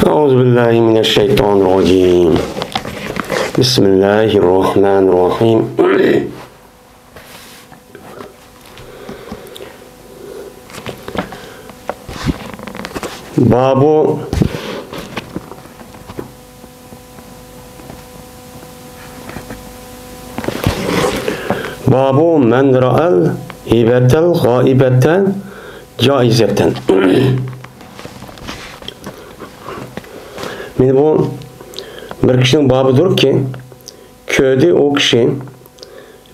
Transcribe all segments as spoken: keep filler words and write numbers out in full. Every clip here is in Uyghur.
أعوذ بالله من الشيطان الرجيم. بسم الله الرحمن الرحيم. باب باب من رأى الهبة الغائبة جائزة. مانا بۇ بىر كىشىنىڭ بابىدۇركى، كۆردى ئۇ كىشى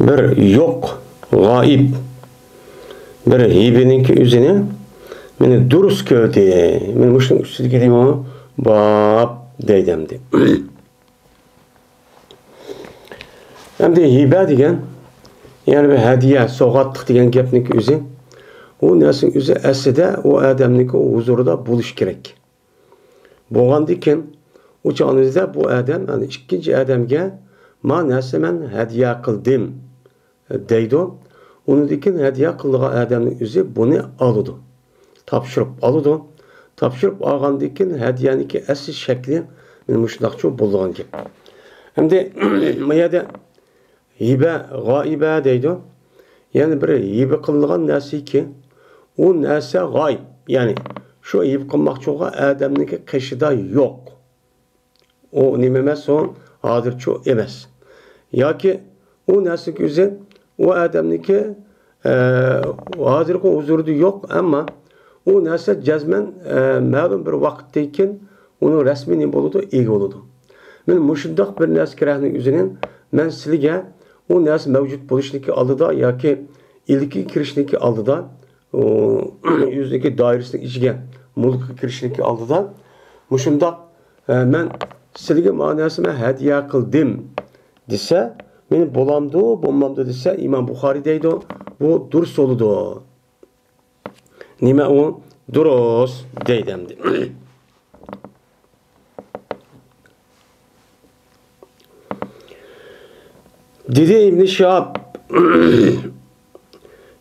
بىر يوق، غايىب بىر ھىبىنىڭكى ئۆزىنى مانا دۇرۇس كۆردى. مانا مۇشۇنىڭ ئۈستىدىكى نېمە؟ باب دەيدۇ ئەمدى. ئەمدى ھىبە دېگەن، يەنى بىر ھەدىيە، سوۋغاتلىق دېگەن گەپنىڭكى ئۆزى، ئۇ نەرسىنىڭ ئۆزى ئەسلىدە ئۇ ئادەمنىڭكى ھۇزۇرىدا بولۇشى كېرەك. بولغاندىن كېيىن ئۇ چاغنىڭدا بۇ ئادەم، يەنى ئىككىنچى ئادەمگە، ما نەرسە مەن ھەدىيە قىلدىم دەيدۇ. ئۇنىڭدىن كېيىن ھەدىيە قىلىدىغان ئادەمنىڭ ئۆزى بۇنى ئالىدۇ. تاپشۇرۇپ ئالىدۇ. تاپشۇرۇپ ئالغاندىن كېيىن ھەدىيەنىڭكى ئەسلى شەكلى مانا مۇشۇنداقچۇ بولىدىغان گەپ. ئەمدى بۇ يەردە ھىبە، غائىبە دەيدۇ. يەنى بىر ھىبە قىلىنغان نەرسىكى، ئۇ نەرسە غايىب. يەنى شۇ ھىبە قىلماقچى بولغان ئادەمنىڭكى قېشىدا يوق. ئۇ نېمە ئەمەس، ئۇ ھازىرچۇ ئەمەس. ياكى ئۇ نەرسىنىڭكى ئۆزى ئۇ ئادەمنىڭكى، ئە، ھازىرقى ھۇزۇرىدا يوق، ئەمما ئۇ نەرسە جەزمەن، ئە، مەلۇم بىر ۋاقىتتىن كېيىن ئۇنىڭ رەسمىي نېمە بولىدۇ؟ ئىگە بولىدۇ. مانا مۇشۇنداق بىر نەرسە كېرەكنىڭ ئۆزىنى مەن سىلىگە ئۇ نەرسە مەۋجۇت بولۇشنىڭكى ئالدىدا ياكى ئىلكىگە كىرىشنىڭكى ئالدىدا، ئۇ، ئۆزىنىڭكى دائىرىسىنىڭ ئىچىگە، مۈلكىگە كىرىشنىڭكى ئالدىدا مۇشۇنداق، ئە، مەن سىلىگە مانا نەرسە مەن ھەدىيە قىلدىم دېسە، مانا بولامدۇ، بولمامدۇ دېسە، ئىمام بۇخارىي دەيدۇ، بۇ دۇرۇس بولىدۇ. نېمە ئۇ؟ دۇرۇس دەيدۇ ئەمدى. دېدى ئىبنى شىھاب،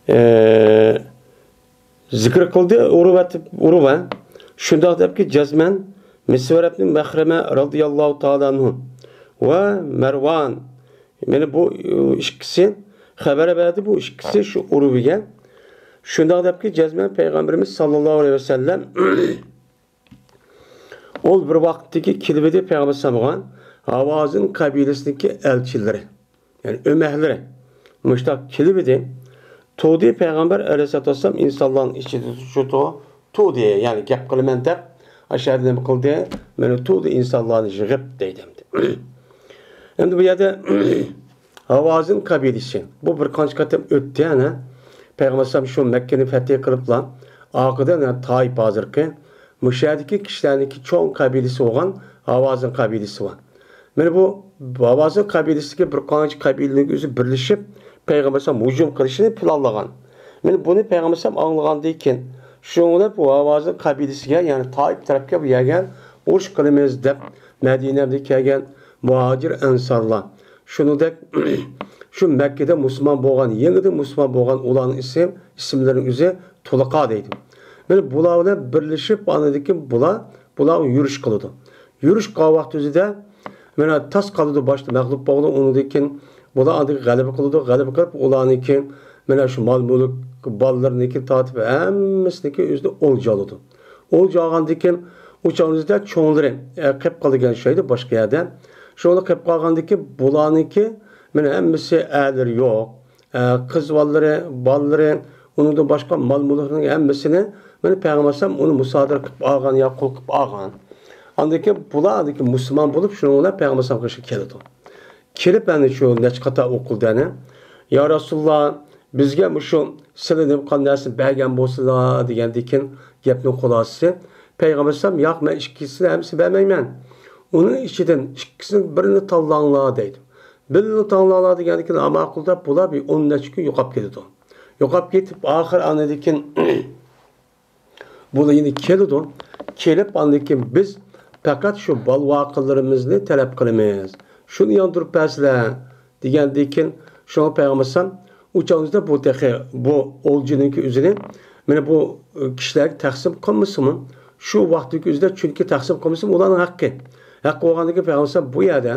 ئە، زىكىر قىلدى، ئۇرۋە، ئۇرۋە شۇنداق دەپكى، جەزمەن مىسۋەر ئىبنى مەخرەمە رەزىياللاھۇ تائالا ئەنھۇ ۋە مەرۋان، مانا بۇ ئىككىسى خەۋەر بەردى، بۇ ئىككىسى شۇ ئۇرۋىگە شۇنداق دەپكى، جەزمەن پەيغەمبىرىمىز ساللاللاھۇ ئەلەيھى ۋەسەللەم ئۇ بىر ۋاقىتتىكى كېلىۋىدى پەيغەمبەر ئەلەيھىسسالامغا ھاۋازىن قەبىلىسىدىكى ئەلچىلىرى، يەنى ئۆمەكلىرى مۇشۇنداق كېلىۋىدى. تۇردى پەيغەمبەر ئەلەيھىسسالاتۇ ۋەسسالام ئىنسانلارنىڭ ئىچىدە تۇردى، يەنى گەپ قىلىمەن دەپ، ئاشۇ يەردە نېمە قىلدى؟ مانا تۇردى ئىنسانلارنى يىغىپ دەيدۇ ئەمدى. ئەمدى بۇ يەردە ھاۋازىن قەبىلىسى. بۇ بىر قانچە قېتىم ئۆتتى، ئەنە. پەيغەمبەر ئەلەيھىسسالام شۇ مەككىنى فەتھى قىلىپلا، ئارقىدىن، ئەنە، تائىپ ھازىرقى، مۇشۇ يەردىكى كىشىلەرنىڭكى چوڭ قەبىلىسى بولغان ھاۋازىن قەبىلىسى بار. مانا بۇ ھاۋازىن قەبىلىسىدىكى بىر قانچە قەبىلىنىڭ ئۆزى بىرلىشىپ، پەيغەمبەر ئەلەيھىسسالام ھۇجۇم قىلىشنى پىلانلىغان. مانا بۇنى پەيغەمبەر ئەلەيھىسسالام ئاڭلىغاندىن كېيىن، شۇنىڭ بىلەن بۇ ھاۋازىن قەبىلىسىگە، يەنى تائىپ تەرەپكە بۇ يەرگە ئۇرۇش قىلىمىز دەپ، مەدىنەدىن كەلگەن مۇھاجىر ئەنسارلار، شۇنىڭدەك شۇ مەككىدە مۇسۇلمان بولغان، يېڭىدىن مۇسۇلمان بولغان ئۇلارنىڭ ئىسىم، ئىسىملىرىنىڭ ئۆزى تۇلىقا دەيدۇ. مانا بۇلار بىلەن بىرلىشىپ، ئاندىن كېيىن بۇلار، بۇلار يۈرۈش قىلىدۇ. يۈرۈش قىلغان ۋاقتى ئۆزىدە مانا تاس قالىدۇ، باشتا مەغلۇپ بولىدۇ، ئۇنىڭدىن كېيىن بۇلار ئاندىن غەلىبە قىلىدۇ، غەلىبە قىلىپ ئۇلارنىڭكى مانا شۇ مال-مۈلۈك، بالىلىرىنىڭكى تارتىپ ھەممىسىنىڭكى ئۆزىدە ئولجا ئالىدۇ. ئولجا ئالغاندىن كېيىن ئۇ چاغنىڭدا چوڭلىرى، ئە، قېلىپ قالىدىكەن شۇ يەردە، باشقا يەردە. شۇڭلار قېلىپ قالغاندىن كېيىن بۇلارنىڭكى مانا ھەممىسى ئەرلىرى يوق، ئە، قىز بالىلىرى، بالىلىرى، ئۇنىڭدىن باشقا مال-مۈلۈكنىڭ ھەممىسىنى مانا پەيغەمبەر ئەلەيھىسسالام ئۇنى مۇسادىرە قىلىپ ئالغان يا قۇل قىلىپ ئالغان. ئاندىن كېيىن بۇلار ئاندىن كېيىن مۇسۇلمان بولۇپ، شۇنىڭ بىلەن پەيغەمبەر ئەلەيھىسسالامغا كېلىدۇ. كېلىپ، ئەنە شۇ نەچچە قېتىم ئوقۇلدى ئەنە. يا رەسۇلاللا، بىزگە مۇشۇ سىلە نېمە قىلغان نەرسىنى بەرگەن بولسىلا دېگەندىن كېيىن گەپنىڭ خۇلاسىسى، پەيغەمبەر ئەلەيھىسسالام، ياق، مەن ئىككىسىنى ھەممىسىنى بەرمەيمەن. ئۇنىڭ ئىچىدىن ئىككىسىنىڭ بىرىنى تاللاڭلار دەيدۇ. بىرىنى تاللاڭلار دېگەندىن كېيىن، ھە، ماقۇل دەپ، بۇلار بىر ئون نەچچە كۈن يوقاپ كېتىدۇ. يوقاپ كېتىپ، ئاخىر ئاندىن كېيىن بۇلار يەنە كېلىدۇ. كېلىپ، ئاندىن كېيىن بىز پەقەت شۇ بال-ۋاقىلىرىمىزنى تەلەپ قىلىمىز. شۇنى ياندۇرۇپ بەرسىلە، دېگەندىن كېيىن، شۇڭا پەيغەمبەر ئەلەيھىسسالام ئۇ چاغدا بۇ تېخى بۇ ئولجىنىڭكى ئۆزىنى، مانا بۇ كىشىلەرگە تەقسىم قىلمىسىمۇ، شۇ ۋاقىتتىكى ئۆزىدە، چۈنكى تەقسىم قىلمىسا ئۇلارنىڭ ھەققى. ھەققى بولغاندىن كېيىن پەيغەمبەر بۇ يەردە،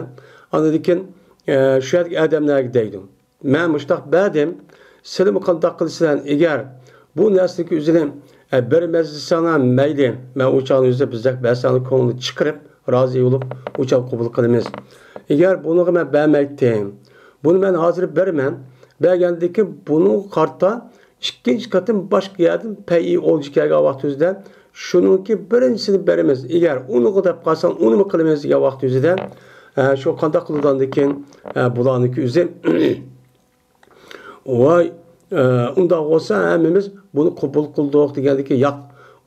ئاندىن كېيىن، ئە، شۇ يەردىكى ئادەملەرگە دەيدۇ. مەن مۇشۇنداق بەردىم، سىلىمۇ قانداق قىلىسىلەر؟ ئەگەر بۇ نەرسىنىڭكى ئۆزىنى، ئە، بەرمەس دېسەڭلار مەيلى، مەن ئۇ چاغنىڭ ئۆزىدە بىزدەك بەرسەڭلار كۆڭلىنى چىقىرىپ، رازى بولۇپ، ئۇ چاغ قوبۇل قىلىمىز. ئەگەر بۇنىڭغا مەن بەرمەيتتىم، بۇنى مەن ھازىر بېرىمەن، بەرگەندىن كېيىن بۇنىڭغا قارىتا ئىككىنچى قېتىم باشقا يەردىن پەيئىي ئولجا كەلگەن ۋاقتىمىزدا، شۇنىڭكى بىرىنچىسىنى بېرىمىز. ئەگەر ئۇنىڭغا دەپ قالساڭ، ئۇنىمۇ قىلىمىز دېگەن ۋاقتىمىزدا، ئە، شۇ قانداق قىلىدۇ ئاندىن كېيىن، ئە، بۇلارنىڭكى ئۆزى، ۋاي، ئە، ئۇنداق بولسا ھەممىمىز بۇنى قوبۇل قىلدۇق دېگەندىكى، ياق،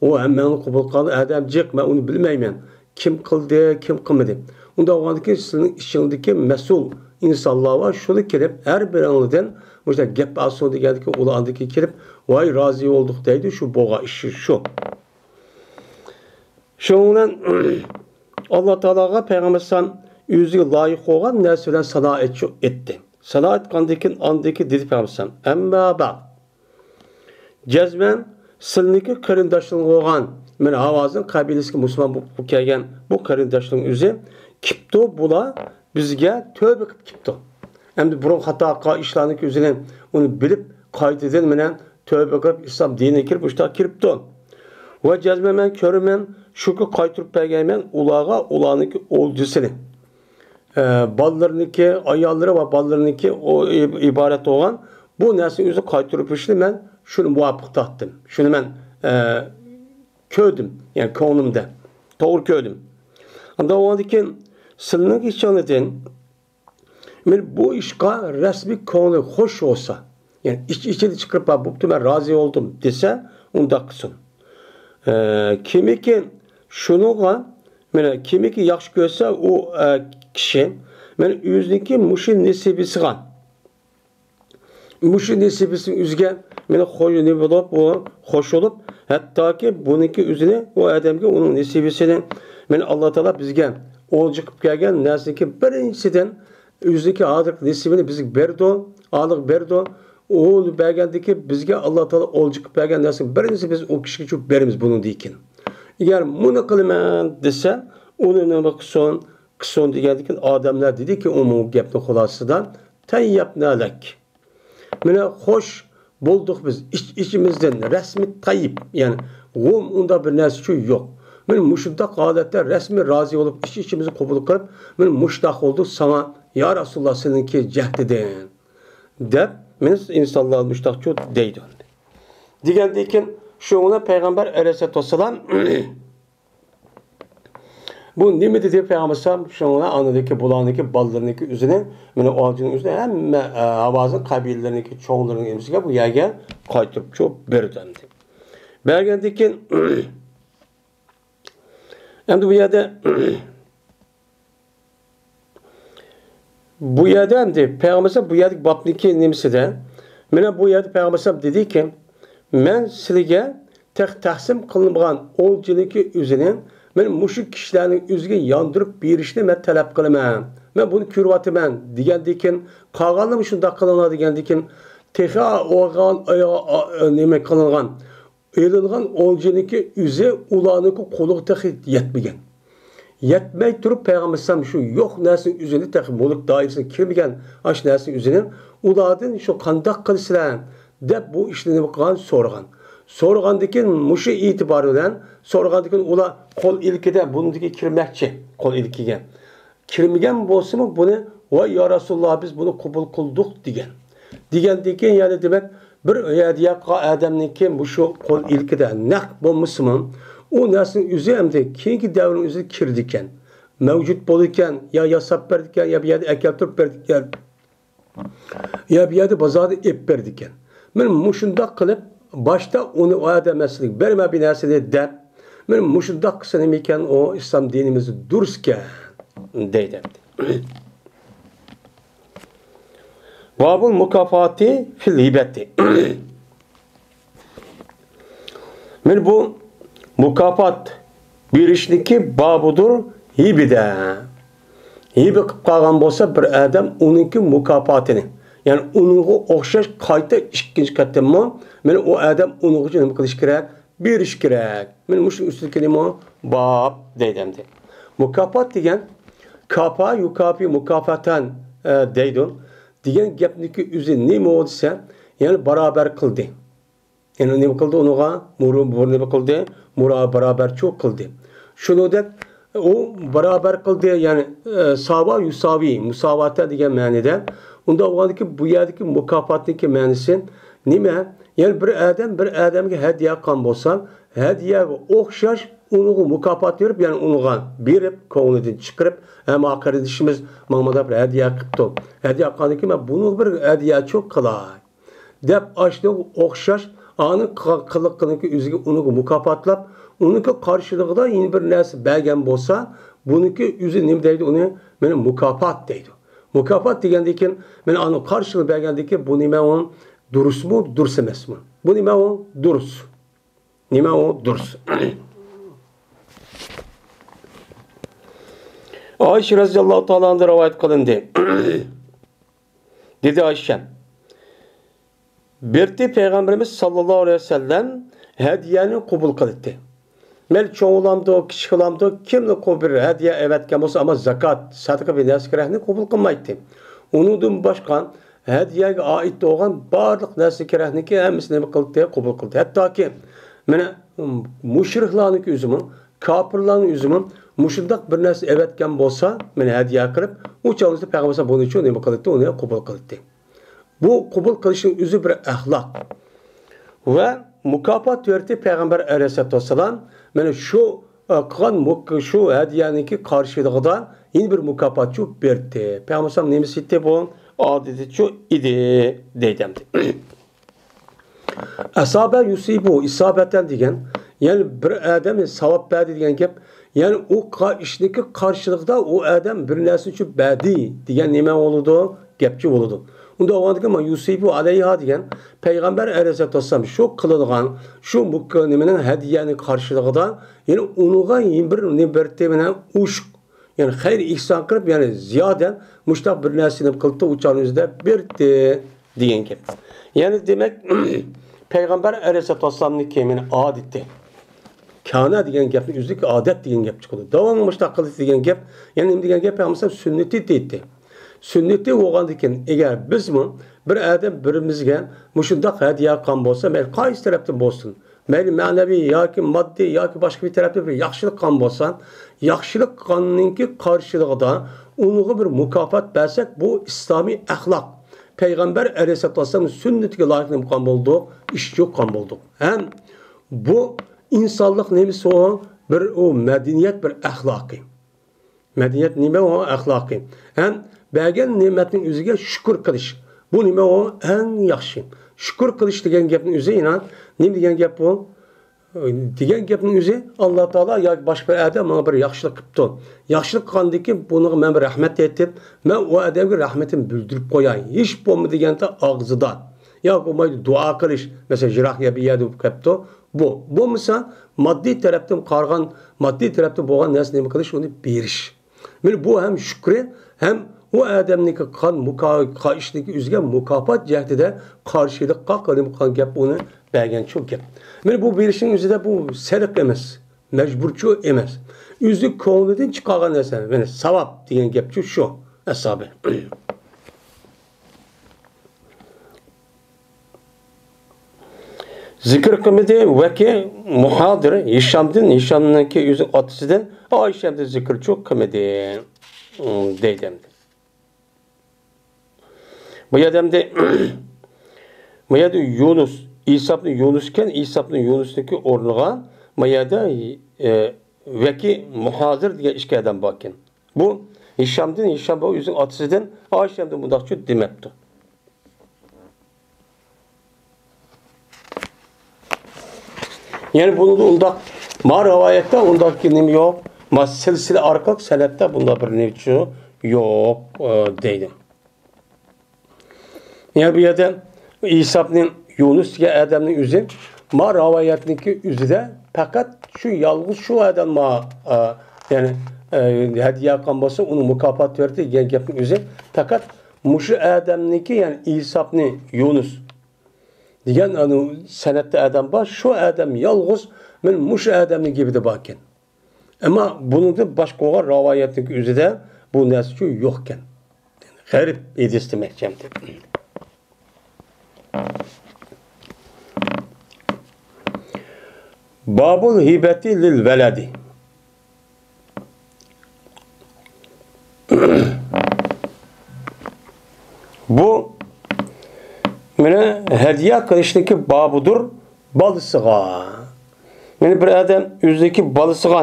ئۇ ھەممەڭنى قوبۇل قىلغان ئادەم جىق، مەن ئۇنى بىلمەيمەن. كىم قىلدى، كىم قىلمىدى. ئۇنداق بولغاندىكىن سىلىنىڭ ئىچىڭدىكى مەسئۇل ئىنسانلار بار، شۇلار كېلىپ ھەر بىرىڭلاردىن مۇشۇنداق گەپ ئالسۇن دېگەندىكى، ئۇلار ئاندىن كېيىن كېلىپ، ۋاي، رازى بولدۇق دەيدۇ، شۇ بولغان ئىش شۇ. شۇنىڭ بىلەن ئاللا تائالاغا پەيغەمبەر ئەلەيھىسسالام ئۆزىگە لايىق بولغان نەرسە بىلەن سانا ئېيتىش ئېيتتى. سانا ئېيتقاندىن كېيىن ئاندىن كېيىن دېدى پەيغەمبەر ئەلەيھىسسالام، ئەمما بەئد. جەزمەن سىلىنىڭكى قېرىنداشلىرىڭ بولغان، مانا ھاۋازىن قەبىلىسىگە مۇسۇلمان بولۇپ كەلگەن بۇ قېرىنداشلىرىڭ ئۆزى كېپتۇ، بۇلار بىزگە تۆبە قىلىپ كېپتۇ. ئەمدى بۇرۇن خاتا قىلغان ئىشلارنىڭكى ئۆزىنى ئۇنى بىلىپ، قايتىدىن مانا تۆبە قىلىپ، ئىسلام دىنىگە كىرىپ، مۇشۇنداق كىرىپتۇ. ۋە جەزمەن مەن كۆرىمەن، شۇكى قايتۇرۇپ بەرگەيمەن ئۇلارغا ئۇلارنىڭكى ئولجىسىنى. ئە، بالىلىرىنىڭكى، ئاياللىرى ۋە بالىلىرىنىڭكى ئۇ ئىب-، ئىبارەت بولغان بۇ نەرسىنى ئۆزى قايتۇرۇپ بېرىشنى مەن شۇنى مۇۋاپىق تاپتىم. شۇنى مەن، ئە، كۆردۈم، يەنى كۆڭلۈمدە توغرا كۆردۈم. ئاندىن ئۇنىڭدىن كېيىن سىلىنىڭ ئىچىڭلىدىن مانا بۇ ئىشقا رەسمىي كۆڭلى خوش بولسا، يەنى ئىچ-ئىچىدە چىقىرىپ، «ھا، بوپتۇ، مەن رازى بولدۇم» دېسە، ئۇنداق قىلسۇن. ئە، كىمكى شۇنىڭغا، مانا، كىمكى ياخشى كۆرسە، ئۇ، ئە، كىشى، مانا، ئۆزىنىڭكى مۇشۇ نېسىۋىسىغا، مۇشۇ نېسىۋىسىنىڭ ئۆزىگە، مانا، خوش نېمە بولۇپ، ئۇ خوش بولۇپ، ھەتتاكى بۇنىڭكى ئۆزىنى، ئۇ ئادەمگە ئۇنىڭ نېسىۋىسىنى، مانا، ئاللا تائالا بىزگە ئولجا قىلىپ كەلگەن نەرسىنىڭكى بىرىنچىسىدىن ئۆزىنىڭكى ھازىرقى نېسىۋىنى بىزگە بېرىدۇ، ئالىغا بېرىدۇ. ئۇ بەرگەندىكى بىزگە ئاللا تائالا ئولجا قىلىپ بەرگەن نەرسىنىڭ بىرىنچىسى بىز ئۇ كىشىگە چۈشۈپ بېرىمىز بۇنىڭدىن كېيىن. ئەگەر مۇنى قىلىمەن دېسە، ئۇنى نېمە قىلسۇن، قىلسۇن دېگەندىكىن ئادەملەر دېدىكى، ئۇمۇ گەپنىڭ خۇلاسىسىدا، تەييەبنا لەك. مانا خوش بولدۇق بىز، ئىچ-ئىچىمىزدىن رەسمىي تەييىب، يەنى غۇم ئۇنداق بىر نەرسە ئۈچۈن يوق. مانا مۇشۇنداق ھالەتتە رەسمىي رازى بولۇپ، ئىچ-ئىچىمىزنى قوبۇل قىلىپ، مانا مۇشۇنداق بولدۇق ساڭا، يا رەسۇلاللا، سېنىڭكى جەھدىدىن، دەپ، مانا ئىنسانلار مۇشۇنداقچۇ دەيدۇ. دېگەندىن كېيىن شۇنىڭ بىلەن پەيغەمبەر ئەلەيھىسسالاتۇ ۋەسسالام بۇ نېمە دېدى پەيغەمبەر ئەلەيھىسسالام؟ شۇڭا ئانىدىكى، بۇلارنىڭكى، بالىلىرىنىڭكى ئۆزىنى، مانا ئولجىنىڭ ئۆزىنى ھەممە، ئە، ھاۋازىن قەبىلىلىرىنىڭكى چوڭلىرىنىڭ ھەممىسىگە بۇ يەرگە قايتۇرۇپ چوپ بېرىدۇ ئەمدى. بەرگەندىن كېيىن، ئەمدى بۇ يەردە بۇ يەردە ئەمدى پەيغەمبەر بۇ يەردىكى بابنىڭكى نېمىسىدە، مانا بۇ يەردە پەيغەمبەر دېدىكى، مەن سىلىگە تېخى تەقسىم قىلىنمىغان ئولجىنىڭكى ئۆزىنى مەن مۇشۇ كىشىلەرنىڭ ئۆزىگە ياندۇرۇپ بېرىشنى مەن تەلەپ قىلىمەن. مەن بۇنى كۆرۈۋاتىمەن دېگەندىكىن، قالغانلىرىمۇ شۇنداق قىلىڭلار دېگەندىكىن، تېخى ئالغان، نېمە قىلىنغان، ئېلىنغان ئولجىنىڭكى ئۆزى ئۇلارنىڭكى قولىغا تېخى يەتمىگەن. يەتمەي تۇرۇپ پەيغەمبەر ئەلەيھىسسالام شۇ يوق نەرسىنىڭ ئۆزىنى، تېخى مۈلۈك دائىرىسىگە كىرمىگەن ئاشۇ نەرسىنىڭ ئۆزىنى ئۇلاردىن شۇ قانداق قىلىسىلەر دەپ بۇ ئىشنى نېمە قىلغان سورىغان. سورىغاندىكىن مۇشۇ ئېتىبار بىلەن سورىغاندىكىن ئۇلار قول ئىلكىدە بۇنىڭدىكى كىرمەكچى، قول ئىلكىگە. كىرمىگەن بولسىمۇ بۇنى، ۋاي يا رەسۇلاللا، بىز بۇنى قوبۇل قىلدۇق دېگەن. دېگەندىن كېيىن يەنە دېمەك، بىر ھەدىيە قىلغان ئادەمنىڭكى مۇشۇ قول ئىلكىدە نەق بولمىسىمۇ، ئۇ نەرسىنىڭ ئۆزى ئەمدى كېيىنكى دەۋرنىڭ ئۆزىدە كىرىدىكەن، مەۋجۇت بولىدىكەن، يا ياساپ بېرىدىكەن، يا بىر يەردە ئەكەلتۈرۈپ بېرىدىكەن، يا بىر يەردە بازاردا ئېلىپ بېرىدىكەن. مانا مۇشۇنداق قىلىپ، باشتا ئۇنى ئۇ ئادەم مەسىلىگە بەرمە بىر نەرسىنى دەپ، مانا مۇشۇنداق قىلسا نېمىكەن، ئۇ ئىسلام دىنىمىزدا دۇرۇسكەن دەيدۇ. بابۇل مۇكاپاتى فىل ھىبەتى. مانا بۇ مۇكاپات بېرىشنىڭكى بابىدۇر ھىبىدە. ھىبە قىلىپ قالغان بولسا بىر ئادەم ئۇنىڭكى مۇكاپاتىنى، يەنى ئۇنىڭغا ئوخشاش قايتا ئىككىنچى قېتىممۇ، مانا ئۇ ئادەم ئۇنىڭغا نېمە قىلىش كېرەك؟ بېرىش كېرەك. مانا مۇشۇنىڭ ئۈستىدىكى نېمە؟ باب دەيدۇ ئەمدى. مۇكاپات دېگەن، كاپا يۇكاپى مۇكافاتەن، ئە، دەيدۇ. دېگەن گەپنىكى ئۆزى نېمە دېسە، يەنى بارابەر قىلدى. يەنى نېمە قىلدى ئۇنىڭغا؟ مۇرۇ-، بۇ نېمە قىلدى؟ مۇرا-، بارابەرچۇ قىلدى. شۇنىڭدەك ئۇ بارابەر قىلدى، يەنى، ئە، ساۋا يۇساۋى، مۇساۋاتە دېگەن مەنىدە. ئۇنداق بولغاندىكىن بۇ يەردىكى مۇكاپاتنىڭكى مەنىسى نېمە؟ يەنى بىر ئادەم بىر ئادەمگە ھەدىيە قىلغان بولسا، ھەدىيەگە ئوخشاش ئۇنىڭغا مۇكاپات بېرىپ، يەنى ئۇنىڭغا بېرىپ، كۆڭلىدىن چىقىرىپ، ھە، ما قېرىندىشىمىز ماڭا مۇنداق بىر ھەدىيە قىپتۇ. ھەدىيە قىلغاندىن كېيىن مەن بۇنىڭغا بىر ھەدىيەچۇ قىلاي. دەپ ئاشۇنىڭغا ئوخشاش ئانىڭ قىلغان قىلىقىنىڭكى ئۆزىگە ئۇنىڭغا مۇكاپاتلاپ، ئۇنىڭكى قارشىلىقىدا يەنە بىر نەرسە بەرگەن بولسا، بۇنىڭكى ئۆزى نېمە دەيدۇ ئۇنى؟ مانا مۇكاپات دەيدۇ. مۇكاپات دېگەندىن كېيىن، مانا ئانىڭ قارشىلىقى بەرگەندىن كېيىن، بۇ نېمە ئۇ؟ دۇرۇسمۇ، دۇرۇس ئەمەسمۇ؟ بۇ نېمە ئۇ؟ دۇرۇس. نېمە ئۇ؟ دۇرۇس. ئائىشە رەزىياللاھۇ تائالا ئانھا رىۋايەت قىلىندى. دېدى ئائىشە، بىرتى پەيغەمبىرىمىز ساللاللاھۇ ئەلەيھى ۋەسەللەم ھەدىيەنى قوبۇل قىلىتتى. مەيلى چوڭ بولامدۇ، كىچىك بولامدۇ، كىملا بىر ھەدىيە ئەۋەتكەن بولسا، ئەمما زاكات، سەدىقە بىر نەرسە كېرەكنى قوبۇل قىلمايتتى. ئۇنىڭدىن باشقا ھەدىيەگە ئائىت بولغان بارلىق نەرسە كېرەكنىكى ھەممىسىنى نېمە قىلدى؟ قوبۇل قىلدى. ھەتتاكى مانا مۇشرىكلارنىڭكى ئۆزىمۇ، كاپىرلارنىڭ ئۆزىمۇ مۇشۇنداق بىر نەرسە ئەۋەتكەن بولسا، مانا ھەدىيە قىلىپ، ئۇ چاغدا پەيغەمبەر بۇنى ئۈچۈن نېمە قىلدى؟ ئۇنى قوبۇل قىلدى. بۇ قوبۇل قىلىشنىڭ ئۆزى بىر ئەخلاق. ۋە مۇكاپات بېرىتتى پەيغەمبەر ئەلەيھىسسالاتۇ ۋەسسالام، مانا شۇ، ئە، قىلغان مۇك-، شۇ ھەدىيەنىڭكى قارشىلىقىدا يەنە بىر مۇكاپاتچۇ بېرىتتى. پەيغەمبەر ئەلەيھىسسالام نېمىسى ئىدى بۇ؟ ئادىتىچۇ ئىدى، دەيدۇ ئەمدى. ئەسابە يۇسىبۇ ئىسابەتەن دېگەن، يەنى بىر ئادەم ساۋاب بەردى دېگەن گەپ. يەنى ئۇ قا-، ئىشنىڭكى قارشىلىقىدا ئۇ ئادەم بىر نەرسە ئۈچۈن بەردى دېگەن نېمە بولىدۇ؟ گەپچۇ بولىدۇ. ئۇنداق بولغاندىكىن، مانا يۇسىبۇ ئەلەيھا دېگەن پەيغەمبەر ئەلەيھىسسالاتۇ ۋەسسالام شۇ قىلىدىغان، شۇ مۇك-، نېمىنىڭ، ھەدىيەنىڭ قارشىلىقىدا، يەنى ئۇنىڭغا يەنە بىر نېمە بېرىتتى، مانا ئوشۇق، يەنى خەير ئېھسان قىلىپ، يەنى زىيادە مۇشۇنداق بىر نەرسىنى قىلىپتۇ، ئۇ چاغنىڭ ئۆزىدە بېرىتتى دېگەن گەپ. يەنى دېمەك، پەيغەمبەر ئەلەيھىسسالاتۇ ۋەسسالامنىڭكى مانا ئادىتى. كانە دېگەن گەپنى ئۆزىدىكى ئادەت دېگەن گەپ چىقىدۇ. داۋاملىق مۇشۇنداق قىلىدۇ دېگەن گەپ، يەنى نېمە دېگەن گەپ؟ پەيغەمبەر سۈننىتى دەيتتى. سۈننىتى بولغاندىن كېيىن، ئەگەر بىزمۇ بىر ئادەم بىرىمىزگە مۇشۇنداق ھەدىيە قىلغان بولسا، مەيلى قايسى تەرەپتىن بولسۇن، مەيلى مەنىۋى ياكى ماددىي ياكى باشقا بىر تەرەپتىن بىر ياخشىلىق قىلغان بولسا، ياخشىلىق قىلغاننىڭكى قارشىلىقىدا ئۇنىڭغا بىر مۇكاپات بەرسەك، بۇ ئىسلامىي ئەخلاق. پەيغەمبەر ئەلەيھىسسالاتۇ ۋەسسالامنىڭ سۈننىتىگە لايىق نېمە قىلغان بولدۇق؟ ئىش چۈشۈرگەن بولدۇق. ھەم بۇ ئىنسانلىق نېمىسى ئۇ؟ بىر ئۇ مەدەنىيەت، بىر ئەخلاقى. مەدەنىيەت نېمە ئۇ؟ ئەخلاقى. ھەم بەرگەن نېمەتنىڭ ئۆزىگە شۈكۈر قىلىش. بۇ نېمە ئۇ؟ ئەڭ ياخشى. شۈكۈر قىلىش دېگەن گەپنىڭ ئۆزى، ئىنان، نېمە دېگەن گەپ بۇ؟ دېگەن گەپنىڭ ئۆزى، ئاللا تائالا ياكى باشقا بىر ئادەم ماڭا بىر ياخشىلىق قىپتۇ. ياخشىلىق قىلغاندىن كېيىن بۇنىڭغا مەن بىر رەھمەت ئېيتىپ، مەن ئۇ ئادەمگە رەھمىتىمنى بىلدۈرۈپ قوياي. ھېچ بولمىدى دېگەندە ئاغزىدا. ياكى بولمايدۇ دۇئا قىلىش. مەسىلەن، يىراق يەر بىر يەردە بولۇپ كەپتۇ. بۇ. بولمىسا، ماددىي تەرەپتىن قارىغان، ماددىي تەرەپتە بولغان نەرسە نېمە قىلىش، ئۇنى بېرىش. مانا بۇ ھەم شۈكرى، ھەم ئۇ ئادەمنىڭكى قىلغان مۇكا-، قىلغان ئىشىنىڭكى ئۆزىگە مۇكاپات جەھىتىدە قارشىلىققا قىلىنىپ قالغان گەپ، ئۇنى بەرگەنچۇ گەپ. مانا بۇ بېرىشنىڭ ئۆزىدە بۇ سەدىقە ئەمەس، مەجبۇرچۇ ئەمەس. ئۆزى كۆڭلىدىن چىقارغان نەرسە، مانا ساۋاب دېگەن گەپچۇ شۇ، ئەسابە. زىكىر قىلمىدى ۋەكى مۇھاجىر ھىشامدىن، ھىشامنىڭكى ئۆزى ئاتىسىدىن، ئائىشەمدىن زىكىرچۇ قىلمىدى، دەيدۇ ئەمدى. بۇ يەردە ئەمدى، بۇ يەردە يۇنۇس، ئىسابنى يۇنۇس ئىكەن، ئىسابنى يۇنۇسنىڭكى ئورنىغا، بۇ يەردە، ئە، ۋەكى مۇھاجىر دېگەن ئىككى ئادەم بار ئىكەن. بۇ ھىشامدىن، ھىشام بۇ ئۆزىنىڭ ئاتىسىدىن، ئائىشەمدىن مۇنداقچۇ دېمەپتۇ. يەنى بۇنىڭدا ئۇنداق، ما رىۋايەتتە ئۇنداق نېمە يوق، ما سىلسىلە ئارقىلىق سەنەدتە بۇنداق بىر نېمىچۇ يوق، ئە، دەيدۇ. يەنى بۇ يەردە ئىسابنى يۇنۇس دېگەن ئادەمنىڭ ئۆزى، ما رىۋايەتنىڭكى ئۆزىدە پەقەت شۇ يالغۇز شۇ ئادەم ما، ئە، يەنى، ئە، ھەدىيە قىلغان بولسا، ئۇنىڭ مۇكاپاتى بېرىدۇ دېگەن گەپنىڭ ئۆزى پەقەت مۇشۇ ئادەمنىڭكى، يەنى ئىسابنى يۇنۇس دېگەن ئانۇ سەنئەتتە ئادەم بار، شۇ ئادەم يالغۇز مەن مۇشۇ ئادەمنىڭ گېپىدە باركەن. ئەمما بۇنىڭدىن باشقا بولغان رىۋايەتنىڭ ئۆزىدە بۇ نەرسىچۇ يوقكەن. غەرىب ھەدىس دېمەكچى ئەمدى. بابۇل ھىبەتى لىل ۋەلەدى. بۇ مانا ھەدىيە قىلىشنىڭكى بابىدۇر بالىسىغا. مانا بىر ئادەم ئۆزىنىڭكى بالىسىغا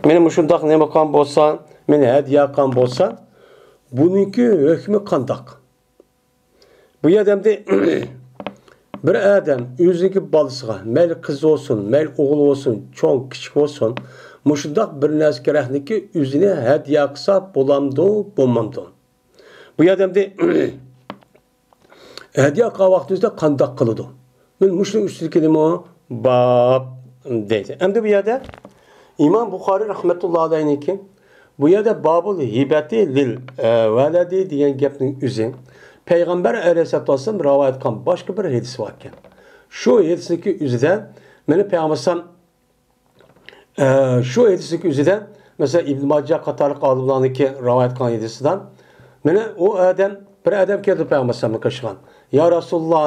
مانا مۇشۇنداق نېمە قىلغان بولسا، مانا ھەدىيە قىلغان بولسا، بۇنىڭكى ھۆكمى قانداق؟ بۇ يەردە ئەمدى بىر ئادەم ئۆزىنىڭكى بالىسىغا، مەيلى قىز بولسۇن، مەيلى ئوغۇل بولسۇن، چوڭ، كىچىك بولسۇن، مۇشۇنداق بىر نەرسە كېرەكلىككە ئۆزىنى ھەدىيە قىلسا بولامدۇ، بولمامدۇ؟ بۇ يەردە ئەمدى ھەدىيە قىلغان ۋاقتىمىزدا قانداق قىلىدۇ؟ مانا مۇشۇنىڭ ئۈستىدىكى نېمە؟ باب دەيدۇ. ئەمدى بۇ يەردە ئىمام بۇخارىي رەھمەتۇللا ئەلەيھنىڭكى بۇ يەردە بابۇل ھىبەتى لىل، ئە، ۋەلەدى دېگەن گەپنىڭ ئۆزى پەيغەمبەر ئەلەيھىسسالاتۇ ۋەسسالام رىۋايەت قىلغان باشقا بىر ھەدىس بار ئىكەن. شۇ ھەدىسنىڭكى ئۆزىدە مانا پەيغەمبەر ئەلەيھىسسالام، ئە، شۇ ھەدىسنىڭكى ئۆزىدە، مەسىلەن، ئىبن ماجە قاتارلىق ئالىملارنىڭكى رىۋايەت قىلغان ھەدىسىدە، مانا ئۇ ئادەم، بىر ئادەم كەلدى پەيغەمبەر ئەلەيھىسسالامغا قېشىغان. يا رەسۇلۇللا،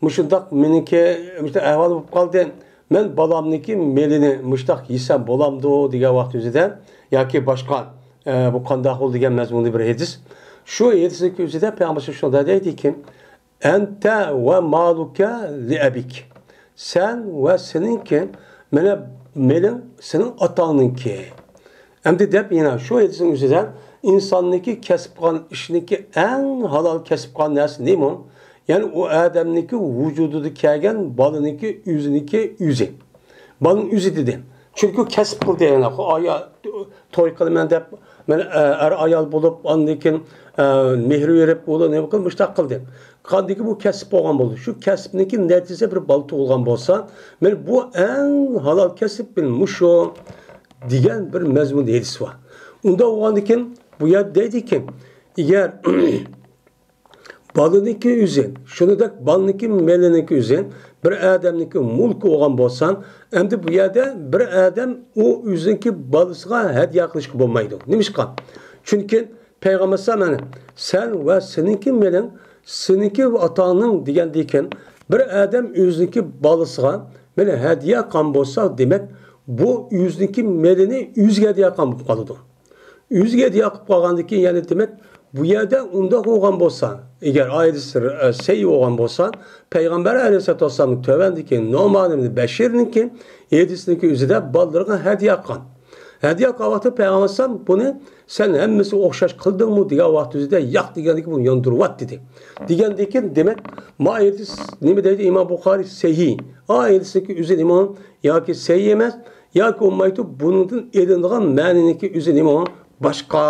مۇشۇنداق مېنىڭكى مۇشۇنداق ئەھۋال بولۇپ قالدى. مەن بالامنىڭكى مېلىنى مۇشۇنداق يېسەم بولامدۇ دېگەن ۋاقىت ئۆزىدە ياكى باشقا، ئە، بۇ قانداق بولدى دېگەن مەزمۇندا بىر ھەدىس. شۇ ھەدىسنىڭكى ئۆزىدە پەيغەمبەر شۇنداق دەيدىكى، ئەنتە ۋە مالۇكە لىئەبىك. سەن ۋە سېنىڭكى، مانا، مېلىڭ سېنىڭ ئاتاڭنىڭكى. ئەمدى دەپ يەنە شۇ ھەدىسنىڭ ئۆزىدە ئىنساننىڭكى كەسىپ قىلغان ئىشىنىڭكى ئەڭ ھالال كەسىپ قىلغان نەرسە نېمە؟ يەنى ئۇ ئادەمنىڭكى ۋۇجۇدىدا كەلگەن بالىنىڭكى ئۆزىنىڭكى ئۆزى. بالىنىڭ ئۆزى دېدى. چۈنكى كەسىپ قىلدى، يەنى ئايا-، توي قىلىمەن دەپ، مانا، ئە، ئەر ئايال بولۇپ، ئاندىن كېيىن، ئە، مېھىر بېرىپ، ئۇلار نېمە قىلىپ، مۇشۇنداق قىلدى. قاندىكى بۇ كەسىپ بولغان بولدى. شۇ كەسىپنىڭكى نەتىجىسى بىر بالا تۇغۇلغان بولسا، مانا بۇ ئەڭ ھالال كەسىپ مۇشۇ دېگەن بىر مەزمۇندا ھەدىس بار. ئۇنداق بولغاندىكىن بۇ يەردە دەيدىكى، ئەگەر بالىنىڭكى ئۆزى، شۇنىڭدەك بالىنىڭكى مېلىنىڭكى ئۆزى بىر ئادەمنىڭكى مۈلكى بولغان بولسا، ئەمدى بۇ يەردە بىر ئادەم ئۇ ئۆزىنىڭكى بالىسىغا ھەدىيە قىلىشقا بولمايدۇ. نېمىشقا؟ چۈنكى پەيغەمبەر ئەلەيھىسسالام، مانا، سەن ۋە سېنىڭكى مېلىڭ، سېنىڭكى ئاتاڭنىڭ دېگەندىكىن، بىر ئادەم ئۆزىنىڭكى بالىسىغا مانا ھەدىيە قىلغان بولسا، دېمەك، بۇ ئۆزىنىڭكى مېلىنى ئۆزىگە ھەدىيە قىلغان بولۇپ قالىدۇ. ئۆزىگە ھەدىيە قىلىپ قالغاندىكىن، يەنى دېمەك، بۇ يەردە ئۇنداق بولغان بولسا، ئەگەر ئايىدىس، ئە، سەھىھ بولغان بولسا، پەيغەمبەر ئەلەيھىسسالاتۇ ۋەسسالام تۆۋەندىكى نۇئمان ئىبنى بەشىرنىڭكى ھەدىسىنىڭكى ئۆزىدە بالىلىرىغا ھەدىيە قىلغان. ھەدىيە قىلغان ۋاقتىدا پەيغەمبەر ئەلەيھىسسالام بۇنى سەن ھەممىسىگە ئوخشاش قىلدىڭمۇ دېگەن ۋاقىت ئۆزىدە ياق دېگەندىكىن بۇنى ياندۇرۇۋەت دېدى. دېگەندىكىن دېمەك، ما ھەدىس نېمە دەيدۇ ئىمام بۇخارىي؟ سەھىھ. ئا ھەدىسنىڭكى ئۆزى نېمە؟ ياكى سەھىھ ئەمەس، ياكى بولمايدۇ، بۇنىڭدىن ئېلىنغان مەنىنىڭكى ئۆزى نېمە؟ باشقا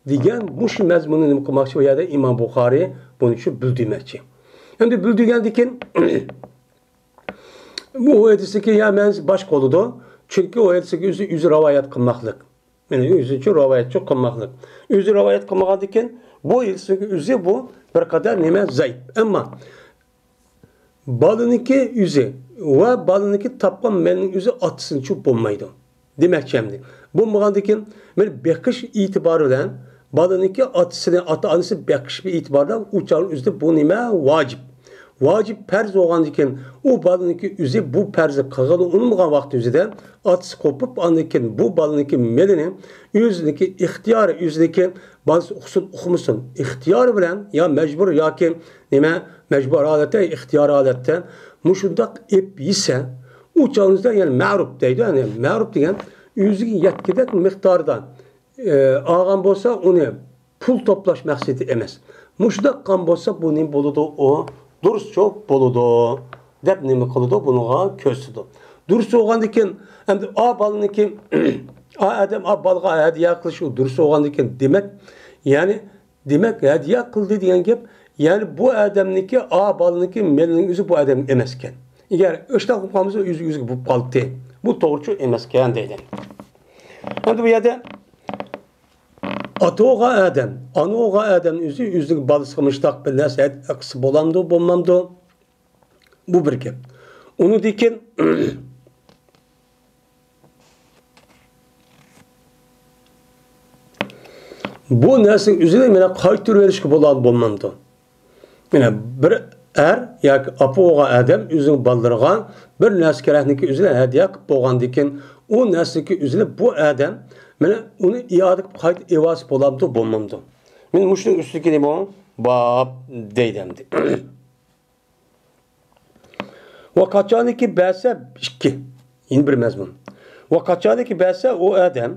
دېگەن مۇشۇ مەزمۇننى نېمە قىلماقچى؟ بۇ يەردە ئىمام بۇخارىي بۇنى شۇ بىلدۈرمەكچى. ئەمدى بىلدۈرگەندىكىن، بۇ ھەدىستىكى يا مەنىسى باشقا بولىدۇ. چۈنكى ئۇ ھەدىستىكى ئۆزى، ئۆزى رىۋايەت قىلماقلىق. يەنى ئۆزىچە رىۋايەتچى قىلماقلىق. ئۆزى رىۋايەت قىلمىغاندىكىن، بۇ ھەدىستىكى ئۆزى بۇ بىر قەدەر نېمە زەئىپ. ئەمما بالىنىڭكى ئۆزى ۋە بالىنىڭكى تاپقان مېلىنىڭ ئۆزى ئاتىسىنىچۇ بولمايدۇ. دېمەكچى ئەمدى. بولمىغاندىكىن، مانا بېقىش ئېتىبارى بىلەن بالىنىڭكى ئاتىسىنى، ئاتا-ئانىسى بېقىش ئېتىبارى بىلەن ئۇ چاغنىڭ ئۆزىدە بۇ نېمە؟ ۋاجىپ. ۋاجىپ پەرز بولغاندىكىن، ئۇ بالىنىڭكى ئۆزى بۇ پەرزنى قىلغىلى ئۇنىمىغان ۋاقتى ئۆزىدە ئاتىسى قوپۇپ، ئاندىن كېيىن بۇ بالىنىڭكى مېلىنى ئۆزىنىڭكى ئىختىيارى، ئۆزىنىڭكى بالىسى ئۇقسۇن، ئۇقمىسۇن، ئىختىيارى بىلەن يا مەجبۇر ياكى نېمە، مەجبۇر ھالەتتە، ئىختىيارىي ھالەتتە مۇشۇنداق ئېپ يېسە، ئۇ چاغىمىزدا، يەنى مەرۇپ دەيدۇ، يەنى مەرۇپ دېگەن ئۆزىگە يەتكۈدەك مىقداردا، ئى، ئالغان بولسا، ئۇنى پۇل توپلاش مەقسىتى ئەمەس. مۇشۇنداق قىلغان بولسا، بۇ نېمە بولىدۇ؟ ئۇ دۇرۇسچۇ بولىدۇ، دەپ نېمە قىلىدۇ؟ بۇنىڭغا كۆرسىتىدۇ. دۇرۇس بولغاندىكىن، ئەمدى ئا بالىنىڭكى، ئا ئادەم ئا بالىغا ھەدىيە قىلىش ئۇ دۇرۇس بولغاندىكىن، دېمەك، يەنى دېمەك، ھەدىيە قىلدى دېگەن گەپ، يەنى بۇ ئادەمنىڭكى، ئا بالىنىڭكى مېلىنىڭ ئۆزى بۇ ئادەمگە ئەمەسكەن. ئەگەر ئىشتاق بولۇپ قالمىسا، ئۆزى ئۆزىگە بولۇپ قالدى. بۇ توغرىچۇ ئەمەسكەن دەيدۇ. ئەمدى بۇ يەردە ئاتا بولغان ئادەم، ئانا بولغان ئادەم ئۆزى ئۆزىنىڭ بالىسىغا مۇشۇنداق بىر نەرسە ھەدىيە قىلسا بولامدۇ، بولمامدۇ؟ بۇ بىر گەپ. ئۇنىڭدىن كېيىن بۇ نەرسىنىڭ ئۆزىنى مانا قايتۇرۇۋېلىشكە بولامدۇ، بولمامدۇ؟ مانا بىر ئەر ياكى ئاپا بولغان ئادەم ئۆزىنىڭ بالىلىرىغا بىر نەرسە كېرەكنىكى ئۆزىنى ھەدىيە قىلىپ بولغاندىن كېيىن، ئۇ نەرسىنىڭكى ئۆزىنى بۇ ئادەم مانا ئۇنى ئىئادە قىلىپ قايتا ئېلىۋالسا بولامدۇ، بولمامدۇ؟ مانا مۇشۇنىڭ ئۈستىدىكى نېمە؟ باب دەيدۇ ئەمدى. ۋە قاچانكى بەرسە ئىككى. يەنە بىر مەزمۇن. ۋە قاچانكى بەرسە ئۇ ئادەم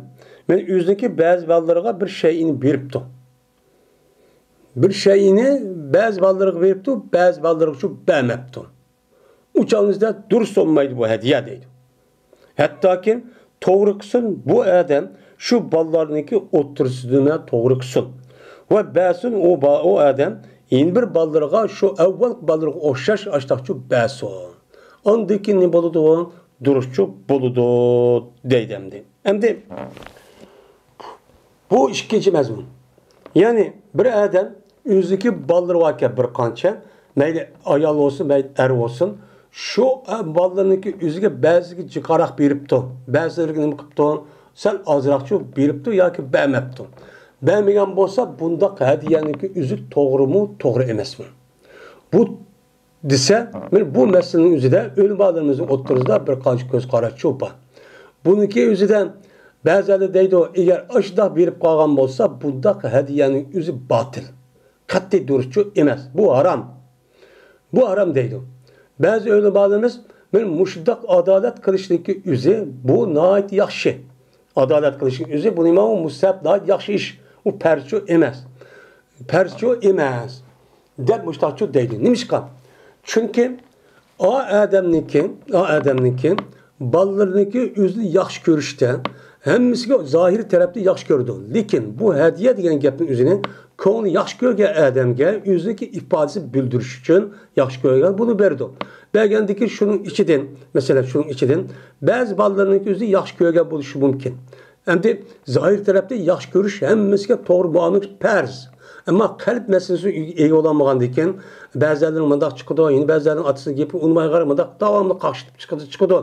مانا ئۆزىنىڭكى بەزى بالىلىرىغا بىر شەيئىنى بېرىپتۇ. بىر شەيئىنى بەزى بالىلىرىغا بېرىپتۇ، بەزى بالىلىرىغىچۇ بەرمەپتۇ. ئۇ چاغنىڭىزدا دۇرۇس بولمايدۇ بۇ ھەدىيە دەيدۇ. ھەتتاكى توغرا قىلسۇن، بۇ ئادەم شۇ بالىلارنىڭكى ئوتتۇرىسىدىن توغرا قىلسۇن. ۋە بەرسۇن ئۇ با-، ئۇ ئادەم يەنە بىر بالىلىرىغا شۇ ئەۋۋەلقى بالىلىرىغا ئوخشاش ئاشتاقچۇ بەرسۇن. ئاندىن كېيىن نېمە بولىدۇ؟ دۇرۇسچۇ بولىدۇ دەيدۇ ئەمدى. ئەمدى بۇ ئىككىنچى مەزمۇن. يەنى بىر ئادەم ئۆزىنىڭكى بالىلىرى باركەن بىر قانچە، مەيلى ئايال بولسۇن، مەيلى ئەر بولسۇن، شۇ بالىلىرىنىڭكى ئۆزىگە بەزىگە جىقراق بېرىپتۇ، بەزىلىرىگە نېمە قىپتۇ، سەل ئازراقچۇ بېرىپتۇ ياكى بەرمەپتۇ. بەرمىگەن بولسا بۇنداق ھەدىيەنىڭكى ئۆزى توغرىمۇ، توغرا ئەمەسمۇ؟ بۇ دېسە، مانا بۇ مەسىلىنىڭ ئۆزىدە ئۆلىمالىرىمىزنىڭ ئوتتۇرىسىدا بىر قانچە كۆز قاراشچۇ بار. بۇنىڭكى ئۆزىدە بەزىلەر دەيدۇ، ئەگەر ئاشۇنداق بېرىپ قالغان بولسا، بۇنداق ھەدىيەنىڭ ئۆزى باتىل. قەتئىي دۇرۇسچۇ ئەمەس. بۇ ھارام. بۇ ھارام دەيدۇ. بەزى ئۆلىمالىرىمىز، مانا مۇشۇنداق ئادالەت قىلىشنىڭكى ئۆزى، بۇ ناھايىتى ياخشى. ئادالەت قىلىشنىڭ ئۆزى، بۇ نېمە؟ ئۇ مۇستەھەب، ناھايىتى ياخشى ئىش. ئۇ پەرزچۇ ئەمەس. پەرزچۇ ئەمەس. دەپ مۇشتاقچۇ دەيدۇ. نېمىشقا؟ چۈنكى ئا ئادەمنىڭكى، ئا ئادەمنىڭكى بالىلىرىنىڭكى ئۆزىنى ياخشى كۆرۈشتە ھەممىسىگە زاھىر تەرەپتە ياخشى كۆرىدۇ. لېكىن بۇ ھەدىيە دېگەن گەپنىڭ ئۆزىنى كۆڭلى ياخشى كۆرگەن ئادەمگە ئۆزىنىڭكى ئىپادىسىنى بىلدۈرۈش ئۈچۈن ياخشى كۆرگەن بۇنى بېرىدۇ. بەرگەندىكى شۇنىڭ ئىچىدىن، مەسىلەن، شۇنىڭ ئىچىدىن بەزى بالىلىرىنىڭكى ئۆزىنى ياخشى كۆرگەن بولۇشى مۇمكىن. ئەمدى زاھىر تەرەپتە ياخشى كۆرۈش ھەممىسىگە توغرا مۇئامىلە پەرز. ئەمما قەلب مەسىلىسى ئىگە بولالمىغاندىكىن، بەزىلەرنىڭ مۇنداق چىقىدۇ، يەنە بەزىلەرنىڭ ئاتىسىنىڭ گېپىگە ئۇنىمايدىغان مۇنداق داۋاملىق قاقشىتىپ چىقىدۇ، چىقىدۇ.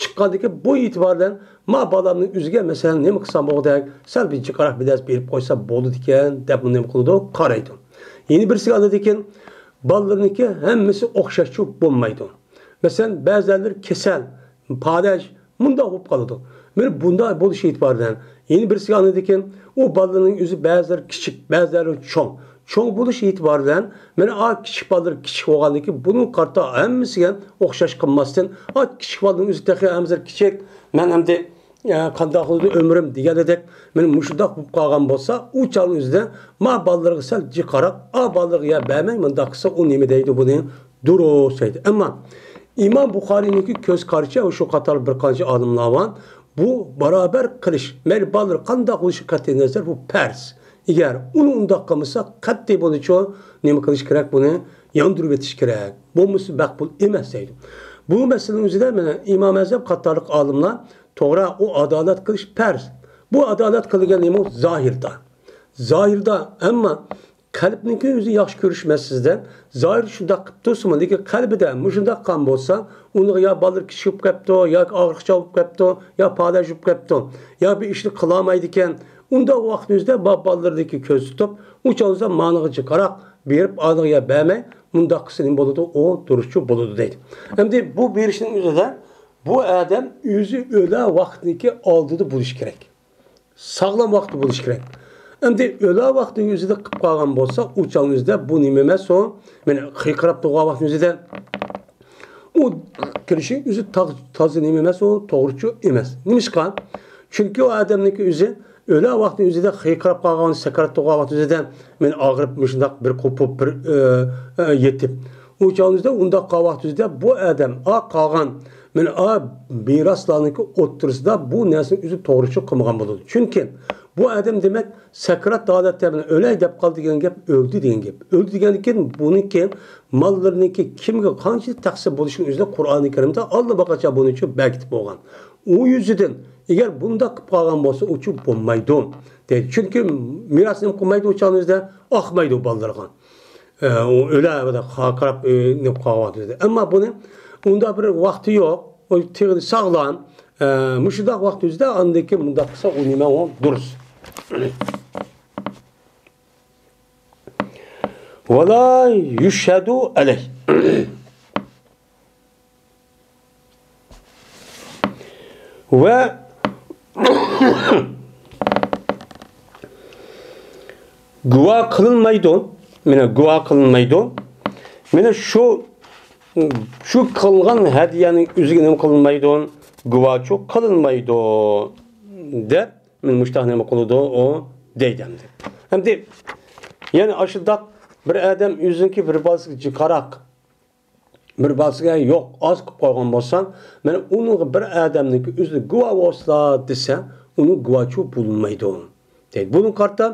چىققاندىكىن بۇ ئېتىبار بىلەن ما بالامنىڭ ئۆزىگە، مەسىلەن، نېمە قىلسام بولغۇدەك، سەل بىر جىقراق بىر نەرسە بېرىپ قويسا بولىدىكەن، دەپ نېمە قىلىدۇ؟ قارايدۇ. يەنە بىرسىگە ئاندىن كېيىن بالىلىرىنىڭكى ھەممىسى ئوخشاشچۇ بولمايدۇ. مەسىلەن، بەزىلەر كېسەل، پالەچ، مۇنداق بولۇپ قالىدۇ. مانا بۇنداق بولۇش ئېتىبارى بىلەن، يەنە بىرسىگە ئاندىن كېيىن ئۇ بالىنىڭ ئۆزى بەزىلەر كىچىك، بەزىلەر چوڭ. چوڭ بولۇش ئېتىبارى بىلەن، مانا ئا كىچىك بالىلار كىچىك بولغاندىن كېيىن، بۇنىڭغا قارىتا ھەممىسىگە ئوخشاش قىلماستىن، ئا كىچىك بالىنىڭ ئۆزى تېخى ھەممىسى كىچىك، مەن ئەمدى، ئە، قانداق بولىدۇ ئۆمرۈم دېگەندەك، مانا مۇشۇنداق بولۇپ قالغان بولسا، ئۇ چاغنىڭ ئۆزىدە ما بالىلارغا سەل جىقراق، ئا بالىلارغا يەر بەرمەي مۇنداق قىلسا، ئۇ نېمە دەيدۇ بۇنى؟ دۇرۇس دەيدۇ. ئەمما ئىمام بۇخارىينىڭكى كۆز قارىشى ۋە شۇ قاتارلىق بىر قانچە ئالىملار بار. بۇ باراۋەر قىلىش، مەيلى بالىلار قانداق بولۇشى قەتئىي نەزەر، بۇ پەرز. ئەگەر ئۇنى ئۇنداق قىلمىسا، قەتئىي بۇنىچۇ نېمە قىلىش كېرەك؟ بۇنى ياندۇرۇۋېتىش كېرەك. بولمىسا مەقبۇل ئەمەس دەيدۇ. بۇ مەسىلىنىڭ ئۆزىدە مانا ئىمام ئەزەم قاتارلىق ئالىملار توغرا، ئۇ ئادالەت قىلىش پەرز. بۇ ئادالەت قىلىدىغان نېمە؟ زاھىردا. زاھىردا، ئەمما قەلبنىڭكى ئۆزى ياخشى كۆرۈش مەسىلىسىدە، زاھىردا شۇنداق قىلىپ تۇرسىمۇ، لېكىن قەلبىدە مۇشۇنداق قىلغان بولسا، ئۇنىڭغا يا بالىلىرى كىچىك بولۇپ كەپتۇ، ياكى ئاغرىقچان بولۇپ كەپتۇ، يا پالەچ بولۇپ كەپتۇ، يا بىر ئىشنى قىلالمايدىكەن، ئۇنداق ۋاقىتنىڭ ئۆزىدە با-، بالىلىرىدىكى كۆز تۇتۇپ، ئۇ چاغدا مانىغا جىقراق بېرىپ، ئانىغا يەر بەرمەي، مۇنداق قىلسا نېمە بولىدۇ؟ ئۇ دۇرۇسچۇ بولىدۇ دەيدۇ. ئەمدى بۇ بېرىشنىڭ ئۆزىدە بۇ ئادەم ئۆزى ئۆلە ۋاقتىنىڭكى ئالدىدا بولۇشى كېرەك. ساغلام ۋاقتى بولۇشى كېرەك. ئەمدى ئۆلە ۋاقتى ئۆزىدە قىلىپ قالغان بولسا، ئۇ چاغنىڭ ئۆزىدە بۇ نېمە ئەمەس ئۇ؟ مانا قىيقىراپ تۇرغان ۋاقتىنىڭ ئۆزىدە ئۇ قىلىشى ئۆزى تاغ-، تازا نېمە ئەمەس ئۇ؟ توغرىچۇ ئەمەس. نېمىشقا؟ چۈنكى ئۇ ئادەمنىڭكى ئۆزى ئۆلە ۋاقتىنىڭ ئۆزىدە قىيقىراپ قالغان، سەكرات تۇرغان ۋاقتى ئۆزىدە مانا ئاغرىپ مۇشۇنداق بىر قوپۇپ، بىر، ئە، ئە، يېتىپ. ئۇ چاغنىڭ ئۆزىدە ئۇنداق قالغان ۋاقتى ئۆزىدە بۇ ئادەم ئا قالغان مانا ئا مىراسلارنىڭكى ئوتتۇرىسىدا بۇ نەرسىنى ئۆزى توغرىچۇ قىلمىغان بولىدۇ. چۈنكى بۇ ئادەم دېمەك سەكرات ھالەتتە مانا ئۆلەي دەپ قالدى دېگەن گەپ، ئۆلدى دېگەن گەپ. ئۆلدى دېگەندىن كېيىن بۇنىڭكى ماللىرىنىڭكى كىمگە قانچىلىك تەقسىم بولۇشىنىڭ ئۆزىدە قۇرئانى كەرىمدە ئاللىباقاچا بۇنىڭ ئۈچۈن بەرگىتىپ بولغان. ئۇ يۈزىدىن ئەگەر بۇنداق قىلىپ قالغان بولسا، ئۇچۇ بولمايدۇ دەيدۇ. چۈنكى مىراس نېمە قىلمايدۇ ئۇ چاغنىڭ ئۆزىدە؟ ئاقمايدۇ بالىلىرىغا. ئە، ئۇ ئۆلە قاراپ، ئە، نېمە قالغان ئۆزىدە. ئەمما بۇنى ئۇنداق بىر ۋاقتى يوق. ئۇ تېخى ساغلام. ئە، مۇشۇنداق ۋاقىت ئۆزىدە ئاندىن كېيىن مۇنداق قىلسا ئۇ نېمە ئۇ دۇرۇس. ۋەلا يۇشھەدۇ ئەلەيھ. ۋە گۇۋاھ قىلىنمايدۇ. مانا گۇۋاھ قىلىنمايدۇ. مانا شۇ، شۇ قىلغان ھەدىيەنىڭ ئۆزىگە نېمە قىلىنمايدۇ؟ گۇۋاھچى قىلىنمايدۇ دەپ، مانا مۇشۇنداق نېمە قىلىدۇ ئۇ دەيدۇ ئەمدى. ئەمدى يەنى ئاشۇنداق بىر ئادەم ئۆزىنىڭكى بىر بالىسىغا جىقاراق، بىر بالىسىغا يوق، ئاز قىلىپ قويغان بولسا، مانا ئۇنىڭغا بىر ئادەمنىڭكى ئۆزى گۇۋاھ بولسىلا دېسە، ئۇنىڭ گۇۋاھچى بولمايدۇ. دەيدۇ. بۇنىڭغا قارىتا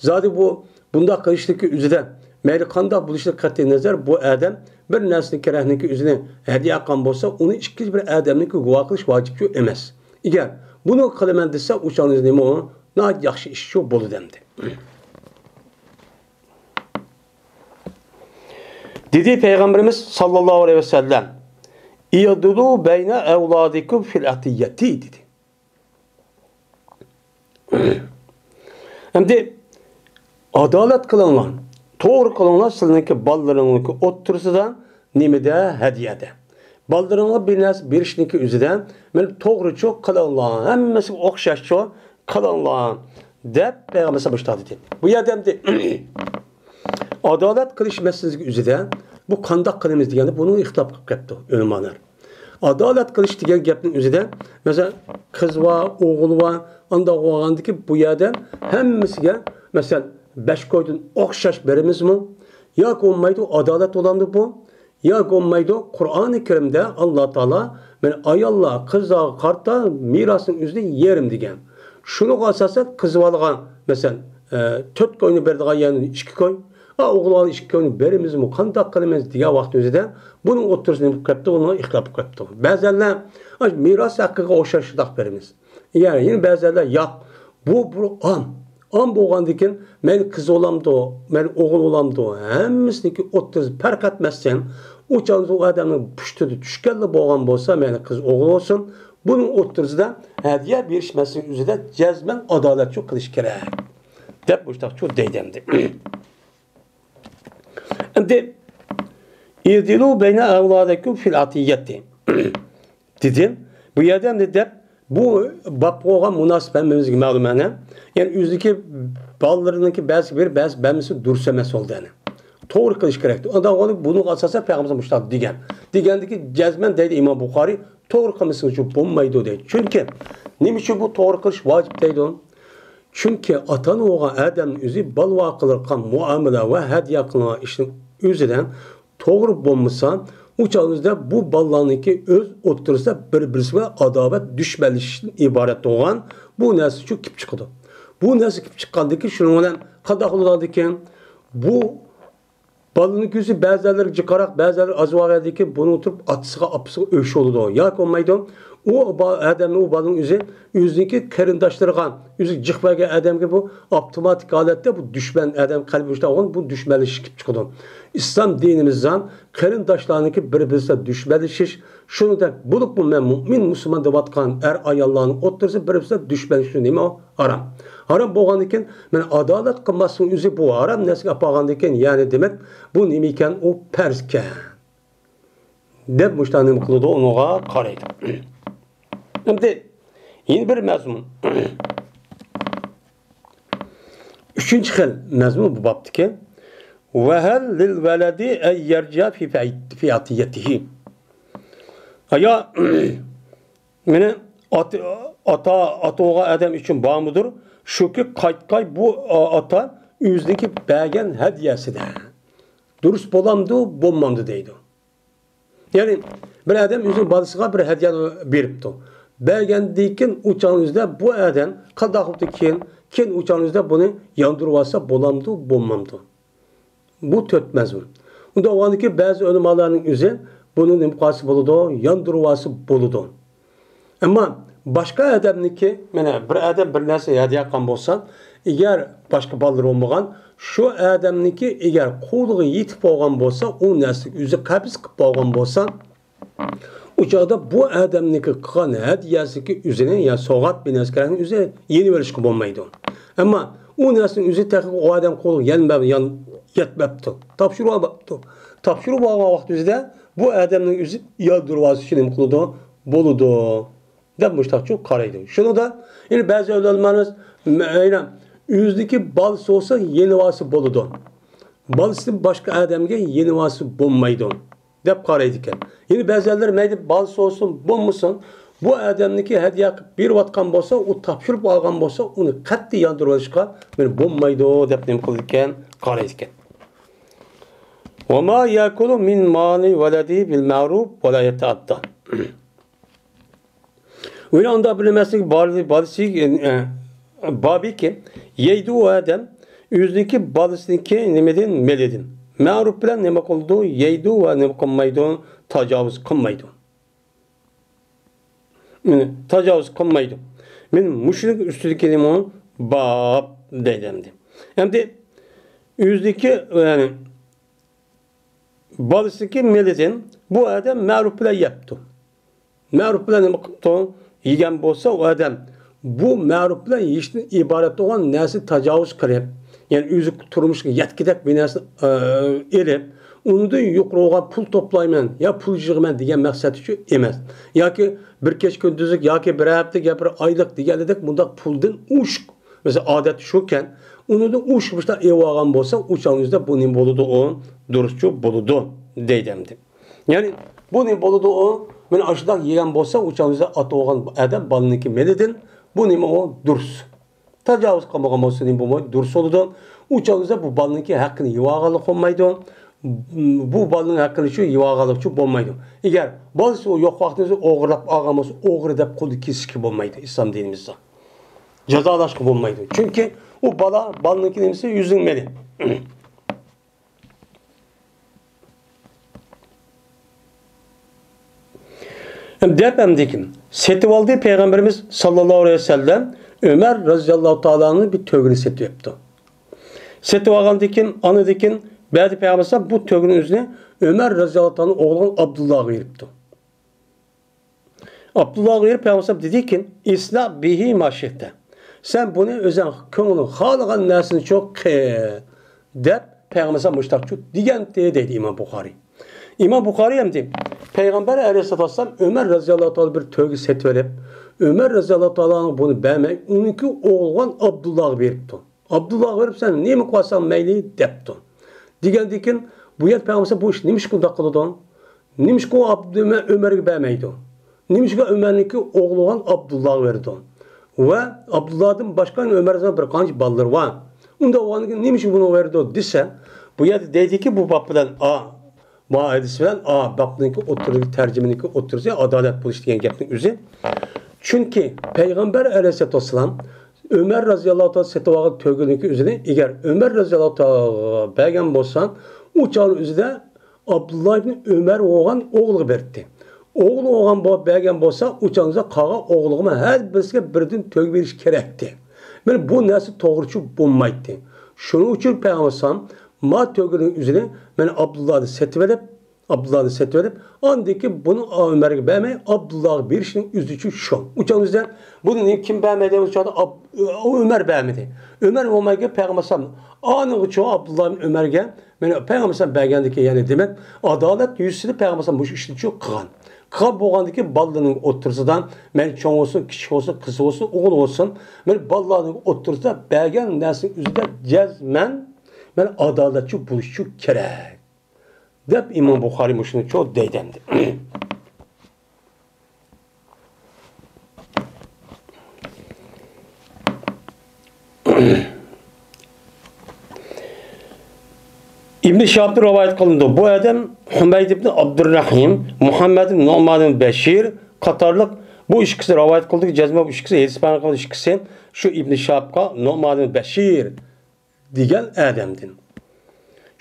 زادى بۇ بۇنداق قىلىشنىڭكى ئۆزىدە، مەيلى قانداق بولۇشىدىن قەتئىينەزەر، بۇ ئادەم بىر نەرسىنى كېرەكنىڭكى ئۆزىنى ھەدىيە قىلغان بولسا، ئۇنى ئىككىنچى بىر ئادەمنىڭكى گۇۋاھ قىلىش ۋاجىپچۇ ئەمەس. ئەگەر بۇنى قىلىمەن دېسە، ئۇ چاغدا نېمە ئۇ؟ ناھايىتى ياخشى ئىشچۇ بولىدۇ ئەمدى. دېدى پەيغەمبىرىمىز ساللاللاھۇ ئەلەيھى ۋەسەللەم، ئىئدىلۇ بەينە ئەۋلادىكۇم فىل ئەتىييەتى، دېدى. ئەمدى ئادالەت قىلىڭلار، توغرا قىلىڭلار، سىلىنىڭكى بالىلىرىڭنىڭكى ئوتتۇرىسىدا نېمىدە؟ ھەدىيەدە. بالىلىرىڭغا بىر نەرسە بېرىشنىڭكى ئۆزىدە، مانا توغرىچۇ قىلىڭلار، ھەممىسىگە ئوخشاشچۇ قىلىڭلار، دەپ پەيغەمبەر ئەلەيھىسسالام مۇشۇنداق دېدى. بۇ يەردە ئەمدى ئادالەت قىلىش مەسىلىسىگە ئۆزىدە بۇ قانداق قىلىمىز دېگەندە بۇنى ئىختىلاپ قىلىپ قېلىپتۇ ئۆلىمالار. ئادالەت قىلىش دېگەن گەپنىڭ ئۆزىدە، مەسىلەن، قىز بار، ئوغۇل بار، ئانداق بولغاندىكىن بۇ يەردە ھەممىسىگە، مەسىلەن، بەش كويدىن ئوخشاش بېرىمىزمۇ؟ ياكى بولمايدۇ، ئادالەت بولامدۇ بۇ؟ ياكى بولمايدۇ، قۇرئانى كەرىمدە ئاللا تائالا، مانا، ئاياللار قىزلارغا قارىتا مىراسنىڭ ئۆزىدە يېرىم دېگەن. شۇنىڭغا ئاساسەن قىز بالىغا، مەسىلەن، ئە، تۆت كوينى بېرىدىغان يەرنى ئىككى كوي، ئا، ئوغۇل بالا ئىككى كوينى بېرىمىزمۇ، قانداق قىلىمىز دېگەن ۋاقىت ئۆزىدە بۇنىڭ ئوتتۇرىسىدا نېمە بولۇپ قېلىپتۇ، بۇنىڭ ئىختىلاپ بولۇپ قېلىپتۇ. بەزەنلەر، ئاي، مىراس ھەققىگە ئوخشاش شۇنداق بېرىمىز. يەنى، يەنە بەزىلەر ياق، بۇ بىر ئام. ئام بولغاندىكىن مەيلى قىز بولامدۇ، مەيلى ئوغۇل بولامدۇ، ھەممىسىنىڭكى ئوتتۇرىسى پەرق ئەتمەستىن، ئۇ چاغدا ئۇ ئادەمنىڭ پۇشتىدا چۈشكەنلا بولغان بولسا، مەيلى قىز ئوغۇل بولسۇن، بۇنىڭ ئوتتۇرىسىدا ھەدىيە بېرىش مەسىلىسى ئۆزىدە جەزمەن ئادالەتچۇ قىلىش كېرەك، دەپ مۇشۇنداقچۇ دەيدۇ ئەمدى. ئەمدى، ئىدىلۇ بەينە ئەۋلادىكۇم فىل ئەتىييەتى. دېدىم. بۇ يەردە ئەمدى دەپ، بۇ باب بولغان مۇناسىپ ھەممىمىزگە مەلۇم ئەنە. يەنى ئۆزىدىكى بالىلىرىنىڭكى بەزىسى بېرىپ، بەزىسى بەرمىسە دۇرۇس ئەمەس بولدى ئەنە. توغرا قىلىش كېرەك. ئانداق بولغاندا بۇنىڭغا ئاساسەن پەيغەمبىرىمىز مۇشۇنداق دېگەن. دېگەندىكى جەزمەن دەيدۇ ئىمام بۇخارىي، توغرا قىلمىسىڭىزچۇ بولمايدۇ دەيدۇ. چۈنكى نېمە ئۈچۈن بۇ توغرا قىلىش ۋاجىپ دەيدۇ؟ چۈنكى ئاتا-ئانا بولغان ئادەمنىڭ ئۆزى بالىغا قىلىۋاتقان مۇئامىلە ۋە ھەدىيە قىلىنغان ئىشنىڭ ئۆزىدە توغرا بولمىسا، ئۇ چاغدا بۇ بالىلارنىڭكى ئۆز ئوتتۇرىسىدا بىر-بىرسى بىلەن ئاداۋەت، دۈشمەنلىشىشتىن ئىبارەت بولغان بۇ نەرسە شۇ كېلىپ چىقىدۇ. بۇ نەرسە كېلىپ چىققاندىن كېيىن شۇنىڭ بىلەن قانداق بولىدىكەن؟ بۇ بالىنىڭ كۆزى بەزىلەرگە جىقراق، بەزىلەرگە ئاز بولغاندىكىن بۇنى تۇرۇپ ئاتىسىغا، ئاپىسىغا ئۆچ بولىدۇ. ياكى بولمايدۇ، ئۇ با-، ئادەمنىڭ، ئۇ بالىنىڭ ئۆزى ئۆزىنىڭكى قېرىنداشلىرىغا، ئۆزىگە جىق بەرگەن ئادەمگە بۇ ئاپتوماتىك ھالەتتە بۇ دۈشمەن، ئادەم قەلبى مۇشۇنداق بولغان، بۇ دۈشمەنلىشىش كېلىپ چىقىدۇ. ئىسلام دىنىمىزدا قېرىنداشلارنىڭكى بىر-بىرسىدە دۈشمەنلىشىش، شۇنىڭدەك بولۇپمۇ مەن مۇئمىن مۇسۇلمان دەۋاتقان ئەر-ئاياللارنىڭ ئوتتۇرىسىدا بىر-بىرسىدە دۈشمەنلىشىش نېمە؟ ھارام. ھارام بولغاندىكىن، مانا ئادالەت قىلماسلىقنىڭ ئۆزى بۇ ھارام نەرسىگە ئاپارغاندىكىن، يەنى دېمەك، بۇ نېمە ئىكەن؟ ئۇ پەرزكەن. دەپ مۇشۇنداق نېمە قىلىدۇ، ئۇنىڭغا قارايدۇ. ئەمدى يەنە بىر مەزمۇن. ئۈچىنچى خىل مەزمۇن بۇ بابتىكى. ۋەھەل لىل ۋەلەدى ئەن يەرجىئە فى، فى، فى ئەتىيەتىھى. ئايا، مېنى ئاتا، ئاتا، ئاتا بولغان ئادەم ئۈچۈن بارمىدۇر؟ شۇكى قايتقاي بۇ ئاتا ئۆزىنىڭكى بەرگەن ھەدىيەسىدە. دۇرۇس بولامدۇ، بولمامدۇ دەيدۇ. يەنى بىر ئادەم ئۆزىنىڭ بالىسىغا بىر ھەدىيە بېرىپتۇ. بەرگەندىن كېيىن ئۇ چاغنىڭ ئۆزىدە بۇ ئادەم قانداق بوپتۇ كېيىن، كېيىن ئۇ چاغنىڭ ئۆزىدە بۇنى ياندۇرۇۋالسا بولامدۇ، بولمامدۇ؟ بۇ تۆت مەزمۇن. ئۇنداق بولغاندىن كېيىن بەزى ئۆلىمالارنىڭ ئۆزى بۇنى نېمە قىلسا بولىدۇ؟ ياندۇرۇۋالسا بولىدۇ. ئەمما باشقا ئادەمنىڭكى، مانا، بىر ئادەم بىر نەرسە ھەدىيە قىلغان بولسا، ئەگەر باشقا بالىلىرى بولمىغان، شۇ ئادەمنىڭكى ئەگەر قولىغا يېتىپ بولغان بولسا، ئۇ نەرسىنى ئۆزى قەبز قىلىپ بولغان بولسا، ئۇ چاغدا بۇ ئادەمنىڭكى قىلغان ھەدىيەسىنىڭكى ئۆزىنى يا سوۋغات بىر نەرسە كېرەكنى ئۆزى يېنىۋېلىشقا بولمايدۇ. ئەمما ئۇ نەرسىنى ئۆزى تېخى ئۇ ئادەم قولىغا يەنمە-، يان-، يەتمەپتۇ. تاپشۇرۇۋالماپتۇ. تاپشۇرۇپ ئالغان ۋاقتى ئۆزىدە بۇ ئادەمنىڭ ئۆزى ياندۇرۇۋالسا شۇ نېمە قىلىدۇ؟ بولىدۇ. دەپ مۇشتاقچۇ قارايدۇ. شۇنىڭدا يەنە بەزى ئۆلىمالىرىمىز، مەيلى، ئۆزىنىڭكى بالىسى بولسا يېنىۋالسا بولىدۇ. بالىسىنى باشقا ئادەمگە يېنىۋالسا بولمايدۇ، دەپ قارايدىكەن. يەنە بەزىلەر مەيلى بالىسى بولسۇن، بولمىسۇن، بۇ ئادەمنىڭكى ھەدىيە قىلىپ بېرىۋاتقان بولسا، ئۇ تاپشۇرۇپ ئالغان بولسا، ئۇنى قەتئىي ياندۇرۇۋېلىشقا مانا بولمايدۇ، دەپ نېمە قىلىدىكەن؟ قارايدىكەن. وما يأكل من مال ولده بالمعروف ولا يتعدى. ئۇنىڭ ئۇنداق بىر نېمىسىنىڭ بار-، بالىسى، ئە، باركى، يەيدۇ ئۇ ئادەم ئۆزىنىڭكى بالىسىنىڭكى نېمىدىن، مېلىدىن. مەرۇپ بىلەن نېمە قىلىدۇ؟ يەيدۇ ۋە نېمە قىلمايدۇ؟ تاجاۋۇز قىلمايدۇ. مانا، تاجاۋۇز قىلمايدۇ. مانا مۇشۇنىڭ ئۈستىدىكى نېمە؟ باب دەيدۇ ئەمدى. ئەمدى ئۆزىنىڭكى، يەنى، بالىسىنىڭكى مېلىدىن بۇ ئادەم مەرۇپ بىلەن يەپتۇ. مەرۇپ بىلەن نېمە قىپتۇ؟ يېگەن بولسا ئۇ ئادەم بۇ مەرۇپ بىلەن يېيىشتىن ئىبارەت بولغان نەرسە تاجاۋۇز قىلىپ، يەنى ئۆزى تۇرمۇشقا يەتكۈدەك بىر نەرسىنى، ئە، ئېلىپ، ئۇنىڭدىن يۇقىرى بولغان پۇل توپلايمەن يا پۇل يىغىمەن دېگەن مەقسەت ئۈچۈن ئەمەس. ياكى بىر كېچە كۈندۈزلۈك ياكى بىر ھەپتىلىك يا بىر ئايلىق دېگەندەك مۇنداق پۇلدىن ئوشۇق، مەسىلەن، ئادەتتە شۇكەن، ئۇنىڭدىن ئوشۇق مۇشۇنداق ئېلىۋالغان بولسا، ئۇ چاغنىڭ ئۆزىدە بۇ نېمە بولىدۇ؟ ئۇ دۇرۇسچۇ بولىدۇ دەيدۇ ئەمدى. يەنى بۇ نېمە بولىدۇ ئۇ؟ مانا ئاشۇنداق يېگەن بولسا، ئۇ چاغدا ئاتا بولغان ئادەم بالىنىڭكى مېلىدىن بۇ نېمە ئۇ؟ دۇرۇس. تاجاۋۇز قىلمىغان بولسا نېمە بولمايدۇ؟ دۇرۇس بولىدۇ. ئۇ چاغدا بۇ بالىنىڭكى ھەققىنى يېۋالغانلىق بولمايدۇ. بۇ بالىنىڭ ھەققىنى شۇ يېۋالغانلىقچۇ بولمايدۇ. ئەگەر بالىسى ئۇ يوق ۋاقتىدا ئوغرىلاپ ئالغان بولسا، ئوغرى دەپ قولدا كېسىشكە بولمايدۇ ئىسلام دىنىمىزدا. جازالاشقا بولمايدۇ. چۈنكى ئۇ بالا، بالىنىڭكى نېمىسى؟ ئۆزىنىڭ مېلى. دەپ ئەمدىكىن سېتىۋالدى پەيغەمبىرىمىز ساللاللاھۇ ئەلەيھى ۋەسەللەم ئۆمەر رازىياللاھۇ تائالا ئەنھۇنىڭ بىر تۆگىنى سېتىۋېپتۇ. سېتىۋالغاندىكىن، ئاندىكىن بەزى پەيغەمبەر بۇ تۆگىنىڭ ئۆزىنى ئۆمەر رازىياللاھۇ تائالا ئوغلىغا ئابدۇللاغا بېرىپتۇ. ئابدۇللاغا بېرىپ پەيغەمبەر دېدىكىن، ئىسنە بىھى ما شىئتە. سەن بۇنى ئۆزۈڭ كۆڭلۈڭ خالىغان نەرسىنى چوق قىل، دەپ پەيغەمبەر مۇشتاقچۇ دېگەنتى، دەيدۇ ئىمام بۇخارىي. ئىمام بۇخارىي ئەمدى پەيغەمبەر ئەلەيھىسسالاتۇ ۋەسسالام ئۆمەر رازىياللاھۇ تائالا بىر تۆگە سېتىۋېلىپ، ئۆمەر رازىياللاھۇ تائالا بۇنى بەرمەي، ئۇنىڭكى ئوغلىغان ئابدۇللاغا بېرىپتۇ. ئابدۇللاغا بېرىپ، سەن نېمە قىلساڭ مەيلى دەپتۇ. دېگەندىكىن، بۇ يەردە پەيغەمبەر بۇ ئىش نېمىشقا ئۇنداق قىلىدۇ؟ نېمىشقا ئۇ ئابدۇ-، ئۆمەرگە بەرمەيدۇ؟ نېمىشقا ئۆمەرنىڭكى ئوغلىغان ئابدۇللاغا بېرىدۇ؟ ۋە ئابدۇللادىن باشقا ئۆمەرنىڭ بىر قانچە بالىلىرى بار. ئۇنداق بولغاندىكىن نېمىشقا بۇنى بېرىدۇ دېسە، بۇ يەردە دەيدىكى، بۇ باب بىلەن ئا، بۇ ھەدىس بىلەن ئا، بابنىڭكى ئوتتۇرىدىكى تەرجىمىنىڭكى ئوتتۇرىسى ئادالەت بولۇش دېگەن گەپنىڭ ئۆزى. چۈنكى پەيغەمبەر ئەلەيھىسسالاتۇ ۋەسسالام ئۆمەر رازىياللاھۇ تائالا سېتىۋالغان تۆگىنىڭكى ئۆزىنى ئەگەر ئۆمەر رازىياللاھۇ تائالا بەرگەن بولسا، ئۇ چاغنىڭ ئۆزىدە ئابدۇللا ئىبنى ئۆمەر بولغان ئوغلىغا بەردى. ئوغلى بولغان بولۇپ بەرگەن بولسا، ئۇ چاغدا قالغان ئوغلىغىمۇ ھەر بىرسىگە بىردىن تۆگە بېرىش كېرەكتى. مانا بۇ نەرسە توغرىچۇ بولمايتتى. شۇنىڭ ئۈچۈن پەيغەمبەر ئەلەيھىسسالام ما تۆگىنىڭ ئۆزىنى مانا ئابدۇللادىن سېتىۋېلىپ، ئابدۇللادىن سېتىۋېلىپ، ئاندىن كېيىن بۇنى ئۆمەرگە بەرمەي، ئابدۇللاغا بېرىشنىڭ ئۆزىچۇ شۇ. ئۇ چاغدا بۇنى كىم بەرمەيدۇ؟ ئۇ چاغدا ئاب-، ئۆمەر بەرمىدى. ئۆمەر بولمايدىكەن، پەيغەمبەر ئەلەيھىسسالام ئانىڭغىچۇ ئابدۇللا ئۆمەرگە، مانا پەيغەمبەر ئەلەيھىسسالام بەرگەندىكىن، يەنى دېمەك، ئادالەت يۈزىسىدە پەيغەمبەر ئەلەيھىسسالام مۇشۇ ئىشنى شۇ قىلغان. قىلغان بولغاندىكىن بالىلىرىنىڭ ئوتتۇرىسىدا، مەيلى چوڭ بولسۇن، كىچىك بولسۇن، قىز بولسۇن، ئوغۇل بولسۇن، مانا بالىلارنىڭ ئوتتۇرىسىدا بەرگەن نەرسىنىڭ ئۆزىدە جەزمەن، مانا ئادالەتچۇ بولۇشچۇ كېرەك. دەپ ئىمام بۇخارىي مۇشۇنىچۇ دەيدۇ ئەمدى. ئىبن شىھابتىن رىۋايەت قىلىنىدۇ. بۇ ئادەم ھۇمەيد ئىبن ئابدۇررەھىم، مۇھەممەد ئىبن نۇئمان ئىبن بەشىر قاتارلىق بۇ ئىككىسى رىۋايەت قىلدى. جەزمەن بۇ ئىككىسى ھەدىس بەيان قىلغان ئىككىسى شۇ ئىبن شىھابقا نۇئمان ئىبن بەشىر دېگەن ئادەمدىن.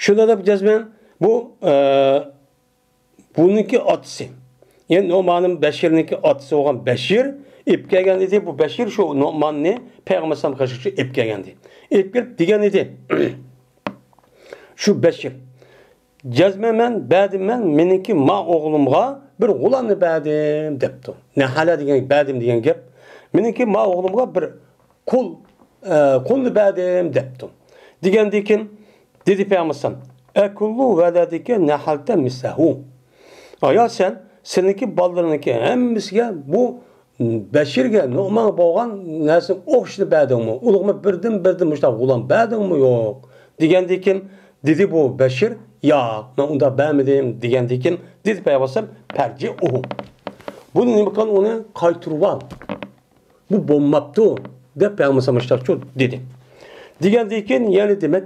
شۇنداق دەپ جەزمەن بۇ، ئە، بۇنىڭكى ئاتىسى، يەنى نۇئمان ئىبن بەشىرنىڭكى ئاتىسى بولغان بەشىر ئېلىپ كەلگەن ئىدى بۇ بەشىر شۇ نوماننى پەيغەمبەر ئەلەيھىسسالامغا قېرىشقا ئېلىپ كەلگەن ئىدى. ئېلىپ كېلىپ دېگەن ئىدى، شۇ بەشىر، جەزمەن مەن بەردىم، مەن مېنىڭكى ما ئوغلۇمغا بىر غۇلامنى بەردىم دەپتۇ. نەھەلە دېگەن، بەردىم دېگەن گەپ. مېنىڭكى ما ئوغلۇمغا بىر قۇل، ئە، قۇلنى بەردىم دەپتۇ. دېگەندىن كېيىن دېدى پەيغەمبەر ئەلەيھىسسالام، ئەكۇللۇ ۋەلەدىكە نەھەلتە مىسلەھۇ. ئايا سەن، سېنىڭكى بالىلىرىڭنىڭكى ھەممىسىگە بۇ بەشىرگە، نومانغا بولغان نەرسىنى ئوخشىشىنى بەردىڭمۇ؟ ئۇلارغىمۇ بىردىن، بىردىن مۇشۇنداق غۇلام بەردىڭمۇ يوق؟ دېگەندىن كېيىن دېدى بۇ بەشىر، ياق، مەن ئۇنداق بەرمىدىم دېگەندىن كېيىن دېدى پەيغەمبەر ئەلەيھىسسالام، پەرجىئۇھۇ. بۇنى نېمە قىل، ئۇنى قايتۇرۇۋال. بۇ بولماپتۇ، دەپ پەيغەمبەر ئەلەيھىسسالام مۇشۇنداق دېدى. دېگەندىن كېيىن يەنە دېمەك،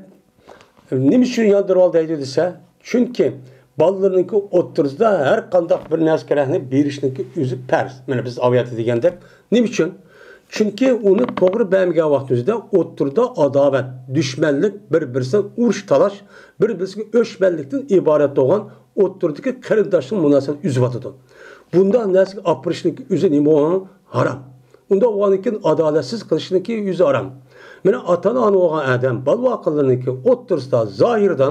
نېمە ئۈچۈن ياندۇرۇۋال دەيدۇ دېسە، چۈنكى بالىلىرىنىڭكى ئوتتۇرىسىدا ھەر قانداق بىر نەرسە كېرەكنى بېرىشنىڭكى ئۆزى پەرز. مانا بىز ئاۋۇ يەردە دېگەندەك. نېمە ئۈچۈن؟ چۈنكى ئۇنى توغرا بەرمىگەن ۋاقتىمىزدا ئوتتۇرىدا ئاداۋەت، دۈشمەنلىك، بىر-بىرسىدىن ئۇرۇش-تالاش، بىر-بىرسىگە ئۆچمەنلىكتىن ئىبارەت بولغان ئوتتۇرىدىكى قېرىنداشلىق مۇناسىۋەتنى ئۈزۈۋاتىدۇ. بۇنداق نەرسىگە ئاپىرىشنىڭكى ئۆزى نېمە بولغان؟ ھارام. ئۇنداق بولغاندىكىن ئادالەتسىز قىلىشنىڭكى ئۆزى ھارام. مانا ئاتا-ئانا بولغان ئادەم بالا-ۋاقىلىرىنىڭكى ئوتتۇرىسىدا زاھىرىدا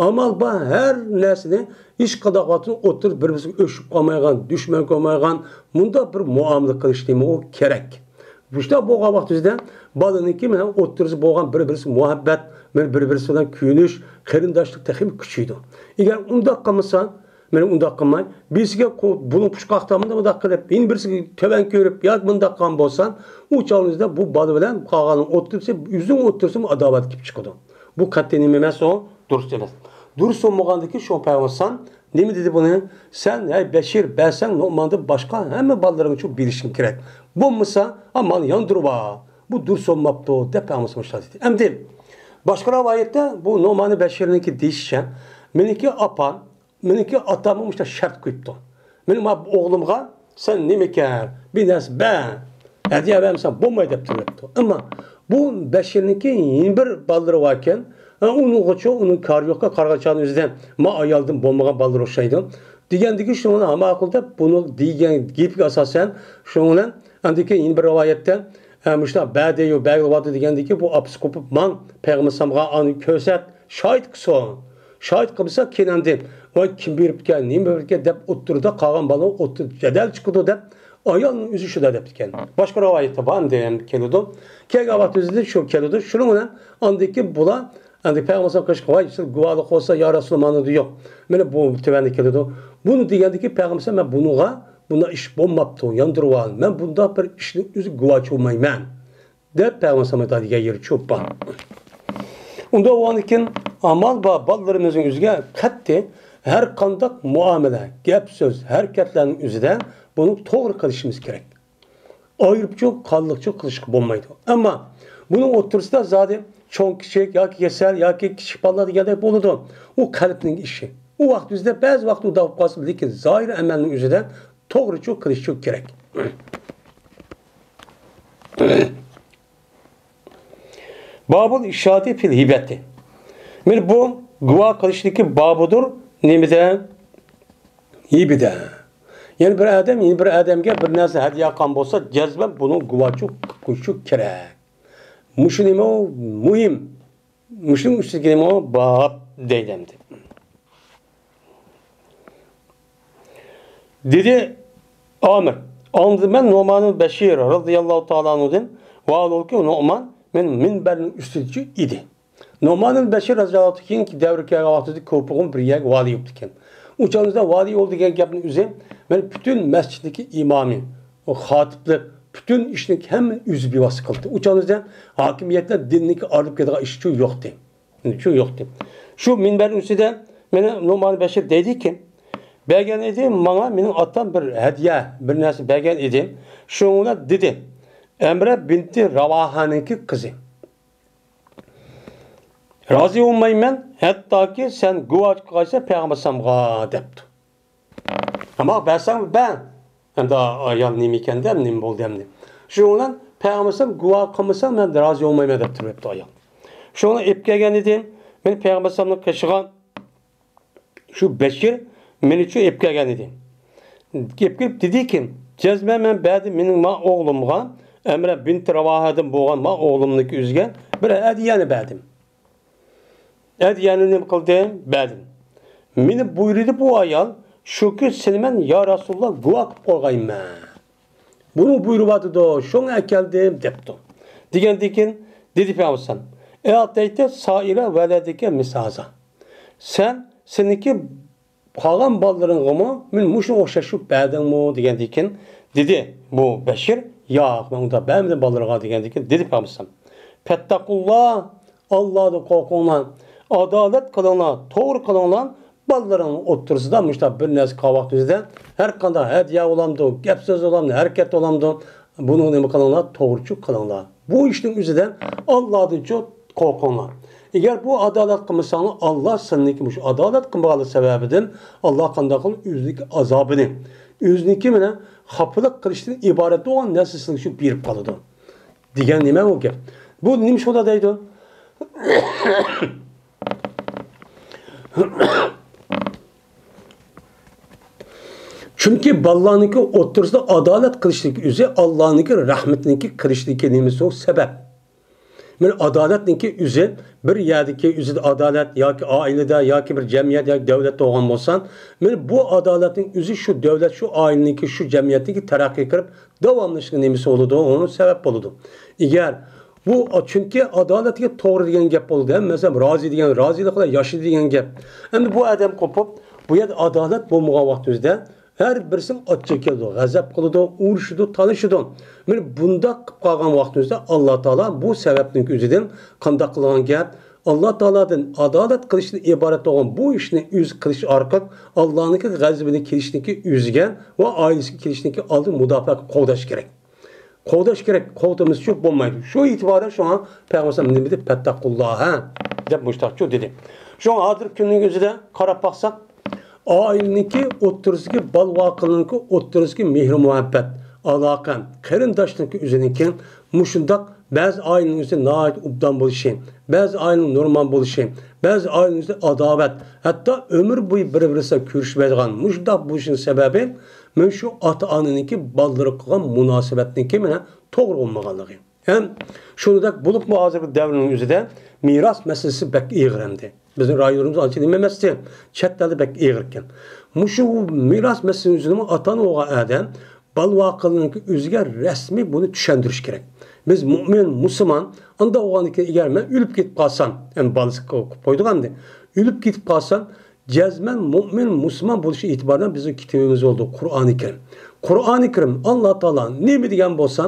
ئامال بار ھەر نەرسىنى ھېچقانداق ۋاقىتتا ئوتتۇرىدا بىر-بىرسىگە ئۆچۈپ قالمايدىغان، دۈشمەن قىلمايدىغان مۇنداق بىر مۇئامىلە قىلىش نېمە ئۇ كېرەك. مۇشۇنداق بولغان ۋاقتىمىزدا بالىنىڭكى مانا ئوتتۇرىسى بولغان بىر-بىرسى مۇھەببەت، مانا بىر-بىرسى بىلەن كۆيۈنۈش، قېرىنداشلىق تېخىمۇ كۈچىيىدۇ. ئەگەر ئۇنداق قىلمىسا، مانا ئۇنداق قىلماي، بىرسىگە قو-، بۇلۇڭ پۇچقاقتا مۇنداق، مۇنداق قىلىپ، يەنە بىرسىگە تۆۋەن كۆرۈپ ياكى مۇنداق قىلغان بولسا، ئۇ چاغنىڭىزدا بۇ بالا بىلەن قالغاننىڭ ئوتتۇرىسى، ئۆزىنىڭ ئوتتۇرىسىمۇ ئاداۋەتكە كېلىپ چىقىدۇ. بۇ قەتئىي نېمە ئەمەس ئۇ؟ دۇرۇس ئەمەس. دۇرۇس بولمىغاندىكىن شۇ پەيغەمبەر نېمە دېدى بۇنى؟ سەن، ھەي بەشىر، بەرسەڭ نوماندىن باشقا ھەممە بالىلىرىڭچۇ بېرىشىڭ كېرەك. بولمىسا، ھا، مانا ياندۇرۇۋال. بۇ دۇرۇس بولماپتۇ، دەپ پەيغەمبەر مۇشۇنداق دېدى. ئەمدى باشقا رىۋايەتتە بۇ نومانى بەشىرنىڭكى دېيىشىچە، مېنىڭكى ئاپام، مېنىڭكى ئاتاممۇ مۇشۇنداق شەرت قويۇپتۇ. مېنىڭ ما ئوغلۇمغا سەن نېمىكەن، بىر نەرسە بەر، ھەدىيە بەرمىسەڭ بولمايدۇ دەپ تۇرۇپتۇ. ئەمما بۇ بەشىرنىڭكى يەنە بىر بالىلىرى باركەن. ھە، ئۇنىڭغىچۇ، ئۇنىڭ كارى يوقكەن، قارىغان چاغنىڭ ئۆزىدە ما ئايالدىن بولمىغان بالىلىرى ئوخشايدۇ. دېگەندىكى شۇنىڭ بىلەن ھە ماقۇل دەپ بۇنىڭ دېگەن گېپىگە ئاساسەن، شۇنىڭ بىلەن ئاندىن كېيىن يەنە بىر رىۋايەتتە، ھە، مۇشۇنداق بەردى، يو، بەرگىلى باراتتى دېگەندىكى بۇ ئاپىسى قوپۇپ ماڭ، پەيغەمبەر ئەلەيھىسسالامغا ئانى كۆرسەت، شاھىت قىلسۇن. شاھىت قىلمىسا كېيىن ئاندىن، ۋاي، كىم بېرىپتىكەن، نېمە بېرىپتىكەن دەپ ئوتتۇرىدا قالغان بالا ئوتتۇرىدا جېدەل چىقىدۇ دەپ ئايالنىڭ ئۆزى شۇنداق دەپتىكەن. باشقا رىۋايەتتە بار ئەمدى كېلىدۇ. كەلگەن ۋاقتىمىزدا شۇ كېلىدۇ. شۇنىڭ بىلەن ئاندىن كېيىن بۇلار ئەمدى پەيغەمبەر ئەلەيھىسسالامغا قېرىشقا، ۋاي، سىز گۇۋاھلىق قىلسا يا رەسۇلاللا مانا دېدى يوق. مانا بۇ تۆۋەندە كېلىدۇ. بۇنى دېگەندىكى پەيغەمبەر ئەلەيھىسسالام مەن بۇنىڭغا بۇنداق ئىش بولماپتۇ، ياندۇرۇۋال. مەن بۇنداق بىر ئىشنىڭ ئۆزىگە گۇۋاچى بولمايمەن. دەپ پەيغەمبەر ئەلەيھىسسالام دېگەن يېرى چوپان. ئۇنداق بولغاندىكىن ئامال بار بالىلىرىمىزنىڭ ئۆزىگە قەتئىي ھەر قانداق مۇئامىلە، گەپ-سۆز، ھەرىكەتلەرنىڭ ئۆزىدە بۇنى توغرا قىلىشىمىز كېرەك. ئايرىپچۇ، قانلىقچۇ قىلىشقا بولمايدۇ. ئەمما بۇنىڭ ئوتتۇرىسىدا زادى چوڭ-كىچىك ياكى كېسەل ياكى كىچىك بالىلار دېگەندەك بولىدۇ. ئۇ قەلبنىڭ ئىشى. ئۇ ۋاقتىمىزدا بەزى ۋاقىت ئۇنداق بولۇپ قالسا، لېكىن زاھىر ئەمەلنىڭ ئۆزىدە توغرىچۇ قىلىشچۇ كېرەك. بابۇل ئىشاھادەتى فىل ھىبەتى. مانا بۇ گۇۋاھ قىلىشتىكى بابىدۇر. نېمىدە؟ ھىبىدە. يەنى بىر ئادەم يەنە بىر ئادەمگە بىر نەرسە ھەدىيە قىلغان بولسا، جەزمەن بۇنىڭ گۇۋاچۇ قويۇشى كېرەك. مۇشۇ نېمە ئۇ؟ مۇھىم. مۇشۇنىڭ ئۈستىدىكى نېمە ئۇ؟ باب دەيدۇ ئەمدى. دېدى ئامىر، ئاڭلىدىم مەن نومان بەشىر رەزىياللاھۇ تائالا ئەنھۇدىن، ۋاھالبۇكى نومان مەن مىنبەرنىڭ ئۈستىدىچۇ ئىدى. نومان بەشىر رەزىياللاھۇ تائالا كېيىنكى دەۋرگە كەلگەن ۋاقتىدا كوپىغۇم بىر يەرگە ۋالىي بوپتىكەن. ئۇ چاغدا ۋالىي بولدى دېگەن گەپنىڭ ئۆزى، مەن پۈتۈن مەسچىتنىڭكى ئىمامى، ئۇ خاتىپلىق، پۈتۈن ئىشنىڭ ھەممە ئۆزى بىۋاسىتە قىلدى. ئۇ چاغدا ھاكىمىيەت بىلەن دىننىڭكى ئايرىلىپ كېتىدىغان ئىشچۇ يوقتى. شۇ يوقتى. شۇ مىنبەرنىڭ ئۈستىدە مانا نومان بەشىر دەيدىكى، بەرگەن ئىدى ماڭا مېنىڭ ئاتام بىر ھەدىيە، بىر نەرسە بەرگەن ئىدى. شۇنىڭ بىلەن دېدى، ئەمرە بىنتى راۋاھانىڭكى قىزى. رازى بولمايمەن، ھەتتاكى سەن گۇۋاچى قىلغايسەن پەيغەمبەر ئەلەيھىسسالامغا، دەپتۇ. ئەمما بەرسەڭ بەر. ئەمدى ئايال نېمە ئىكەن دەپ، نېمە بولدى ئەمدى؟ شۇنىڭ بىلەن پەيغەمبەر ئەلەيھىسسالام گۇۋاھ قىلمىسا مەن رازى بولمايمەن دەپ تۇرۇپتۇ ئايال. شۇنى ئېلىپ كەلگەن ئىدى. مېنى پەيغەمبەر ئەلەيھىسسالامنىڭ قېشىغا شۇ بەشىر مېنىچۇ ئېلىپ كەلگەن ئىدى. ئېلىپ كېلىپ دېدىكى، جەزمەن مەن بەردىم مېنىڭ ما ئوغلۇمغا، ئەمرە بىنت راۋاھەدىن بولغان ما ئوغلۇمنىڭكى ئۆزىگە بىر ھەدىيەنى بەردىم. ھەدىيەنى نېمە قىلدىم؟ بەردىم. مېنى بۇيرۇدى بۇ ئايال، شۇ كۈن سېنى مەن يا رەسۇلاللا گۇۋاھ قىلىپ قويغايمەن. بۇنى بۇيرۇۋاتىدۇ، شۇڭا ئەكەلدىم دەپتۇ. دېگەندىن كېيىن دېدى پەيغەمبەر ئەلەيھىسسالام، ئەئتەيتە سائىرە ۋەلەدىكە مىسلە ھازا. سەن سېنىڭكى قالغان بالىلىرىڭغىمۇ مېنى مۇشۇنىڭغا ئوخشاش قىلىپ بەردىڭمۇ؟ دېگەندىن كېيىن دېدى بۇ بەشىر، ياق، مەن ئۇنداق بەرمىدىم بالىلىرىغا دېگەندىن كېيىن دېدى پەيغەمبەر ئەلەيھىسسالام، فەتتەقۇللا، ئاللادىن قورقۇڭلار، ئادالەت قىلىڭلار، توغرا قىلىڭلار، بالىلىرىڭنىڭ ئوتتۇرىسىدا مۇشۇنداق بىر نەرسە قىلغان ۋاقتىڭىزدا ھەر قانداق ھەدىيە بولامدۇ، گەپ سۆز بولامدۇ، ھەرىكەت بولامدۇ، بۇنى نېمە قىلىڭلار؟ توغرىچۇ قىلىڭلار. بۇ ئىشنىڭ ئۆزىدە ئاللادىنچۇ قورقۇڭلار. ئەگەر بۇ ئادالەت قىلمىساڭلار، ئاللا سىلىنىڭكى مۇشۇ ئادالەت قىلمىغانلىق سەۋەبىدىن ئاللا قانداق قىلىدۇ؟ ئۆزىنىڭكى ئازابىنى، ئۆزىنىڭكى مانا خاپىلىق قىلىشتىن ئىبارەت بولغان نەرسىنى سىلىگە شۇ بېرىپ قالىدۇ. دېگەن نېمە ئۇ گەپ؟ بۇ نېمە شۇنداق دەيدۇ؟ چۈنكى بالىلارنىڭكى ئوتتۇرىسىدا ئادالەت قىلىشلىق ئۆزى ئاللانىڭكى رەھمىتىنىڭكى كىرىشلىكى نېمىسى ئۇ سەۋەب. مانا ئادالەتنىڭكى ئۆزى بىر يەردىكى ئۆزىدە ئادالەت ياكى ئائىلىدە ياكى بىر جەمئىيەت ياكى دۆلەتتە بولغان بولسا، مانا بۇ ئادالەتنىڭ ئۆزى شۇ دۆلەت، شۇ ئائىلىنىڭكى، شۇ جەمئىيەتنىڭكى تەرەققىي قىلىپ داۋاملىشىشىغا نېمىسى بولىدۇ؟ ئۇنىڭ سەۋەب بولىدۇ. ئەگەر بۇ، چۈنكى ئادالەتكە توغرا دېگەن گەپ بولىدۇ. ھەممە نەرسە رازى دېگەن، رازىلىق بىلەن ياشىدى دېگەن گەپ. ئەمدى بۇ ئادەم قوپۇپ، بۇ يەردە ئادالەت بولمىغان ۋاقتىمىزدا ھەر بىرسىنىڭ ئاچچىقى كېلىدۇ، غەزەپ قىلىدۇ، ئۇرۇشىدۇ، تالىشىدۇ. مانا بۇنداق قىلىپ قالغان ۋاقتىمىزدا ئاللا تائالا بۇ سەۋەبنىڭ ئۆزىدىن قانداق قىلغان گەپ؟ ئاللا تائالادىن ئادالەت قىلىشتىن ئىبارەت بولغان بۇ ئىشنى ئۆزى قىلىش ئارقىلىق ئاللانىڭكى غەزىپىنى كېلىشنىكى ئۆزىگە ۋە ئائىلىسىگە كېلىشنىكى ئالدىن مۇداپىئە قوغداش كېرەك. قوغداش كېرەك، قوغدىمىسىچۇ بولمايدۇ. شۇ ئېتىبارى شۇڭا پەيغەمبەر نېمە دېدى؟ پەتتەقۇللاھە دەپ مۇشتاقچۇ دېدى. شۇڭا ھازىرقى كۈننىڭ ئۆزىدە قاراپ باقساق، ئائىلىنىڭكى ئوتتۇرىسىدىكى، بال-ۋاقىلىنىڭكى ئوتتۇرىسىدىكى مېھرى-مۇھەببەت، ئالاقە، قېرىنداشنىڭكى ئۆزىنىڭكى مۇشۇنداق بەزى ئائىلىنىڭ ئۆزىدە ناھايىتى ئوبدان بولۇشى، بەزى ئائىلىنىڭ نورمال بولۇشى، بەزى ئائىلىنىڭ ئۆزىدە ئاداۋەت، ھەتتا ئۆمۈر بويى بىر-بىرسى بىلەن كۆرۈشمەيدىغان مۇشۇنداق بولۇشىنىڭ سەۋەبى مانا شۇ ئاتا-ئانىنىڭكى بالىلىرىغا قىلغان مۇناسىۋەتنىڭكى مانا توغرا بولمىغانلىقى. ھەم شۇنىڭدەك بولۇپمۇ ھازىرقى دەۋرنىڭ ئۆزىدە مىراس مەسىلىسى بەك ئېغىر ئەمدى. بىزنىڭ رايونىمىزدا ئانچە نېمە ئەمەستى، چەت ئەلدە بەك ئېغىركەن. مۇشۇ مىراس مەسىلىسىنىڭ ئۆزىدىمۇ ئاتا-ئانا بولغان ئادەم بالا-ۋاقىلىرىنىڭكى ئۆزىگە رەسمىي بۇنى چۈشەندۈرۈش كېرەك. بىز مۆمىن، مۇسۇلمان، ئانداق بولغاندىكىن ئەگەر مەن ئۆلۈپ كېتىپ قالسام، ئەمدى بالىسى قويدۇق ئەمدى، ئۆلۈپ كېتىپ قالسام، جەزمەن مۆمىن، مۇسۇلمان بولۇش ئېتىبارى بىلەن بىزنىڭ كىتابىمىز بولىدۇ، قۇرئانى كەرىم. قۇرئانى كەرىم، ئاللا تائالا نېمە دېگەن بولسا،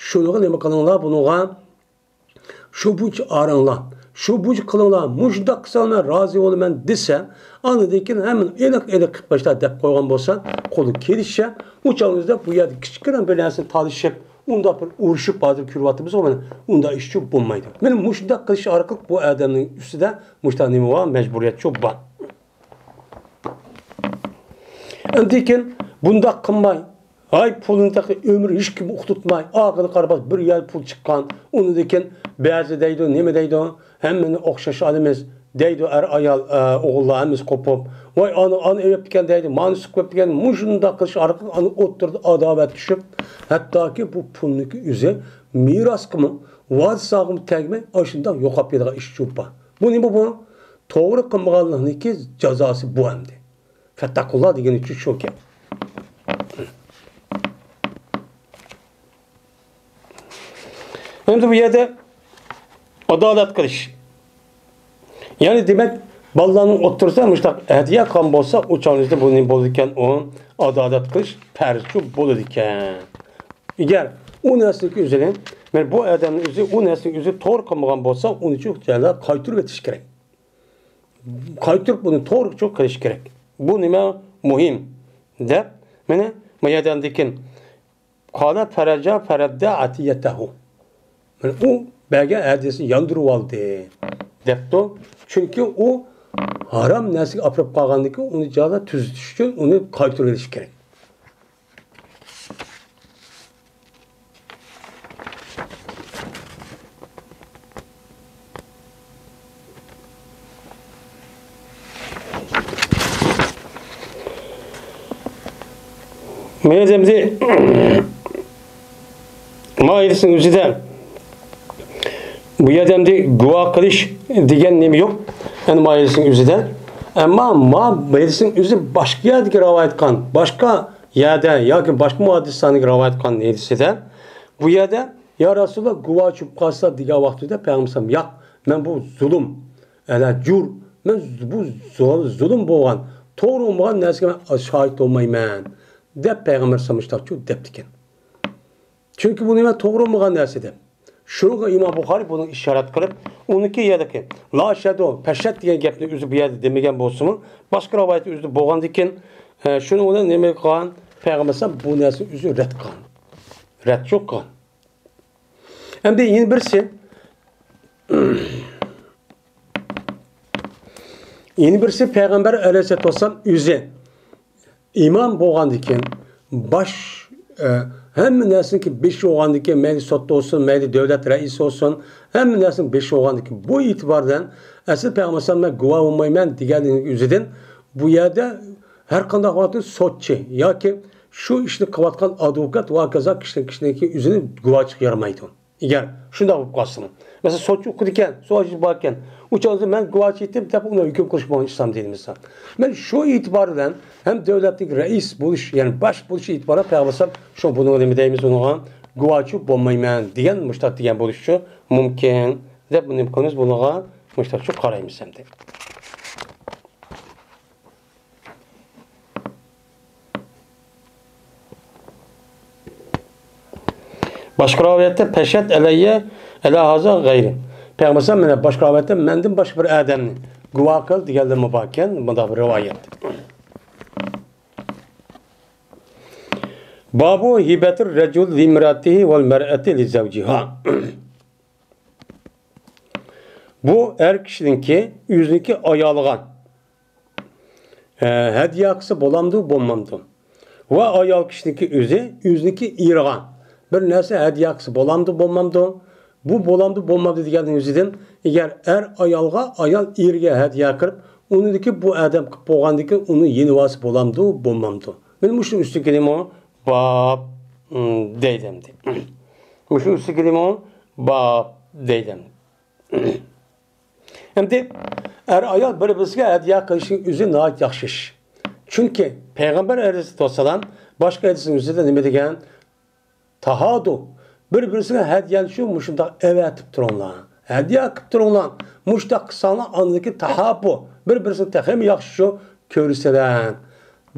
شۇنىڭغا نېمە قىلىڭلار، بۇنىڭغا شۇ بويىچە ئارىڭلار، شۇ بويىچە قىلىڭلار، مۇشۇنداق قىلساڭلار رازى بولىمەن دېسە، ئاندىن كېيىن ھەممىنى ئېلىق-ئېلىق قىلىپ باشلا دەپ قويغان بولسا، قولى كېلىشىچە، ئۇ چاغىڭىزدا بۇ يەردە كىچىككىنە بىر نەرسىنى تالىشىپ، ئۇنداق بىر ئۇرۇشۇپ ھازىر كۆرۈۋاتىمىزغۇ مانا، ئۇنداق ئىشچۇ بولمايدۇ. مانا مۇشۇنداق قىلىش ئارقىلىق بۇ ئادەمنىڭ ئۈستىدە مۇشۇنداق نېمە بار، مەجبۇرىيەتچۇ بار. ئاندىن كېيىن بۇنداق قىلماي، ھاي، پۇلنى تېخى ئۆمرى ھېچكىمگە ئۇقتۇرتماي، ئاخىرى قارىماس بىر يەر پۇل چىققان. ئۇنىڭدىن كېيىن بەزى دەيدۇ، نېمە دەيدۇ، ھەممىنى ئوخشاش ئالىمىز دەيدۇ، ئەر-ئايال، ئە، ئوغۇللار ھەممىسى قوپۇپ، ۋاي، ئانا، ئانا ئۆلۈپتىكەن دەيدۇ، مانىسى قوپتىكەن، مۇشۇنداق قىلىش ئارقىلىق ئانا ئوتتۇرىدا ئاداۋەت چۈشۈپ، ھەتتاكى بۇ پۇلنىڭكى ئۆزى مىراسقىمۇ، ۋارىسلارغىمۇ تەگمەي، ئاشۇنداق يوقاپ كېتىدىغان ئىشچۇ بار. بۇ نېمە بۇ؟ توغرا قىلمىغانلىقنىڭكى جازاسى بۇ ئەمدى. فەتتەقۇللا دېگىنى شۇكەن. ئەمدى بۇ يەردە ئادالەت قىلىش. يەنى دېمەك، بالىلارنىڭ ئوتتۇرىسىدا مۇشۇنداق ھەدىيە قىلغان بولسا، ئۇ چاغدا بۇ نېمە بولىدىكەن؟ ئۇ ئادالەت قىلىش پەرزچۇ بولىدىكەن. ئەگەر ئۇ نەرسىنىڭكى ئۆزىنى، مانا بۇ ئادەمنىڭ ئۆزى ئۇ نەرسىنىڭ ئۆزى توغرا قىلمىغان بولسا، ئۇنى شۇ جايدا قايتۇرۇۋېتىش كېرەك. قايتۇرۇپ بۇنى توغرا قىلىش كېرەك. بۇ نېمە مۇھىم دەپ، مانا، ما يەردىن كېيىن قال فرجع فرد عطيته. مانا، ئۇ بەرگەن ھەدىيىسىنى ياندۇرۇۋالدى دەپتۇ. چۈنكى ئۇ ھارام نەرسىگە ئاپىرىپ قالغاندىكىن، ئۇنى جادا تۈزىتىش ئۈچۈن ئۇنى قايتۇرۇۋېلىش كېرەك. يەنە ئەمدى ما ھەدىسنىڭ ئۆزىدە بۇ يەردە ئەمدى گۇۋاھ قىلىش دېگەن نېمە يوق. يەنى ما ھەدىسنىڭ ئۆزىدە. ئەمما ما ھەدىسنىڭ ئۆزى باشقا يەردىكى رىۋايەت قىلغان، باشقا يەردە ياكى باشقا مۇھەددىسلەرنىڭ رىۋايەت قىلغان ھەدىسىدە بۇ يەردە يا رەسۇلاللا، گۇۋاھچى بولۇپ قالسا دېگەن ۋاقتىدا پەيغەمبەر ياق، مەن بۇ زۇلۇم، ئەلە جۇر، مەن بۇ زۇ-، زۇلۇم بولغان، توغرا بولمىغان نەرسىگە مەن شاھىت بولمايمەن دەپ پەيغەمبەر ئەلەيھىسسالام مۇشۇنداق دەپتىكەن. چۈنكى بۇ نېمە؟ توغرا بولمىغان نەرسە دەپ. شۇنىڭغا ئىمام بۇخارىي بۇنىڭ ئىشارەت قىلىپ، ئۇنىڭكى يەردىكى لا شەدۇ، پەشەت دېگەن گەپنى ئۆزى بۇ يەردە دېمىگەن بولسىمۇ، باشقا رىۋايەت ئۆزىدە بولغاندىكىن، ئە، شۇنىڭ بىلەن نېمە قىلغان؟ پەيغەمبەر ئەلەيھىسسالام بۇ نەرسىنى ئۆزى رەت قىلغان. رەت يوق قىلغان. ئەمدى يەنە بىرسى، يەنە بىرسى پەيغەمبەر ئەلەيھىسسالاتۇ ۋەسسالام ئۆزى ئىمام بولغاندىكىن، باش، ئە، ھەممە نەرسىنىڭكى بېشى بولغاندىكىن، مەيلى سوتتا بولسۇن، مەيلى دۆلەت رەئىسى بولسۇن، ھەممە نەرسىنىڭ بېشى بولغاندىكىن، بۇ ئېتىبار بىلەن ئەسلى پەيغەمبەر ئەلەيھىسسالام مەن گۇۋاھ بولمايمەن دېگەننىڭ ئۆزىدىن بۇ يەردە ھەر قانداق ۋاقىتتا سوتچى ياكى شۇ ئىشنى قىلىۋاتقان ئادۋوكات ۋە ھاكازا كىشىنىڭ، كىشىنىڭكى ئۆزىنى گۇۋاھچىلىققا يارىمايدۇ. ئەگەر شۇنداق بولۇپ قالسىمۇ، مەسىلەن، سوتچى ئۇقىدىكەن، سوتچى باركەن، ئۇ چاغدا مەن گۇۋاھچى ئېيتتىم دەپ ئۇنى ھۆكۈم قىلىش بولغان ئىسلام دىنىمىزدا. مەن شۇ ئېتىبار بىلەن ھەم دۆلەتنىڭ رەئىس بولۇش، يەنى باش بولۇش ئېتىبارى بىلەن پەيغەمبەر ئەلەيھىسسالام شۇ بۇنىڭغا نېمە دەيمىز، بۇنىڭغا گۇۋاھچى بولمايمەن دېگەن مۇشتاق دېگەن بولۇشى مۇمكىن دەپ نېمە قىلىمىز، بۇنىڭغا مۇشتاقچە قارايمىز ئەمدى. باشقا رىۋايەتتە پەشەت ئەلەييە ئەلا ھازا غەيرى. پەيغەمبەر مەنە باشقا رىۋايەتتە مەندىن باشقا بىر ئادەمنى گۇۋاھ قىل دېگەنلەرمۇ باركەن، مۇنداق بىر رىۋايەت. بابۇ ھىبەتىر رەجۇل لىمراتىھى ۋەل مەرئەتى لىزەۋجىھا. بۇ ئەر كىشىنىڭكى ئۆزىنىڭكى ئايالىغا ئە، ھەدىيە قىلسا بولامدۇ، بولمامدۇ؟ ۋە ئايال كىشىنىڭكى ئۆزى ئۆزىنىڭكى ئېرىغا بىر نەرسە ھەدىيە قىلسا بولامدۇ، بولمامدۇ؟ بۇ بولامدۇ، بولمامدۇ دېگەننىڭ ئۆزىدىن، ئەگەر ئەر ئايالغا، ئايال ئېرىگە ھەدىيە قىلىپ، ئۇنىڭدىكى بۇ ئادەم قىلىپ بولغاندىن كېيىن ئۇنى يېنىۋالسا بولامدۇ، بولمامدۇ؟ مانا مۇشۇنىڭ ئۈستىگە نېمە باب، ئىم، دەيدۇ ئەمدى. مۇشۇنىڭ ئۈستىگە نېمە باب دەيدۇ ئەمدى. ئەمدى ئەر-ئايال بىر-بىرسىگە ھەدىيە قىلىشنىڭ ئۆزى ناھايىتى ياخشى ئىش. چۈنكى پەيغەمبەر ئەلەيھىسسالام باشقا ھەدىسنىڭ ئۆزىدە نېمە دېگەن؟ تاھادۇ، بىر-بىرسىگە ھەدىيەلىشىڭ مۇشۇنداق ئەۋەتىپ تۇرۇڭلار. ھەدىيە قىلىپ تۇرۇڭلار. مۇشۇنداق قىلساڭلار ئاندىن كېيىن تاھابۇ، بىر-بىرسىنى تېخىمۇ ياخشى كۆرىسىلەر.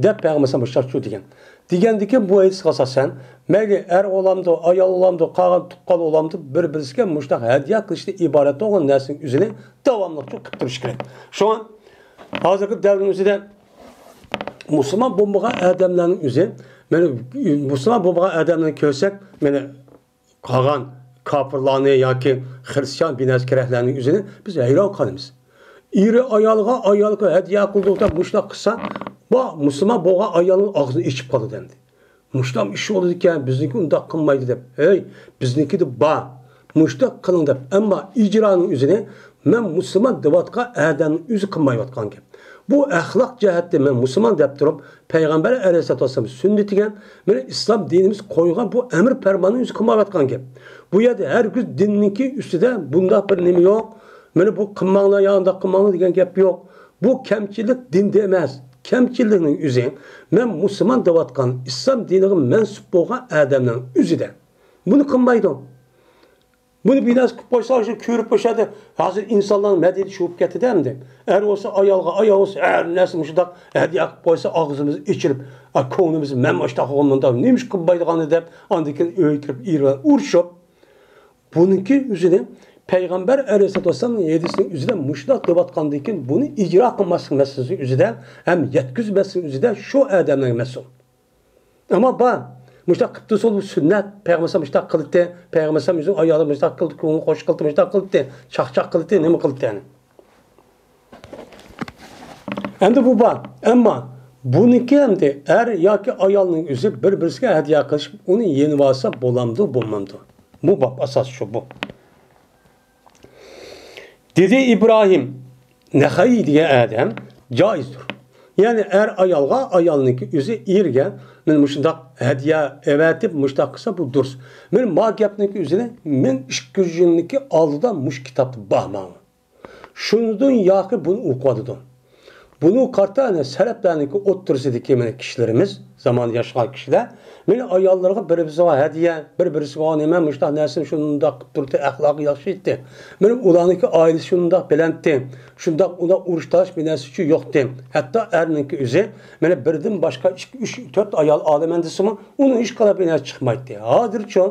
دەپ پەيغەمبەر ئەلەيھىسسالام مۇشۇنداق شۇ دېگەن. دېگەندىكىن بۇ ھەدىسكە ئاساسەن، مەيلى ئەر بولامدۇ، ئايال بولامدۇ، قالغان تۇغقان بولامدۇ، بىر-بىرسىگە مۇشۇنداق ھەدىيە قىلىشتىن ئىبارەت بولغان نەرسىنىڭ ئۆزىنى داۋاملىق شۇ قىلىپ تۇرۇش كېرەك. شۇڭا ھازىرقى دەۋرنىڭ ئۆزىدە مۇسۇلمان بولمىغان ئادەملەرنىڭ ئۆزى، مانا مۇسۇلمان بولمىغان ئادەملەرنى كۆرسەك، مانا قالغان كاپىرلارنى ياكى خرىستىيان بىنەسكەرەكلەرنىڭ ئۆزىنى بىز ھەيران قالىمىز. ئېرى ئايالغا، ئايالغا ھەدىيە قىلدۇق دەپ مۇشۇنداق قىلسا، بۇ مۇسۇلمان بولغان ئايالنىڭ ئاغزىنى ئېچىپ قالىدۇ ئەمدى. مۇشۇنداق ئىش بولىدىكەن، بىزنىڭكى ئۇنداق قىلمايدۇ دەپ. ھەي، بىزنىڭكىدە بار. مۇشۇنداق قىلىڭ دەپ. ئەمما ئىجرانىڭ ئۆزىنى مەن مۇسۇلمان دەۋاتقان ئادەمنىڭ ئۆزى قىلمايۋاتقان گەپ. بۇ ئەخلاق جەھەتتە مەن مۇسۇلمان دەپ تۇرۇپ، پەيغەمبەر ئەلەيھىسسالاتۇ ۋەسسالام سۈننىتىگە، مانا ئىسلام دىنىمىز قويغان بۇ ئەمر پەرماننى ئۆزى قىلمايۋاتقان گەپ. بۇ يەردە ھەرگىز دىننىڭكى ئۈستىدە بۇنداق بىر نېمە يوق. مانا بۇ قىلماڭلار يا ئانداق قىلماڭلار دېگەن گەپ يوق. بۇ كەمچىلىك دىندا ئەمەس. كەمچىلىكنىڭ ئۆزى مەن مۇسۇلمان دەۋاتقان، ئىسلام دىنىغا مەنسۇپ بولغان ئادەمنىڭ ئۆزىدە. بۇنى قىلمايدۇ. بۇنى بىناسى قىلىپ قويسا، شۇ كۆرۈپ، ئوشۇ يەردە ھازىر ئىنسانلارنىڭ مەدەنىيىتى شۇ بولۇپ كەتتى-دە ئەمدى. ئەر بولسا ئايالغا، ئايال بولسا ھەر نەرسە مۇشۇنداق ھەدىيە قىلىپ قويسا، ئاغزىمىز ئېچىلىپ، ئا، كۆڭلىمىز مەن مۇشۇنداق قىلغان مۇنداق، نېمە ئىش قىلمايدىغاننى دەپ، ئاندىن كېيىن ئۆيگە كىرىپ ئېرى بىلەن ئۇرۇشۇپ، بۇنىڭكى ئۆزىنى پەيغەمبەر ئەلەيھىسسالاتۇ ۋەسسالامنىڭ ھەدىسىنىڭ ئۆزىدە مۇشۇنداق دەۋاتقاندىن كېيىن، بۇنى ئىجرا قىلماسلىق مەسىلىسى ئۆزىدە ھەم يەتكۈزمەسلىك ئۆزىدە شۇ ئادەملەرگە مەسئۇل. ئەمما بار. مۇشۇنداق قىپتۇ سول سۈننەت. پەيغەمبەر مۇشۇنداق قىلدى. پەيغەمبەر ئۆزىنىڭ ئايالى مۇشۇنداق قىلدى، كۆڭلى خوش قىلدى، مۇشۇنداق قىلدى، چاقچاق قىلدى، نېمە قىلدى يەنى. ئەمدى بۇ بار. ئەمما بۇنىڭكى ئەمدى ئەر ياكى ئايالنىڭ ئۆزى بىر-بىرسىگە ھەدىيە قىلىشىپ، ئۇنى يېنىۋالسا بولامدۇ، بولمامدۇ؟ بۇ باب ئاساس شۇ، بۇ. دېدى ئىبراھىم نەخەئىي دېگەن ئادەم، جائىزدۇر. يەنى ئەر ئايالغا، ئايالنىڭكى ئۆزى ئېرىگە، مانا مۇشۇنداق ھەدىيە ئەۋەتىپ، مۇشۇنداق قىلسا، بۇ دۇرۇس. مانا ما گەپنىڭكى ئۆزىنى مىڭ ئىككى يۈز يىلنىڭكى ئالدىدا مۇشۇ كىتابتا بار ماڭا. شۇندىن ياقى بۇنى ئوقۇۋاتىدۇ. بۇنى قارىتا، ئەنە، سەلەپلەرنىڭكى ئوتتۇرىسىدىكى، مانا، كىشىلىرىمىز، زاماندا ياشىغان كىشىلەر، مانا، ئاياللىرىغا بىر-بىرسىگە ھەدىيە، بىر-بىرسىگە نېمە، مۇشۇنداق نەرسىنى شۇنداق قىلىپ تۇردى، ئەخلاقى ياخشى ئىدى. مانا، ئۇلارنىڭكى ئائىلىسى شۇنداق بەلەندتى. شۇنداق ئۇنداق ئۇرۇش تالاش بىر نەرسە ئۈچۈن يوقتى. ھەتتا ئەرنىڭكى ئۆزى، مانا، بىردىن باشقا ئىككى، ئۈچ، تۆت ئايال ئالىمەن دېسىمۇ، ئۇنىڭ ھېچقانداق بىر نەرسە چىقمايتتى. ھازىرچۇ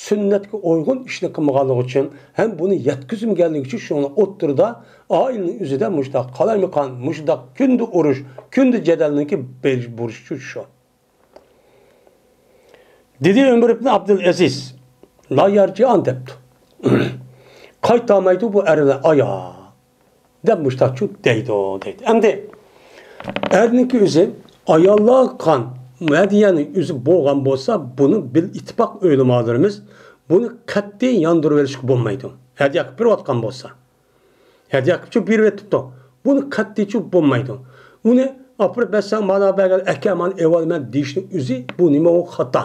سۈننەتكە ئۇيغۇن ئىشنى قىلمىغانلىقى ئۈچۈن ھەم بۇنى يەتكۈزمىگەنلىكى ئۈچۈن شۇڭا ئوتتۇرىدا ئائىلىنىڭ ئۆزىدە مۇشۇنداق قالايمىقان، مۇشۇنداق كۈندە ئۇرۇش، كۈندە جېدەلنىڭكى بېرىش بۇرچى شۇ. دېدى ئۆمەر ئىبن ئابدۇلئەزىز، لا يارجىئان دەپتۇ. قايتالمايدۇ بۇ ئەر بىلەن ئايال دەپ مۇشتاقچۇ دەيدۇ، دەيدۇ. ئەمدى ئەرنىڭكى ئۆزى ئاياللارغا قىلغان ھەدىيەنىڭ ئۆزى بولغان بولسا، بۇنى بىل ئىتتىپاق ئۆلىمالىرىمىز بۇنى قەتئىي ياندۇرۇۋېلىشقا بولمايدۇ. ھەدىيە قىلىپ بېرىۋاتقان بولسا، ھەدىيە قىلىپچۇ بېرىۋېتىپتۇ. بۇنى قەتئىيچۇ بولمايدۇ. ئۇنى ئاپىرىپ بەرسەڭ، مانا بەرگەن، ئەكە، مانا ئېۋالىمەن دېيىشنىڭ ئۆزى بۇ نېمە، ئۇ خاتا.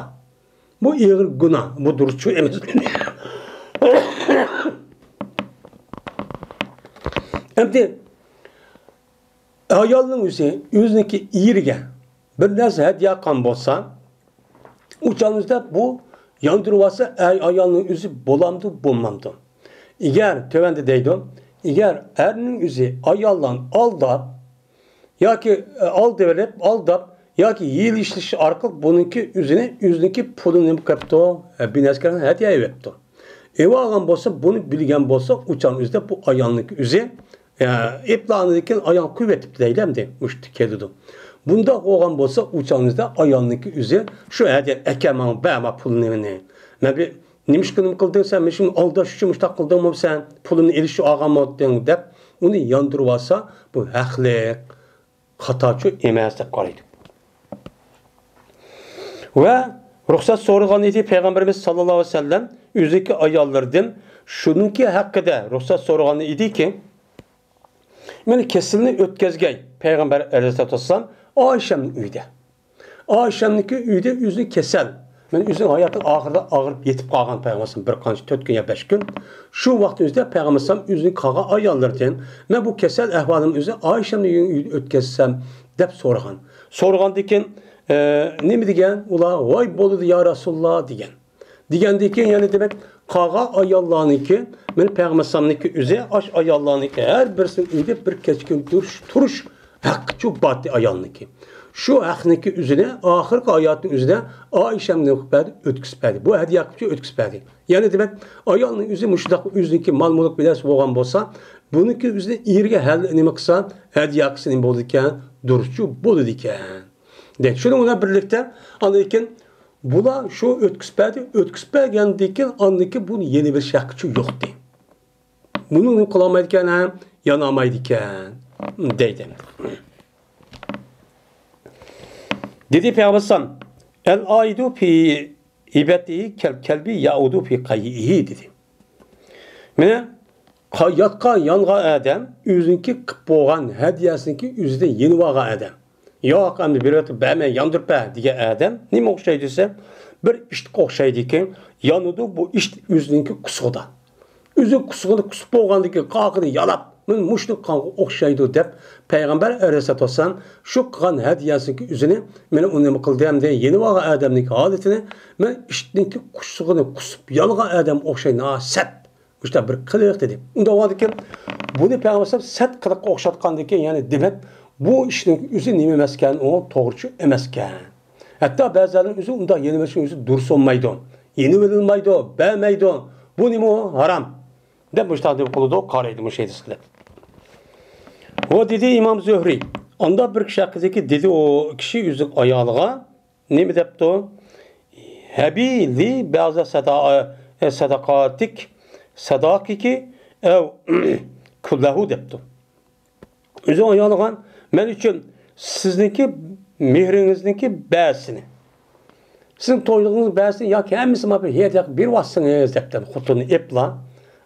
بۇ ئېغىر گۇناھ، بۇ دۇرۇسچۇ ئەمەس. ئەمدى ئايالنىڭ ئۆزى ئۆزىنىڭكى ئېرىگە بىر نەرسە ھەدىيە قىلغان بولسا، ئۇ چاغنىڭدا بۇ ياندۇرۇۋالسا، ئەي ئايالنىڭ ئۆزى بولامدۇ، بولمامدۇ؟ ئەگەر تۆۋەندە دەيدۇ، ئەگەر ئەرنىڭ ئۆزى ئاياللارنى ئالداپ، ياكى، ئە، ئالدىۋېلىپ، ئالداپ، ياكى ھىيلە ئىشلىتىش ئارقىلىق بۇنىڭكى ئۆزىنى، ئۆزىنىڭكى پۇلىنى نېمە قىلىپتۇ؟ ئە، بىر نەرسىگە ھەدىيە ئېلىۋېتىپتۇ. ئېلىۋالغان بولسا، بۇنى بىلگەن بولسا، ئۇ چاغنىڭ ئۆزىدە بۇ ئايالنىڭكى ئۆزى، ئە، ئېپلانىدىكىن ئايال قويۇۋېتىپتۇ دەيلى ئەمدى. مۇشۇ كېلىدۇ. بۇنداق بولغان بولسا، ئۇ چاغنىڭ ئۆزىدە ئايالنىڭكى ئۆزى شۇ ھەدىيە، ئەكە، ماڭا بەرمە پۇلنى مېنى. مەن بىر نېمىشقا نېمە قىلدىڭ سەن؟ مېنى شۇ ئالداش ئۈچۈن مۇشۇنداق قىلدىڭمۇ سەن؟ پۇلۇمنى ئېلىش ئۈچۈن ئالغانمۇ ئەتتىڭ دەپ، ئۇنى ياندۇرۇۋالسا، بۇ ھەقلىق، خاتاچۇ ئەمەس دەپ قارايدۇ. ۋە رۇخسەت سورىغان ئىدى پەيغەمبىرىمىز ساللاللاھۇ ئەلەيھى ۋەسەللەم ئۆزىنىڭكى ئاياللىرىدىن شۇنىڭكى ھەققىدە رۇخسەت سورىغان ئىدىكى، مانا كېسەلنى ئۆتكەزگەي پەيغەمبەر ئەلەيھىسسالاتۇ ۋەسسالام ئائىشەمنىڭ ئۆيىدە. ئائىشەمنىڭكى ئۆيىدە ئۆزىنىڭ كېسەل، مانا ئۆزىنىڭ ھاياتىنىڭ ئاخىرىدا ئاغرىپ يېتىپ قالغان پەيغەمبەر بىر قانچە تۆت كۈن يا بەش كۈن. شۇ ۋاقىتنىڭ ئۆزىدە پەيغەمبەر ئەلەيھىسسالام ئۆزىنىڭ قالغان ئاياللىرىدىن، مەن بۇ كېسەل ئەھۋالىمنى ئۆزى ئائىشەمنىڭ ئۆيىدە ئۆتكۈزسەم دەپ سورىغان. سورىغاندىكىن، ئە، نېمە دېگەن؟ ئۇلار، ۋاي بولىدۇ يا رەسۇلاللا دېگەن. دېگەندىن كېيىن يەنە دېمەك، قالغان ئاياللارنىڭكى، مانا پەيغەمبەر ئەلەيھىسسالامنىڭكى ئۆزى ئاش ئاياللارنىڭكى ھەر بىرسىنىڭ ئۆيىدە بىر كەچە كۈن تۇرۇش، تۇرۇش ھەققىچۇ بارتى ئايالنىڭكى. شۇ ھەقنىڭكى ئۆزىنى ئاخىرقى ھاياتىنىڭ ئۆزىدە ئائىشەمنى بەردى، ئۆتكۈزۈپ بەردى. بۇ ھەدىيە قىلىپچۇ ئۆتكۈزۈپ بەردى. يەنە دېمەك، ئايالنىڭ ئۆزى مۇشۇنداق ئۆزىنىڭكى مال-مۈلۈك بىلەن بولغان بولسا، بۇنىڭكى ئۆزىنى ئېرىگە ھەل نېمە قىلسا، ھەدىيە قىلسا نېمە بولىدىكەن؟ دۇرۇسچۇ بولىدىكەن. دەيدۇ. شۇنىڭ بىلەن بىرلىكتە، ئاندىن كېيىن بۇلار شۇ ئۆتكۈزۈپ بەردى، ئۆتكۈزۈپ بەرگەندىن كېيىن ئاندىن كېيىن بۇنى يېنىۋېلىش ھەققىچۇ يوقتى. بۇنى نېمە قىلالمايدىكەن، ھە؟ يانالمايدىكەن، دەيدۇ. دېدى پەيغەمبەر ئەلەيھىسسالام، ئەل ئائىدۇ فى ھىبەتىھى كەل كەلبى يەئۇدۇ فى قەيئىھى، دېدى. مانا، قا-، ياتقان، يانغان ئادەم ئۆزىنىڭكى قىلىپ بولغان ھەدىيەسىنىڭكى ئۆزىدىن يېنىۋالغان ئادەم. ياق، ئەمدى بېرىۋېتىپ بەرمەي ياندۇرۇپ بەر دېگەن ئادەم نېمە ئوخشايدۇ دېسە، بىر ئىتقا ئوخشايدىكى، يانىدۇ بۇ ئىت ئۆزىنىڭكى قۇسۇقىدا. ئۆزى قۇسۇقىنى قۇسۇپ بولغاندىن كېيىن قاقىنى يالاپ، مانا مۇشۇنى قانغا ئوخشايدۇ دەپ پەيغەمبەر ئەلەيھىسسالاتۇ ۋەسسالام شۇ قىلغان ھەدىيەسىنىڭكى ئۆزىنى، مانا ئۇنى نېمە قىلدى ئەمدى، يېنىۋالغان ئادەمنىڭكى ھالىتىنى، مانا ئىتنىڭكى قۇسۇقىنى قۇسۇپ يانغان ئادەمگە ئوخشايدۇ، ھە، سەت. مۇشۇنداق بىر قىلىق دېدى. ئۇنداق بولغاندىكىن، بۇنى پەيغەمبەر ئەلەيھىسسالام سەت قىلىققا ئوخشاتقاندىكىن، يەنى دېمەك، بۇ ئىشنىڭ ئۆزى نېمە ئەمەسكەن، ئۇ توغرىچۇ ئەمەسكەن. ھەتتا بەزىلەرنىڭ ئۆزى ئۇنداق يېنىۋېلىشنىڭ ئۆزى دۇرۇس بولمايدۇ. يېنىۋېلىنمايدۇ، بەرمەيدۇ. بۇ نېمە ئۇ؟ ھارام. دەپ مۇشۇنداق نېمە قىلىدۇ، قارايدۇ مۇشۇ ھەدىسكە دەپ. ۋە دېدى ئىمام زۆھرى، ئانداق بىر كىشى ھەققىدىكى دېدى ئۇ كىشى ئۆزىنىڭ ئايالىغا، نېمە دەپتۇ؟ ھەبى لى بەزە سەدا-، سەداقاتىك، سەداقىكى ئەۋ كۇللەھۇ دەپتۇ. ئۆزىنىڭ ئايالىغا، مەن ئۈچۈن سىزنىڭكى مېھرىڭىزنىڭكى بەزىسىنى، سىزنىڭ تويلۇقىڭىزنىڭ بەزىسىنى ياكى ھەممىسىنى ماڭا بىر ھەدىيە قىلىپ بېرىۋاتسىڭىز دەپتۇ. خوتۇنى ئېپلا،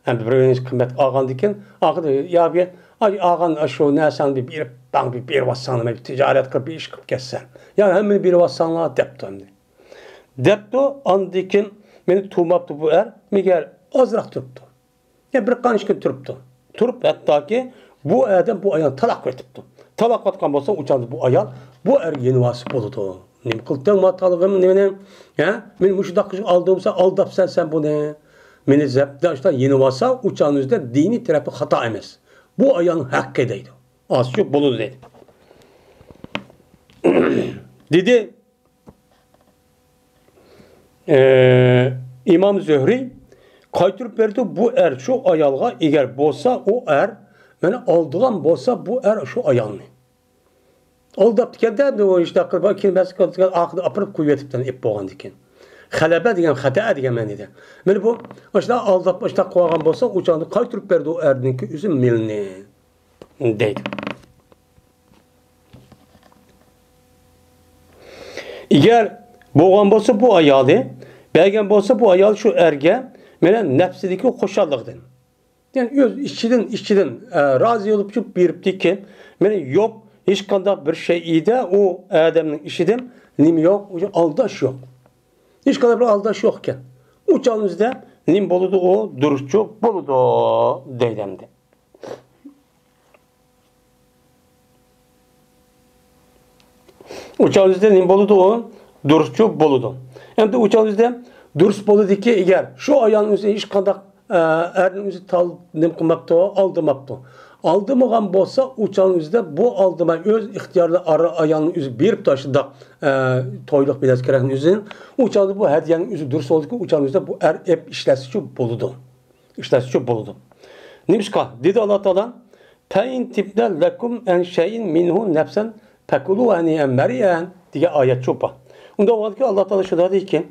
ئەمدى بىر قىممەت ئالغاندىن كېيىن، ئاخىرىدا، يا بىر، ئاي، ئالغان شۇ نەرسەڭنى بىر بېرىپ داڭ بىر بېرىۋاتساڭ، نېمە، بىر تىجارەت قىلىپ، بىر ئىش قىلىپ كەتسەڭ. يا ھەممىنى بېرىۋاتساڭلار، دەپتۇ ئەمدى. دەپتۇ، ئاندىن كېيىن مېنى تۇماپتۇ بۇ ئەر، مېگەر ئازراق تۇرۇپتۇ. يا بىر قانچە كۈن تۇرۇپتۇ. تۇرۇپ، ھەتتاكى بۇ ئادەم بۇ ئايالنى تالاق قىلىۋېتىپتۇ. تالاق قىلىۋاتقان بولسا، ئۇ چاغدا بۇ ئايال بۇ ئەرگە يېنىۋالسا بولىدۇ. نېمە قىلدىڭ ما تالىغىم نېمىنى؟ ھە؟ مېنى مۇشۇنداق قىلىپ ئالدىمسەن، ئالداپسەن سەن بۇنى. مېنى زەپ-، دەپ شۇنداق يېنىۋالسا، ئۇ چاغنىڭ ئۆزىدە دىنىي تەرەپتە خاتا ئەمەس. بۇ ئايالنىڭ ھەققى دەيدۇ. ئازچۇ بولىدۇ دەيدۇ. دېدى، ئى، ئىمام زۆھرى قايتۇرۇپ بەردى، بۇ ئەر شۇ ئايالغا ئىگە بولسا، ئۇ ئەر مېنى ئالدىغان بولسا، بۇ ئەر شۇ ئايالنى ئالداپتىكەن-دە، ئەمدى ئۇ ئىشتا قىلىپ، كېيىن مەسىلەن ئاخىرىدا ئاپىرىپ قويۇۋېتىپتىن ئېپ بولغاندىكىن. غەلەبە دېگەن خەتە دېگەن مەنىدە. مانا بۇ ئاشۇنداق ئالداپ، ئاشۇنداق قىلغان بولسا، ئۇ چاغدا قايتۇرۇپ بەردى ئۇ ئەرنىڭكى ئۆزى مېلىنى. دەيدۇ. ئەگەر بولغان بولسا بۇ ئايالى، بەرگەن بولسا بۇ ئايال شۇ ئەرگە مانا نەپسىدىكى خۇشاللىقتىن. يەنى ئۆز ئىچىدىن، ئىچىدىن، ئە، رازى بولۇپ شۇ بېرىپتىكەن. مانا يوق، ھېچقانداق بىر شەيئىدە ئۇ ئادەمنىڭ ئىچىدىن نېمە يوق، ئالداش يوق. ھېچقانداق بىر ئالداش يوق ئىكەن. ئۇ چاغنىڭ ئۆزىدە نېمە بولىدۇ ئۇ؟ دۇرۇسچۇ بولىدۇ، دەيدۇ ئەمدى. ئۇ چاغنىڭ ئۆزىدە نېمە بولىدۇ ئۇ؟ دۇرۇسچۇ بولىدۇ. ئەمدى ئۇ چاغنىڭ ئۆزىدە دۇرۇس بولىدىكى، ئەگەر شۇ ئايالنىڭ ئۆزى ھېچقانداق، ئە، ئەرنىڭ ئۆزى تال-، نېمە قىلماپتۇ، ئالدىماپتۇ. ئالدىمىغان بولسا، ئۇ چاغنىڭ ئۆزىدە بۇ ئالدىماي ئۆز ئىختىيارى ئارا ئايالنىڭ ئۆزى بېرىپتۇ ئاشۇنداق، ئە، تويلۇق بىلەز كېرەكنىڭ ئۆزىدىن. ئۇ چاغدا بۇ ھەدىيەنىڭ ئۆزى دۇرۇس بولىدىكى، ئۇ چاغنىڭ ئۆزىدە بۇ ئەر ئېپ ئىشلەتسىچۇ بولىدۇ. ئىشلەتسىچۇ بولىدۇ. نېمىشقا؟ دېدى ئاللا تائالا، فَإِنْ تِبْنَ لَكُمْ عَنْ شَيْءٍ مِنْهُ نَفْسًا فَكُلُوهُ هَنِيئًا مَرِيئًا دېگەن ئايەت شۇ بار. ئۇنداق بولغاندىكىن ئاللا تائالا شۇنداق دەيدىكەن،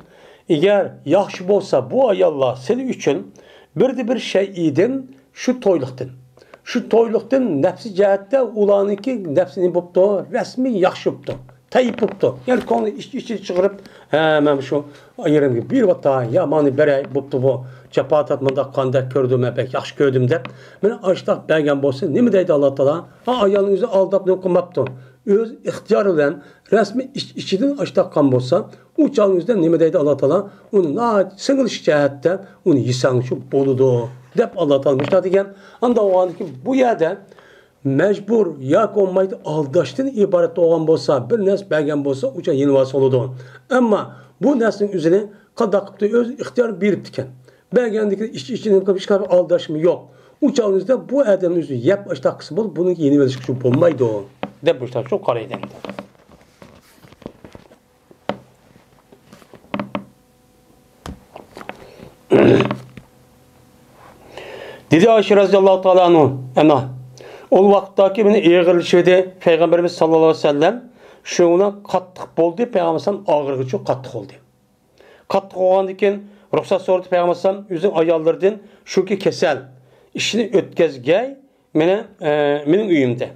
ئەگەر ياخشى بولسا بۇ ئاياللار سىلى ئۈچۈن بىردە بىر شەيئىدىن شۇ تويلۇقتىن، شۇ تويلۇقتىن نەپسى جەھەتتە ئۇلارنىڭكى نەپسى نېمە بوپتۇ؟ رەسمىي ياخشى بوپتۇ. تەيىپ بوپتۇ. يەنى كۆڭلى ئىچ-، ئىچىدە چىقىرىپ، ھە، مەن شۇ ئېرىمگە بېرىۋاتا، يا ماڭا بېرەي، بوپتۇ بۇ. جاپا تارت، مۇنداق قانداق كۆردۈم، مەن بەك ياخشى كۆردۈم دەپ. مانا ئاشۇنداق بەرگەن بولسا، نېمە دەيدۇ ئاللا تائالا؟ ھا، ئايالنىڭ ئۆزى ئالداپ نېمە قىلماپتۇ. ئۆز ئىختىيارى بىلەن رەسمىي ئىچ-، ئىچىدىن ئاشۇنداق قىلغان بولسا، ئۇ چاغنىڭ ئۆزىدە نېمە دەيدۇ ئاللا تائالا؟ ئۇنى ناھايىتى سىڭىلىش جەھەتتە ئۇنى يېسەڭچۇ بولىدۇ، دەپ ئاللا تائالا مۇشۇنداق دېگەن. ئانداق بولغاندىكىن بۇ يەردە مەجبۇر ياكى بولمايدۇ ئالداشتىن ئىبارەت بولغان بولسا، بىر نەرسە بەرگەن بولسا، ئۇ چاغ يېنىۋالسا بولىدۇ. ئەمما بۇ نەرسىنىڭ ئۆزىنى قانداق قىپتۇ؟ ئۆز ئىختىيارى بېرىپتىكەن. بەرگەندىكىن ئىچ-، ئىچىدىن قىلىپ ھېچقانداق ئالداشمۇ يوق. ئۇ چاغنىڭ ئۆزىدە بۇ ئادەمنىڭ ئۆزى يەپ ئاشتاق قىلسا بولىدۇ، بۇنىڭ يېنىۋېلىشقا شۇ بولمايدۇ، دەپ مۇشۇنداق شۇ قارايدۇ ئەمدى. دېدى ئائىشە رەزىياللاھۇ تائالا ئەنھا، ئەنھا، ئۇ ۋاقىتتاكى مېنى ئېغىرلىشىۋىدى، پەيغەمبىرىمىز ساللاللاھۇ ئەلەيھى ۋەسەللەم شۇنىڭ قاتتىق بولدى، پەيغەمبەر ئالەيھىسسالام ئاغرىغۇچى قاتتىق بولدى. قاتتىق بولغاندىن كېيىن رۇخسەت سورىدى پەيغەمبەر ئالەيھىسسالام ئۆزىنىڭ ئاياللىرىدىن، چۈنكى كەسەل، ئىشىنى ئۆتكەزگەي مېنى، ئە، مېنىڭ ئۆيۈمدە.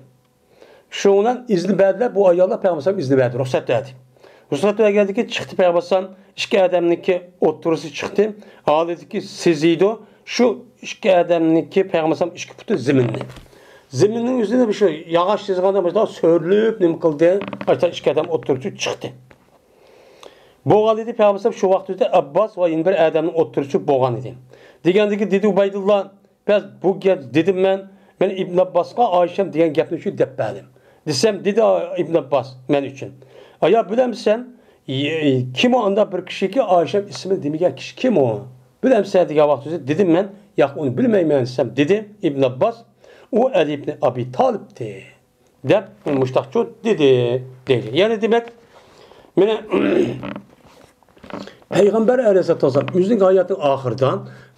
شۇنىڭ بىلەن ئىزنى بەردىلەر، بۇ ئاياللار پەيغەمبەر ئىزنى بەردى، رۇخسەت بەردى. رۇخسەت بەرگەندىن كېيىن چىقتى پەيغەمبەر ئىككى ئادەمنىڭكى ئوتتۇرىسى چىقتى. ھالىدىكى سېزىيدۇ، شۇ ئىككى ئادەمنىڭكى پەيغەمبەر ئىككى پۇتى زېمىننى. زېمىننىڭ ئۆزىنى شۇ ياغاچ سېزىغاندا مۇشۇنداق سۆرىلىپ نېمە قىلدى؟ ئاشۇ ئىككى ئادەم ئوتتۇرىسى چىقتى. بولغان ئىدى، پەيغەمبەر شۇ ۋاقىت ئۆتە ئابباس ۋە يەنە بىر ئادەمنىڭ ئوتتۇرىسى بولغان ئىدى. دېگەندىكى دېدى ئۇبەيدۇللا، بەس بۇ گەپ دېدىم مەن، مەن ئىبن ئابباسقا ئائىشەم دېگەن گەپنى شۇ دەپ بەردىم. دېسەم، دېدى ئىبن ئابباس مەن ئۈچۈن، ئايا بىلەمسەن، كىم ئۇ ئانداق بىر كىشىكى ئائىشەم ئىسمىنى دېمىگەن كىشى كىم ئۇ؟ بىلەمسەن دېگەن ۋاقىت ئۆزى دېدىم مەن، ياق ئۇنى بىلمەيمەن دېسەم، دېدى ئىبن ئابباس، ئۇ ئەلى ئىبن ئابى تالىپتى. دەپ مۇشتاقچۇ دېدى، دەيدۇ. يەنى دېمەك، مانا، پەيغەمبەر ئەلەيھىسسالاتۇ ۋەسسالام ئۆزىنىڭ ھاياتىنىڭ ئاخىرىدا،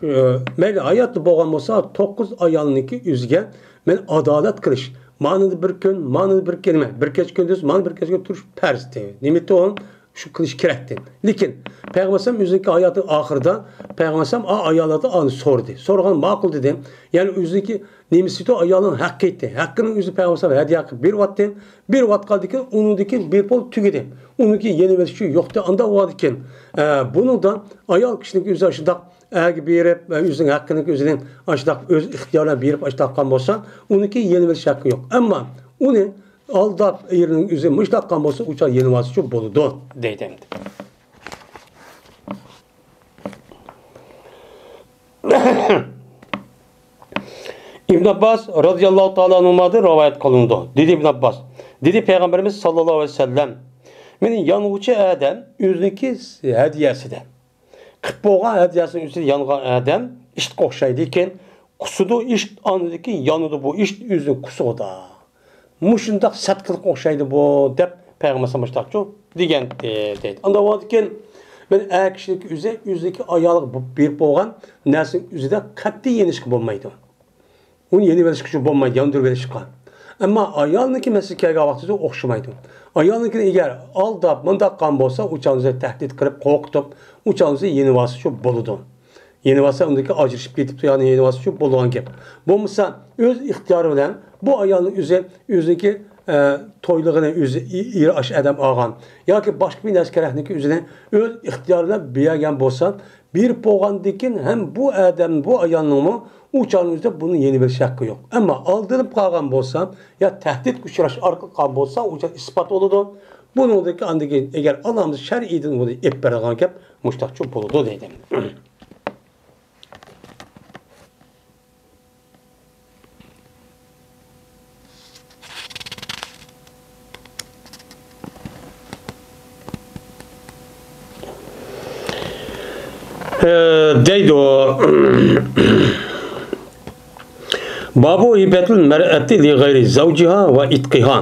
ئە، مەيلى ھاياتتا بولغان بولسا، توققۇز ئايالنىڭكى ئۆزىگە مەن ئادالەت قىلىش، مانىدا بىر كۈن، مانىدا بىر كېلىمە، بىر كەچ كۈندۈز، مانا بىر كەچ كۈندۈز تۇرۇش پەرزتى. نېمە ئۇ؟ شۇ قىلىش كېرەكتى. لېكىن پەيغەمبەر ئۆزىنىڭكى ھاياتىنىڭ ئاخىرىدا پەيغەمبەر ئا ئاياللاردىن ئانى سورىدى. سورىغان ماقۇل دېدى. يەنى ئۆزىنىڭكى نېمىسى ئۇ ئايالنىڭ ھەققى ئىدى. ھەققىنىڭ ئۆزىنى پەيغەمبەر ھەدىيە قىلىپ بېرىۋاتتى. بېرىۋاتقاندىكىن ئۇنىڭدىكى بىر پول تۈگىدى. ئۇنىڭكى يېنىۋېلىشى يوقتى. ئانداق بولغاندىكىن، ئە، بۇنىڭدا ئايال كىشىنىڭكى ئۆزى ئاشۇنداق ئەرگە بېرىپ ۋە ئۆزىنىڭ ھەققىنىڭكى ئۆزىنى ئاشۇنداق ئۆز ئىختىيارى بىلەن بېرىپ ئاشۇنداق قىلغان بولسا، ئۇنىڭكى يېنىۋېلىش ھەققى يوق. ئەمما ئۇنى ئالداپ ئېرىنىڭ ئۆزى مۇشۇنداق قىلغان بولسا، ئۇ چاغ يېنىۋالسىچۇ بولىدۇ، دەيدۇ ئەمدى. ئىبن ئابباس رازىياللاھۇ تائالا ئەنھۇمادىن رىۋايەت قىلىنىدۇ. دېدى ئىبن ئابباس، دېدى پەيغەمبىرىمىز ساللاللاھۇ ئەلەيھى ۋەسەللەم، مېنى يانغۇچى ئادەم ئۆزىنىڭكى ھەدىيەسىدە، قىپ بولغان ھەدىيەسىنىڭ ئۈستىدە يانغان ئادەم ئىتقا ئوخشايدىكەن، قۇسىدۇ ئىت، ئاندىن كېيىن يانىدۇ بۇ ئىت ئۆزىنىڭ قۇسۇقىدا. مۇشۇنداق سەت قىلىققا ئوخشايدۇ بۇ، دەپ پەيغەمبەر مۇشۇنداقچۇ دېگەنتى، دەيدۇ. ئانداق بولغاندىكىن، مەن ئەر كىشىنىڭكى ئۆزى ئۆزىنىڭكى ئايالىغا بېرىپ بولغان نەرسىنىڭ ئۆزىدە قەتئىي يېنىشقا بولمايدۇ. ئۇنى يېنىۋېلىشقىچۇ بولمايدۇ، ياندۇرۇۋېلىشقا. ئەمما ئايالنىڭكى مەسىلىسى كەلگەن ۋاقتىدا ئوخشىمايدۇ. ئايالنىڭكىنى ئەگەر ئالداپ، مۇنداق قىلغان بولسا، ئۇ چاغدا تەھدىت قىلىپ، قورقۇتۇپ، ئۇ چاغدا يېنىۋالسىچۇ بولىدۇ. يېنىۋالسا، ئۇندىكى ئاجرىشىپ كېتىپتۇ، يەنى يېنىۋالسىچۇ بولىدىغان گەپ. بولمىسا، ئۆز ئىختىيارى بىلەن بۇ ئايالنىڭ ئۆزى، ئۆزىنىڭكى، ئە، تويلۇقىنى ئۆزى ئى-، ئېرى ئاشۇ ئادەم ئالغان ياكى باشقا بىر نەرسە كېرەكنىكى ئۆزىنى ئۆز ئىختىيارى بىلەن بېرگەن بولسا، بېرىپ بولغاندىكىن ھەم بۇ ئادەم، بۇ ئايالنىڭمۇ ئۇ چاغنىڭ ئۆزىدە بۇنى يېنىۋېلىش ھەققى يوق. ئەمما ئالدىنىپ قالغان بولسا يا تەھدىتكە ئۇچراش ئارقىلىق قالغان بولسا، ئۇ چاغ ئىسپات بولىدۇ. بۇنىڭدىكى ئاندىن كېيىن ئەگەر ئانامىز شەرئىيدىن بۇنى ئېلىپ بېرىدىغان گەپ مۇشتاقچۇ بولىدۇ دەيدۇ. ئە، دەيدۇ. بابۇ ھىبەتۇل مەرئەتى لىغەيرى زەۋجىھا ۋە ئىتقىھا.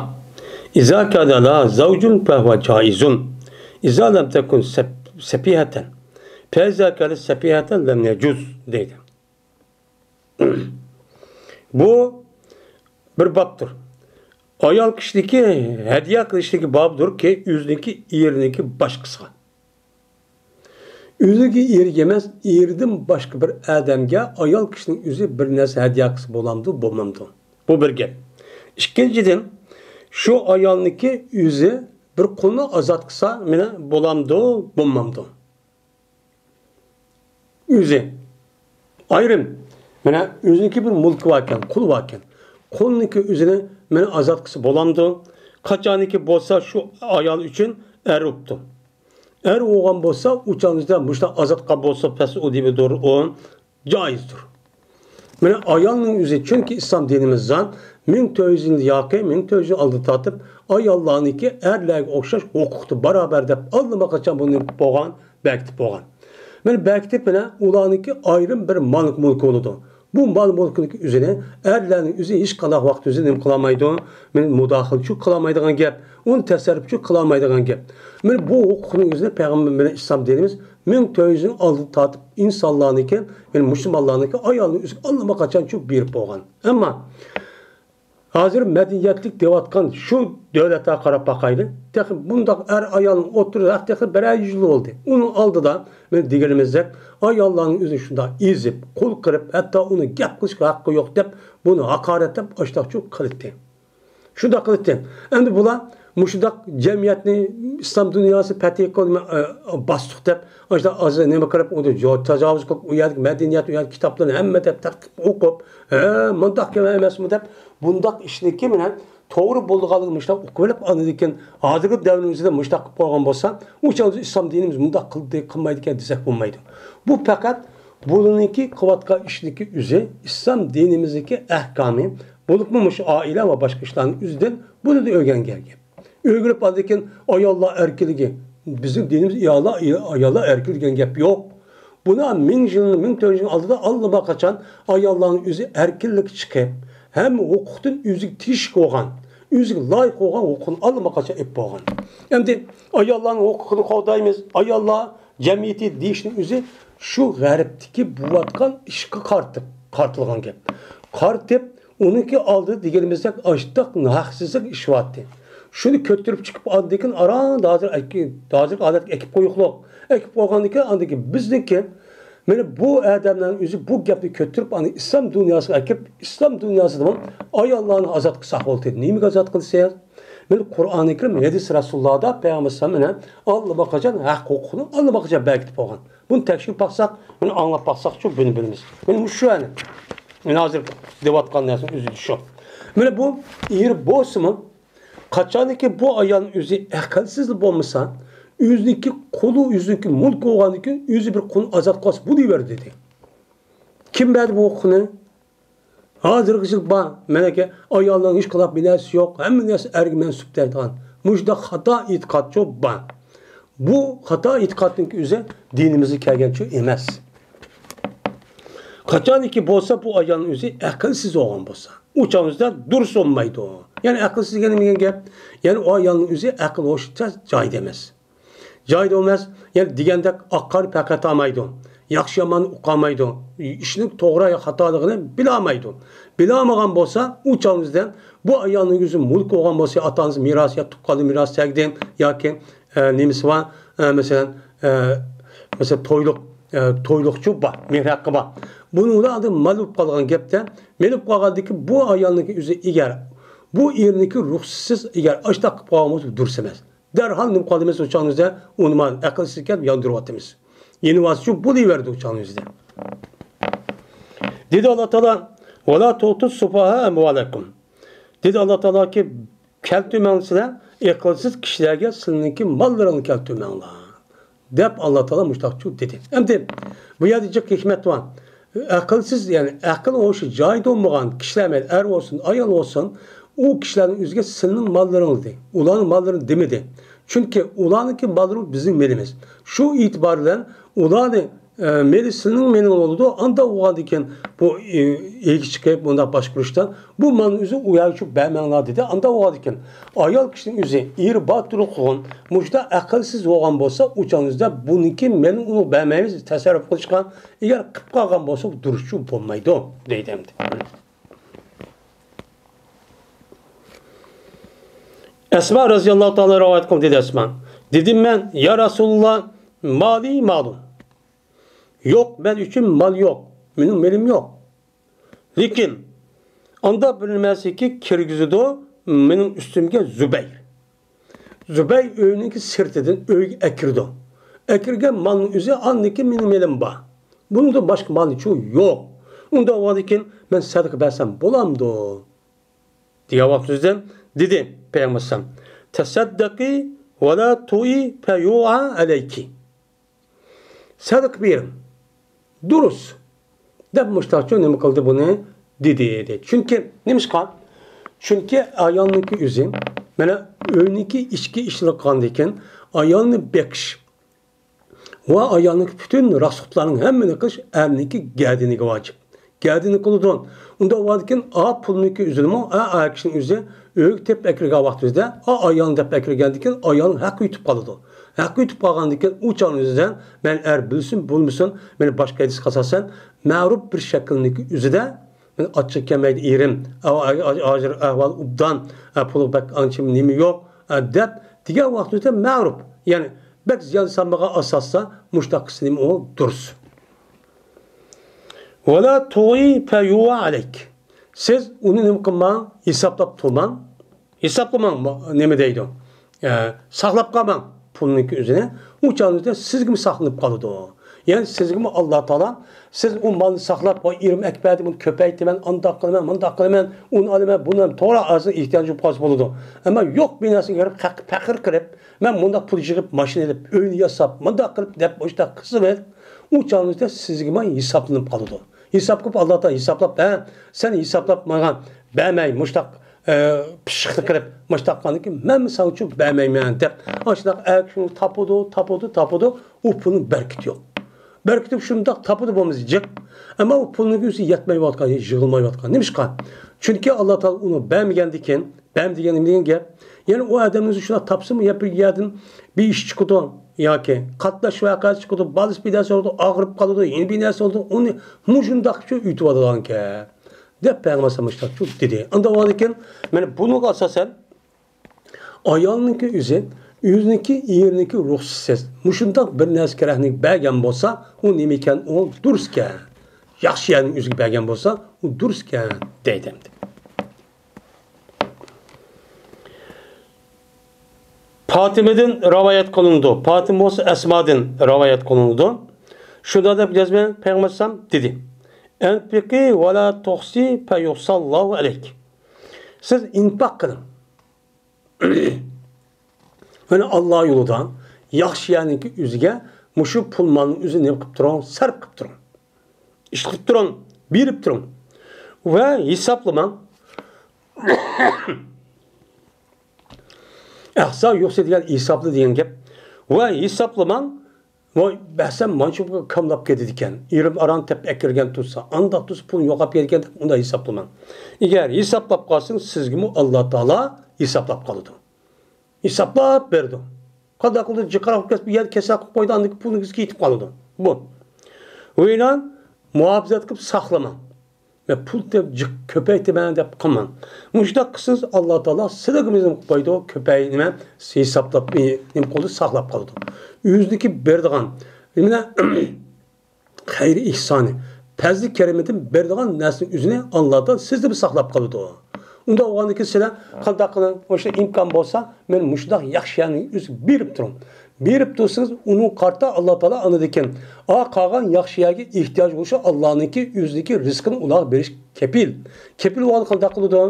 ئىزا كان لەھا زەۋجۇن فەھۇۋە جائىزۇن. ئىزا لەم تەكۇن سەپ-، سەپىھەتەن. فەئىزا كانەت سەپىھەتەن لەم يەجۇز، دەيدۇ. بۇ بىر بابتۇر. ئايال كىشىنىڭكى ھەدىيە قىلىشتىكى بابىدۇركى، ئۆزىنىڭكى ئېرىنىڭكى باشقىسىغا. ئۆزىگە ئېرىگە ئەمەس، ئېرىدىن باشقا بىر ئادەمگە ئايال كىشىنىڭ ئۆزى بىر نەرسە ھەدىيە قىلسا بولامدۇ، بولمامدۇ؟ بۇ بىر گەپ. ئىككىنچىدىن، شۇ ئايالنىڭكى ئۆزى بىر قۇلنى ئازاد قىلسا، مانا، بولامدۇ، بولمامدۇ؟ ئۆزى ئايرىم، مانا، ئۆزىنىڭكى بىر مۈلكى باركەن، قۇلى باركەن. قۇلنىڭكى ئۆزىنى، مانا، ئازاد قىلسا بولامدۇ؟ قاچانكى بولسا شۇ ئايال ئۈچۈن ئەر بوپتۇ. ئەر بولغان بولسا، ئۇ چاغدا مۇشۇنداق ئازاد قىلغان بولسا، پەس ئۇ دېمىدۇر، ئۇ جائىزدۇر. مانا ئايالنىڭ ئۆزى، چۈنكى ئىسلام دىنىمىزدا مىڭ تۆت يۈز يىل ياكى مىڭ تۆت يۈز يىل ئالدىن تارتىپ ئاياللارنىڭكى ئەرلەرگە ئوخشاش ھوقۇقتا باراۋەر دەپ ئاللىماقاچان بۇنى بولغان، بەكىتىپ بولغان. مانا بەكىتىپ، مانا ئۇلارنىڭكى ئايرىم بىر مال مۈلكى بولىدۇ. بۇ مال مۈلكىنىڭكى ئۆزىنى ئەرلەرنىڭ ئۆزى ھېچقانداق ۋاقىت ئۆزى نېمە قىلالمايدۇ، مانا مۇداخىلىچۇ قىلالمايدىغان گەپ، ئۇنى تەسەررۇپچۇ قىلالمايدىغان گەپ. مانا بۇ ھوقۇقنىڭ ئۆزىنى پەيغەمبەر، مانا ئىسلام دىنىمىز مىڭ تۆت يۈز يىل ئالدىن تارتىپ ئىنسانلارنىڭكى، يەنى مۇسۇلمانلارنىڭكى ئايالنىڭ ئۆزىگە ئاللىماقاچانچۇ بېرىپ بولغان. ئەمما ھازىر مەدەنىيەتلىك دەۋاتقان شۇ دۆلەتلەرگە قاراپ باقايلى. تېخى بۇنداق ئەر-ئايالنىڭ ئوتتۇرىدا تېخى بىرەر يۈز يىل بولدى. ئۇنىڭ ئالدىدا مانا دېگىنىمىزدەك ئاياللارنىڭ ئۆزىنى شۇنداق ئېزىپ، قۇل قىلىپ، ھەتتا ئۇنىڭ گەپ قىلىشقا ھەققى يوق دەپ، بۇنى ھاقارەتلەپ، ئاشتاقچۇ قىلىتتى. شۇنداق قىلىتتى. ئەمدى بۇلار مۇشۇنداق جەمئىيەتنى ئىسلام دۇنياسى پەتھى قىلدى، ئە، باستۇق دەپ، ئاشۇنداق ئاز نېمە قىلىپ، ئۇنى جو-، تاجاۋۇز قىلىپ، ئۇ يەردىكى مەدەنىيەت، ئۇ يەردىكى كىتابلارنى ھەممە دەپ تەتقىق ئوقۇپ، ھە، مۇنداق گەپ ئەمەسمۇ دەپ، بۇنداق ئىشنىكى مانا توغرا بولىدىغانلىقىنى مۇشۇنداق ئوقۇۋېلىپ، ئاندىن كېيىن ھازىرقى دەۋرىمىزدە مۇشۇنداق قىلىپ قويغان بولسا، ئۇ چاغدا ئىسلام دىنىمىز مۇنداق قىلدى، قىلمايدىكەن دېسەك بولمايدۇ. بۇ پەقەت بۇنىڭكى قىلىۋاتقان ئىشنىڭكى ئۆزى ئىسلام دىنىمىزدىكى ئەھكامى، بولۇپمۇ مۇشۇ ئائىلە ۋە باشقا ئىشلارنىڭ ئۆزىدىن بۇنى ئۆگەنگەن گەپ. ئۆگىنىپ ئاندىن كېيىن ئاياللار ئەركىنلىكى، بىزنىڭ دىنىمىز ئاياللار، ئاياللار ئەركىنلىكى دېگەن گەپ يوق. بۇنى مىڭ يىل، مىڭ تۆت يۈز يىل ئالدىدا ئاللىماقاچان ئاياللارنىڭ ئۆزى ئەركىنلىككە چىقىپ، ھەممە ھوقۇقتىن ئۆزىگە تېگىشلىك بولغان، ئۆزىگە لايىق بولغان ھوقۇقنى ئاللىماقاچان ئېلىپ بولغان. ئەمدى ئاياللارنىڭ ھوقۇقىنى قوغدايمىز، ئاياللار جەمئىيىتى دېيىشنىڭ ئۆزى شۇ غەربتىكى بولۇۋاتقان ئىشقا قارىتىپ، قارىتىلغان گەپ. قارىتىپ، ئۇنىڭكى ئالدىدا دېگىنىمىزدەك ئاشتاق ھەقسىزلىك ئىشلىۋاتتى. شۇنى كۆتۈرۈپ چىقىپ، ئاندىن كېيىن ئاران ھازىر ئەكى-، ھازىرقى ھالەتكە ئەكىپ قويۇقلۇق. ئەكىپ قويغاندىن كېيىن، ئاندىن كېيىن بىزنىڭكى، مانا بۇ ئادەملەرنىڭ ئۆزى بۇ گەپنى كۆتۈرۈپ، ئاندىن ئىسلام دۇنياسىغا ئەكىپ، ئىسلام دۇنياسىدىمۇ ئاياللارنى ئازاد قىلساق بولدى. نېمىگە ئازاد قىلىسىز؟ مانا قۇرئانى كەرىم، ھەدىس رەسۇلۇللادا پەيغەمبەر ئەلەيھىسسالام مانا ئاللىماقاچان ھەق ھوقۇقنى ئاللىماقاچان بەكىتىپ قويغان. بۇنى تەكشۈرۈپ باقساق، بۇنى ئاڭلاپ باقساقچۇ، بۇنى بىلىمىز. مانا مۇشۇ يەنى. مانا ھازىر دەۋاتقان نەرسىنىڭ ئۆزى شۇ. مانا بۇ ئېرى بولسىمۇ، قاچانكى بۇ ئايالنىڭ ئۆزى ئەقىلسىز بولمىسا، ئۆزىنىڭكى قۇلى، ئۆزىنىڭكى مۈلكى بولغاندىن كېيىن ئۆزى بىر قۇلنى ئازاد قىلسا بولۇۋەر دېدى. كىم بەردى بۇ ھوقۇقنى؟ ھازىرغىچە بار. مەنەكە، ئايالنىڭ ھېچقانداق بىر نەرسىسى يوق، ھەممە نەرسە ئەرگە مەنسۇپ دەيدىغان مۇشۇنداق خاتا ئېتىقادچۇ بار. بۇ خاتا ئېتىقادنىڭكى ئۆزى دىنىمىزغا كەلگەنچۇ ئەمەس. قاچانكى بولسا بۇ ئايالنىڭ ئۆزى ئەقىلسىز بولغان بولسا، ئۇ چاغنىڭىزدا دۇرۇس بولمايدۇ. يەنى ئەقىلسىز دېگەن نېمە دېگەن گەپ؟ يەنى ئۇ ئايالنىڭ ئۆزى ئەقىل ھوشى تەس جايىدا ئەمەس. جايىدا ئەمەس، يەنى دېگەندەك ئاق قارا پەرق ئېتالمايدۇ. ياخشى ياماننى ئۇقالمايدۇ. ئىشنىڭ توغرا يا خاتالىقىنى بىلالمايدۇ. بىلالمىغان بولسا، ئۇ چاغنىڭىزدا بۇ ئايالنىڭ ئۆزى مۈلكى بولغان بولسا، ئاتا-ئانىسى مىراس يا تۇغقانلىرى مىراس تەگدى ياكى، ئە، نېمىسى بار، ئە، مەسىلەن، ئە، مەسىلەن، تويلۇق، ئە، تويلۇقچۇ بار، مېھىر ھەققى بار. بۇنىڭ ئالدى مال بولۇپ قالغان گەپتە، مال بولۇپ قالغاندىكى بۇ ئايالنىڭكى ئۆزى ئىگە، بۇ ئېرىنىڭكى رۇخسىتىسىز ئىگە ئاشتاق قىلىپ قالغان بولسا دۇرۇس ئەمەس. دەرھال نېمە قىلىۋاتىمىز ئۇ چاغنىڭىزدا؟ ئۇنىمال ئەقىلسىز ئىكەن، ياندۇرۇۋاتىمىز. يېنىۋاتسىچۇ بولۇۋەردى ئۇ چاغنىڭىزدا. دېدى ئاللا تائالا، «ۋەلا تۇئتۇس سۇفەھا ئەمۋالەكۇم.» دېدى ئاللا تائالاكى، «كەلتۈرمەڭلار سىلەر ئەقىلسىز كىشىلەرگە سىلىنىڭكى ماللىرىڭنى كەلتۈرمەڭلار.» دەپ ئاللا تائالا مۇشتاقچۇ دېدى. ئەمدى بۇ يەردە جىق ھېكمەت بار. ئەقىلسىز، يەنى ئەقىل ھوشى جايىدا بولمىغان كىشىلەر، مەيلى ئەر بولسۇن، ئايال بولسۇن، ئۇ كىشىلەرنىڭ ئۆزىگە سىلىنىڭ ماللىرىڭ دېدى. ئۇلارنىڭ ماللىرىنى دېمىدى. چۈنكى ئۇلارنىڭكى ماللىرى بىزنىڭ مېلىمىز. شۇ ئېتىبار بىلەن ئۇلارنى، ئە، مېلى سىلىنىڭ مېلىڭ بولىدۇ. ئانداق بولغاندىن كېيىن بۇ، ئى، ئىگە چىقىپ، بۇنداق باشقۇرۇشتا بۇ مالنى ئۆزى ئۇ يەرگە چۈشۈپ بەرمەڭلار دېدى. ئانداق بولغاندىكىن ئايال كىشىنىڭ ئۆزى ئېرى بار تۇرۇق قىلغان، مۇشۇنداق ئەقىلسىز بولغان بولسا، ئۇ چاغنىڭىزدا بۇنىڭكى مېلىنى ئۇنىڭغا بەرمەيمىز، تەسەررۇپ قىلىشقا ئەگەر قىلىپ قالغان بولسا، دۇرۇسچۇ بولمايدۇ دەيدۇ ئەمدى. ئەسما رەزىياللاھۇ تائالا رىۋايەت قىلدى دېدى ئەسما. دېدىم مەن، يا رەسۇلاللا، مالى مالۇم. يوق، مەن ئۈچۈن مال يوق. مېنىڭ مېلىم يوق. لېكىن ئاندا بىر نېمەسىكى كىرگۈزىدۇ مېنىڭ ئۈستۈمگە زۇبەير. زۇبەير ئۆينىڭكى سىرتىدىن ئۆيگە ئەكىرىدۇ. ئەكىرگەن مالنىڭ ئۆزى ئاندىكى مېنىڭ مېلىم بار. بۇنىڭدىن باشقا مالچۇ يوق. ئۇنداق بولغاندىكىن مەن سەدىقە بەرسەم بولامدۇ؟ دېگەن ۋاقتىمىزدا دېدى پەيغەمبەر ئەلەيھىسسالام، تەسەددەقى ۋەلا تۇئى فەيۇئا ئەلەيكى. سەدىقە بېرىڭ. دۇرۇس. دەپ مۇشتاقچۇ نېمە قىلدى بۇنى؟ دېدى، دېدى. چۈنكى، نېمىشقا؟ چۈنكى ئايالنىڭكى ئۆزى، مانا، ئۆينىڭكى ئىچكى ئىشلىرىنى قىلغاندىن كېيىن، ئايالنى بېقىش ۋە ئايالنىڭكى پۈتۈن راسخوتلارنىڭ ھەممىنى قىلىش ئەرنىڭكى گەدىنىگە ۋاجىپ. گەدىنى قىلىدۇ. ئۇنداق بولغاندىكىن، ئا پۇلنىڭكى ئۆزىنىمۇ، ئا، ئا كىشىنىڭ ئۆزى ئۆيگە تېپىپ ئەكىرگەن ۋاقتىمىزدا، ئا ئايالنى دەپ ئەكىرگەندىن كېيىن، ئايالنىڭ ھەققى يېتىپ قالىدۇ. ھەققى يېتىپ قالغاندىن كېيىن، ئۇ چاغنىڭ ئۆزىدە، مەن ئەر بىلسۇن، بولمىسۇن، مەن باشقا ھەدىسكە ئاساسەن، مەرۇپ بىر شەكىلنىڭكى ئۆزىدە، مەن ئاچچىق كەلمەيدۇ ئېرىم، ئا-، ئا-، ھازىر ئەھۋال ئوبدان، ئا، پۇلى بەك ئانچە نېمە يوق، ئا، دەپ دېگەن ۋاقتىمىزدا مەرۇپ. يەنى، بەك زىيان سالمىغان ئاساستا مۇشتاق قىلسا نېمە ئۇ دۇرۇس. ۋەلا تۇغى فەيۇۋا ئەلەيك. سىز ئۇنى نېمە قىلماڭ، ھېسابلاپ تۇرماڭ. ھېسابلىماڭ، نېمە دەيدۇ؟ ئە، ساقلاپ قالماڭ پۇلنىڭكى ئۆزىنى. ئۇ چاغدا سىزگىمۇ ساقلىنىپ قالىدۇ. يەنى سىزگىمۇ ئاللا تائالا، سىز ئۇ مالنى ساقلاپ، ۋاي، ئېرىم ئەكىپ بەردى، بۇنى كۆپەيتىمەن، ئانداق قىلىمەن، مۇنداق قىلىمەن، ئۇنى ئالىمەن، بۇنى ئالىمەن، توغرا ئازراق ئېھتىياجى بولۇپ قالسا بولىدۇ. ئەمما يوق بىر نەرسىگە ھېرىپ، پەق-، پەقىر قىلىپ، مەن مۇنداق پۇل يىغىپ، ماشىنا ئېلىپ، ئۆينى ياساپ، مۇنداق قىلىپ دەپ، مۇشۇنداق قىلسىڭىز، ئۇ چاغىڭىزدا سىزگىمۇ ھېسابلىنىپ قالىدۇ. ھېساب قىلىپ، ئاللا تائالا ھېسابلاپ، ھە، سەن ھېسابلاپ ماڭا بەرمەي، مۇشتاق، ئە، پىششىقنى قىلىپ، مۇشتاق قىلغاندىن كېيىن، مەنمۇ ساڭىچۇ بەرمەيمەن دەپ، ئاشۇنداق ئەركىشىنى تاپىدۇ، تاپىدۇ، تاپىدۇ، ئۇ پۇلنىڭ بەرىكىتى يوق. بەرىكىتى شۇنداق تاپىدۇ بولمىسا جىق، ئەمما ئۇ پۇلنىڭ ئۆزى يەتمەيۋاتقان، يىغىلمايۋاتقان. نېمىشقا؟ چۈنكى ئاللا تائالا ئۇنى بەرمىگەندىكىن، بەرمە دېگەن نېمە دېگەن گەپ؟ يەنى ئۇ ئادەمنىڭ ئۆزى شۇنداق تاپسىمۇ، يا بىر يەردىن بىر ئىش چىقىدۇ، ياكى قاتناش ۋەقەسى چىقىدۇ، بالىسى بىر نەرسە بولىدۇ، ئاغرىپ قالىدۇ، يەنە بىر نەرسە بولىدۇ، ئۇنى مۇشۇنداقچۇ ئۆتۈۋالىدىغان گەپ، دەپ پەيغەمبەر ئەلەيھىسسالام مۇشۇنداقچۇ دېدى. ئانداق بولغاندىكىن، مانا بۇنىڭغا ئاساسەن، ئايالنىڭكى ئۆزى، ئۆزىنىڭكى، ئېرىنىڭكى رۇخسىتىسىز مۇشۇنداق بىر نەرسە كېرەكنى بەرگەن بولسا، ئۇ نېمە ئىكەن؟ ئۇ دۇرۇس ئىكەن. ياخشى يەرنىڭ ئۆزىگە بەرگەن بولسا، ئۇ دۇرۇس ئىكەن، دەيدۇ ئەمدى. پاتىمىدىن رىۋايەت قىلىنىدۇ. پاتىمە بولسا ئەسمادىن رىۋايەت قىلىنىدۇ. شۇنداق دەپ يازماي پەيغەمبەر ئەلەيھىسسالام دېدى، ئەنفىقى ۋە لا تۇخسى فەيۇخساللاھۇ ئەلەيك. سىز ئىنپاق قىلىڭ. يەنى ئاللا يولىدا ياخشى يەرنىڭكى ئۆزىگە مۇشۇ پۇل مالنى ئۆزى نېمە قىلىپ تۇرۇڭ، سەرپ قىلىپ تۇرۇڭ. ئىشلىتىپ تۇرۇڭ، بېرىپ تۇرۇڭ. ۋە ھېسابلىماڭ. ئەھسا يۇخسى دېگەن ھېسابلا دېگەن گەپ. ۋە ھېسابلىماڭ. ۋاي، بەرسەم مانچە كاملاپ كېتىدىكەن. ئېرىم ئاران تېپىپ ئەكىرگەن تۇرسا، ئانداق تۇرسا پۇل يوقاپ كېتىدىكەن دەپ ئۇنداق ھېسابلىماڭ. ئەگەر ھېسابلاپ قالسىڭىز، سىزگىمۇ ئاللا تائالا ھېسابلاپ قالىدۇ. ھېسابلاپ بېرىدۇ. قانداق قىلىدۇ؟ جىقراق كەسىپ يەر كېسەك قىلىپ قويىدۇ، ئاندىن كېيىن پۇلىڭىز كېتىپ قالىدۇ. بۇ. ئۇ يەردىن مۇھاپىزەت قىلىپ ساقلىماڭ. مەن پۇل تېپ-، جىق كۆپەيتىمەن دەپ قىلماڭ. مۇشۇنداق قىلسىڭىز، ئاللا تائالا سىلىگە نېمە قىلىپ قويىدۇ؟ كۆپەي-، نېمە، ھېسابلاپ، نېمە قىلىدۇ؟ ساقلاپ قالىدۇ. ئۆزىنىڭكى بېرىدىغان، نېمە، خەير ئېھسانى، پەزلى كەرىمىدىن بېرىدىغان نەرسىنىڭ ئۆزىنى ئاللا تائالا سىزدىن ساقلاپ قالىدۇ. ئۇنداق بولغاندىكىن سىلەر قانداق قىلىڭ؟ مۇشۇنداق ئىمكان بولسا، مەن مۇشۇنداق ياخشى يەرنى ئۆزى بېرىپ تۇرۇڭ. بېرىپ تۇرسىڭىز، ئۇنىڭغا قارىتا ئاللا تائالا ئاندىن كېيىن، ئا، قالغان ياخشى يەرگە ئېھتىياج بولۇشى ئاللانىڭكى ئۆزىنىڭكى رىزقىنى ئۇلارغا بېرىش كېپىل. كېپىل بولغاندا قانداق قىلىدۇ؟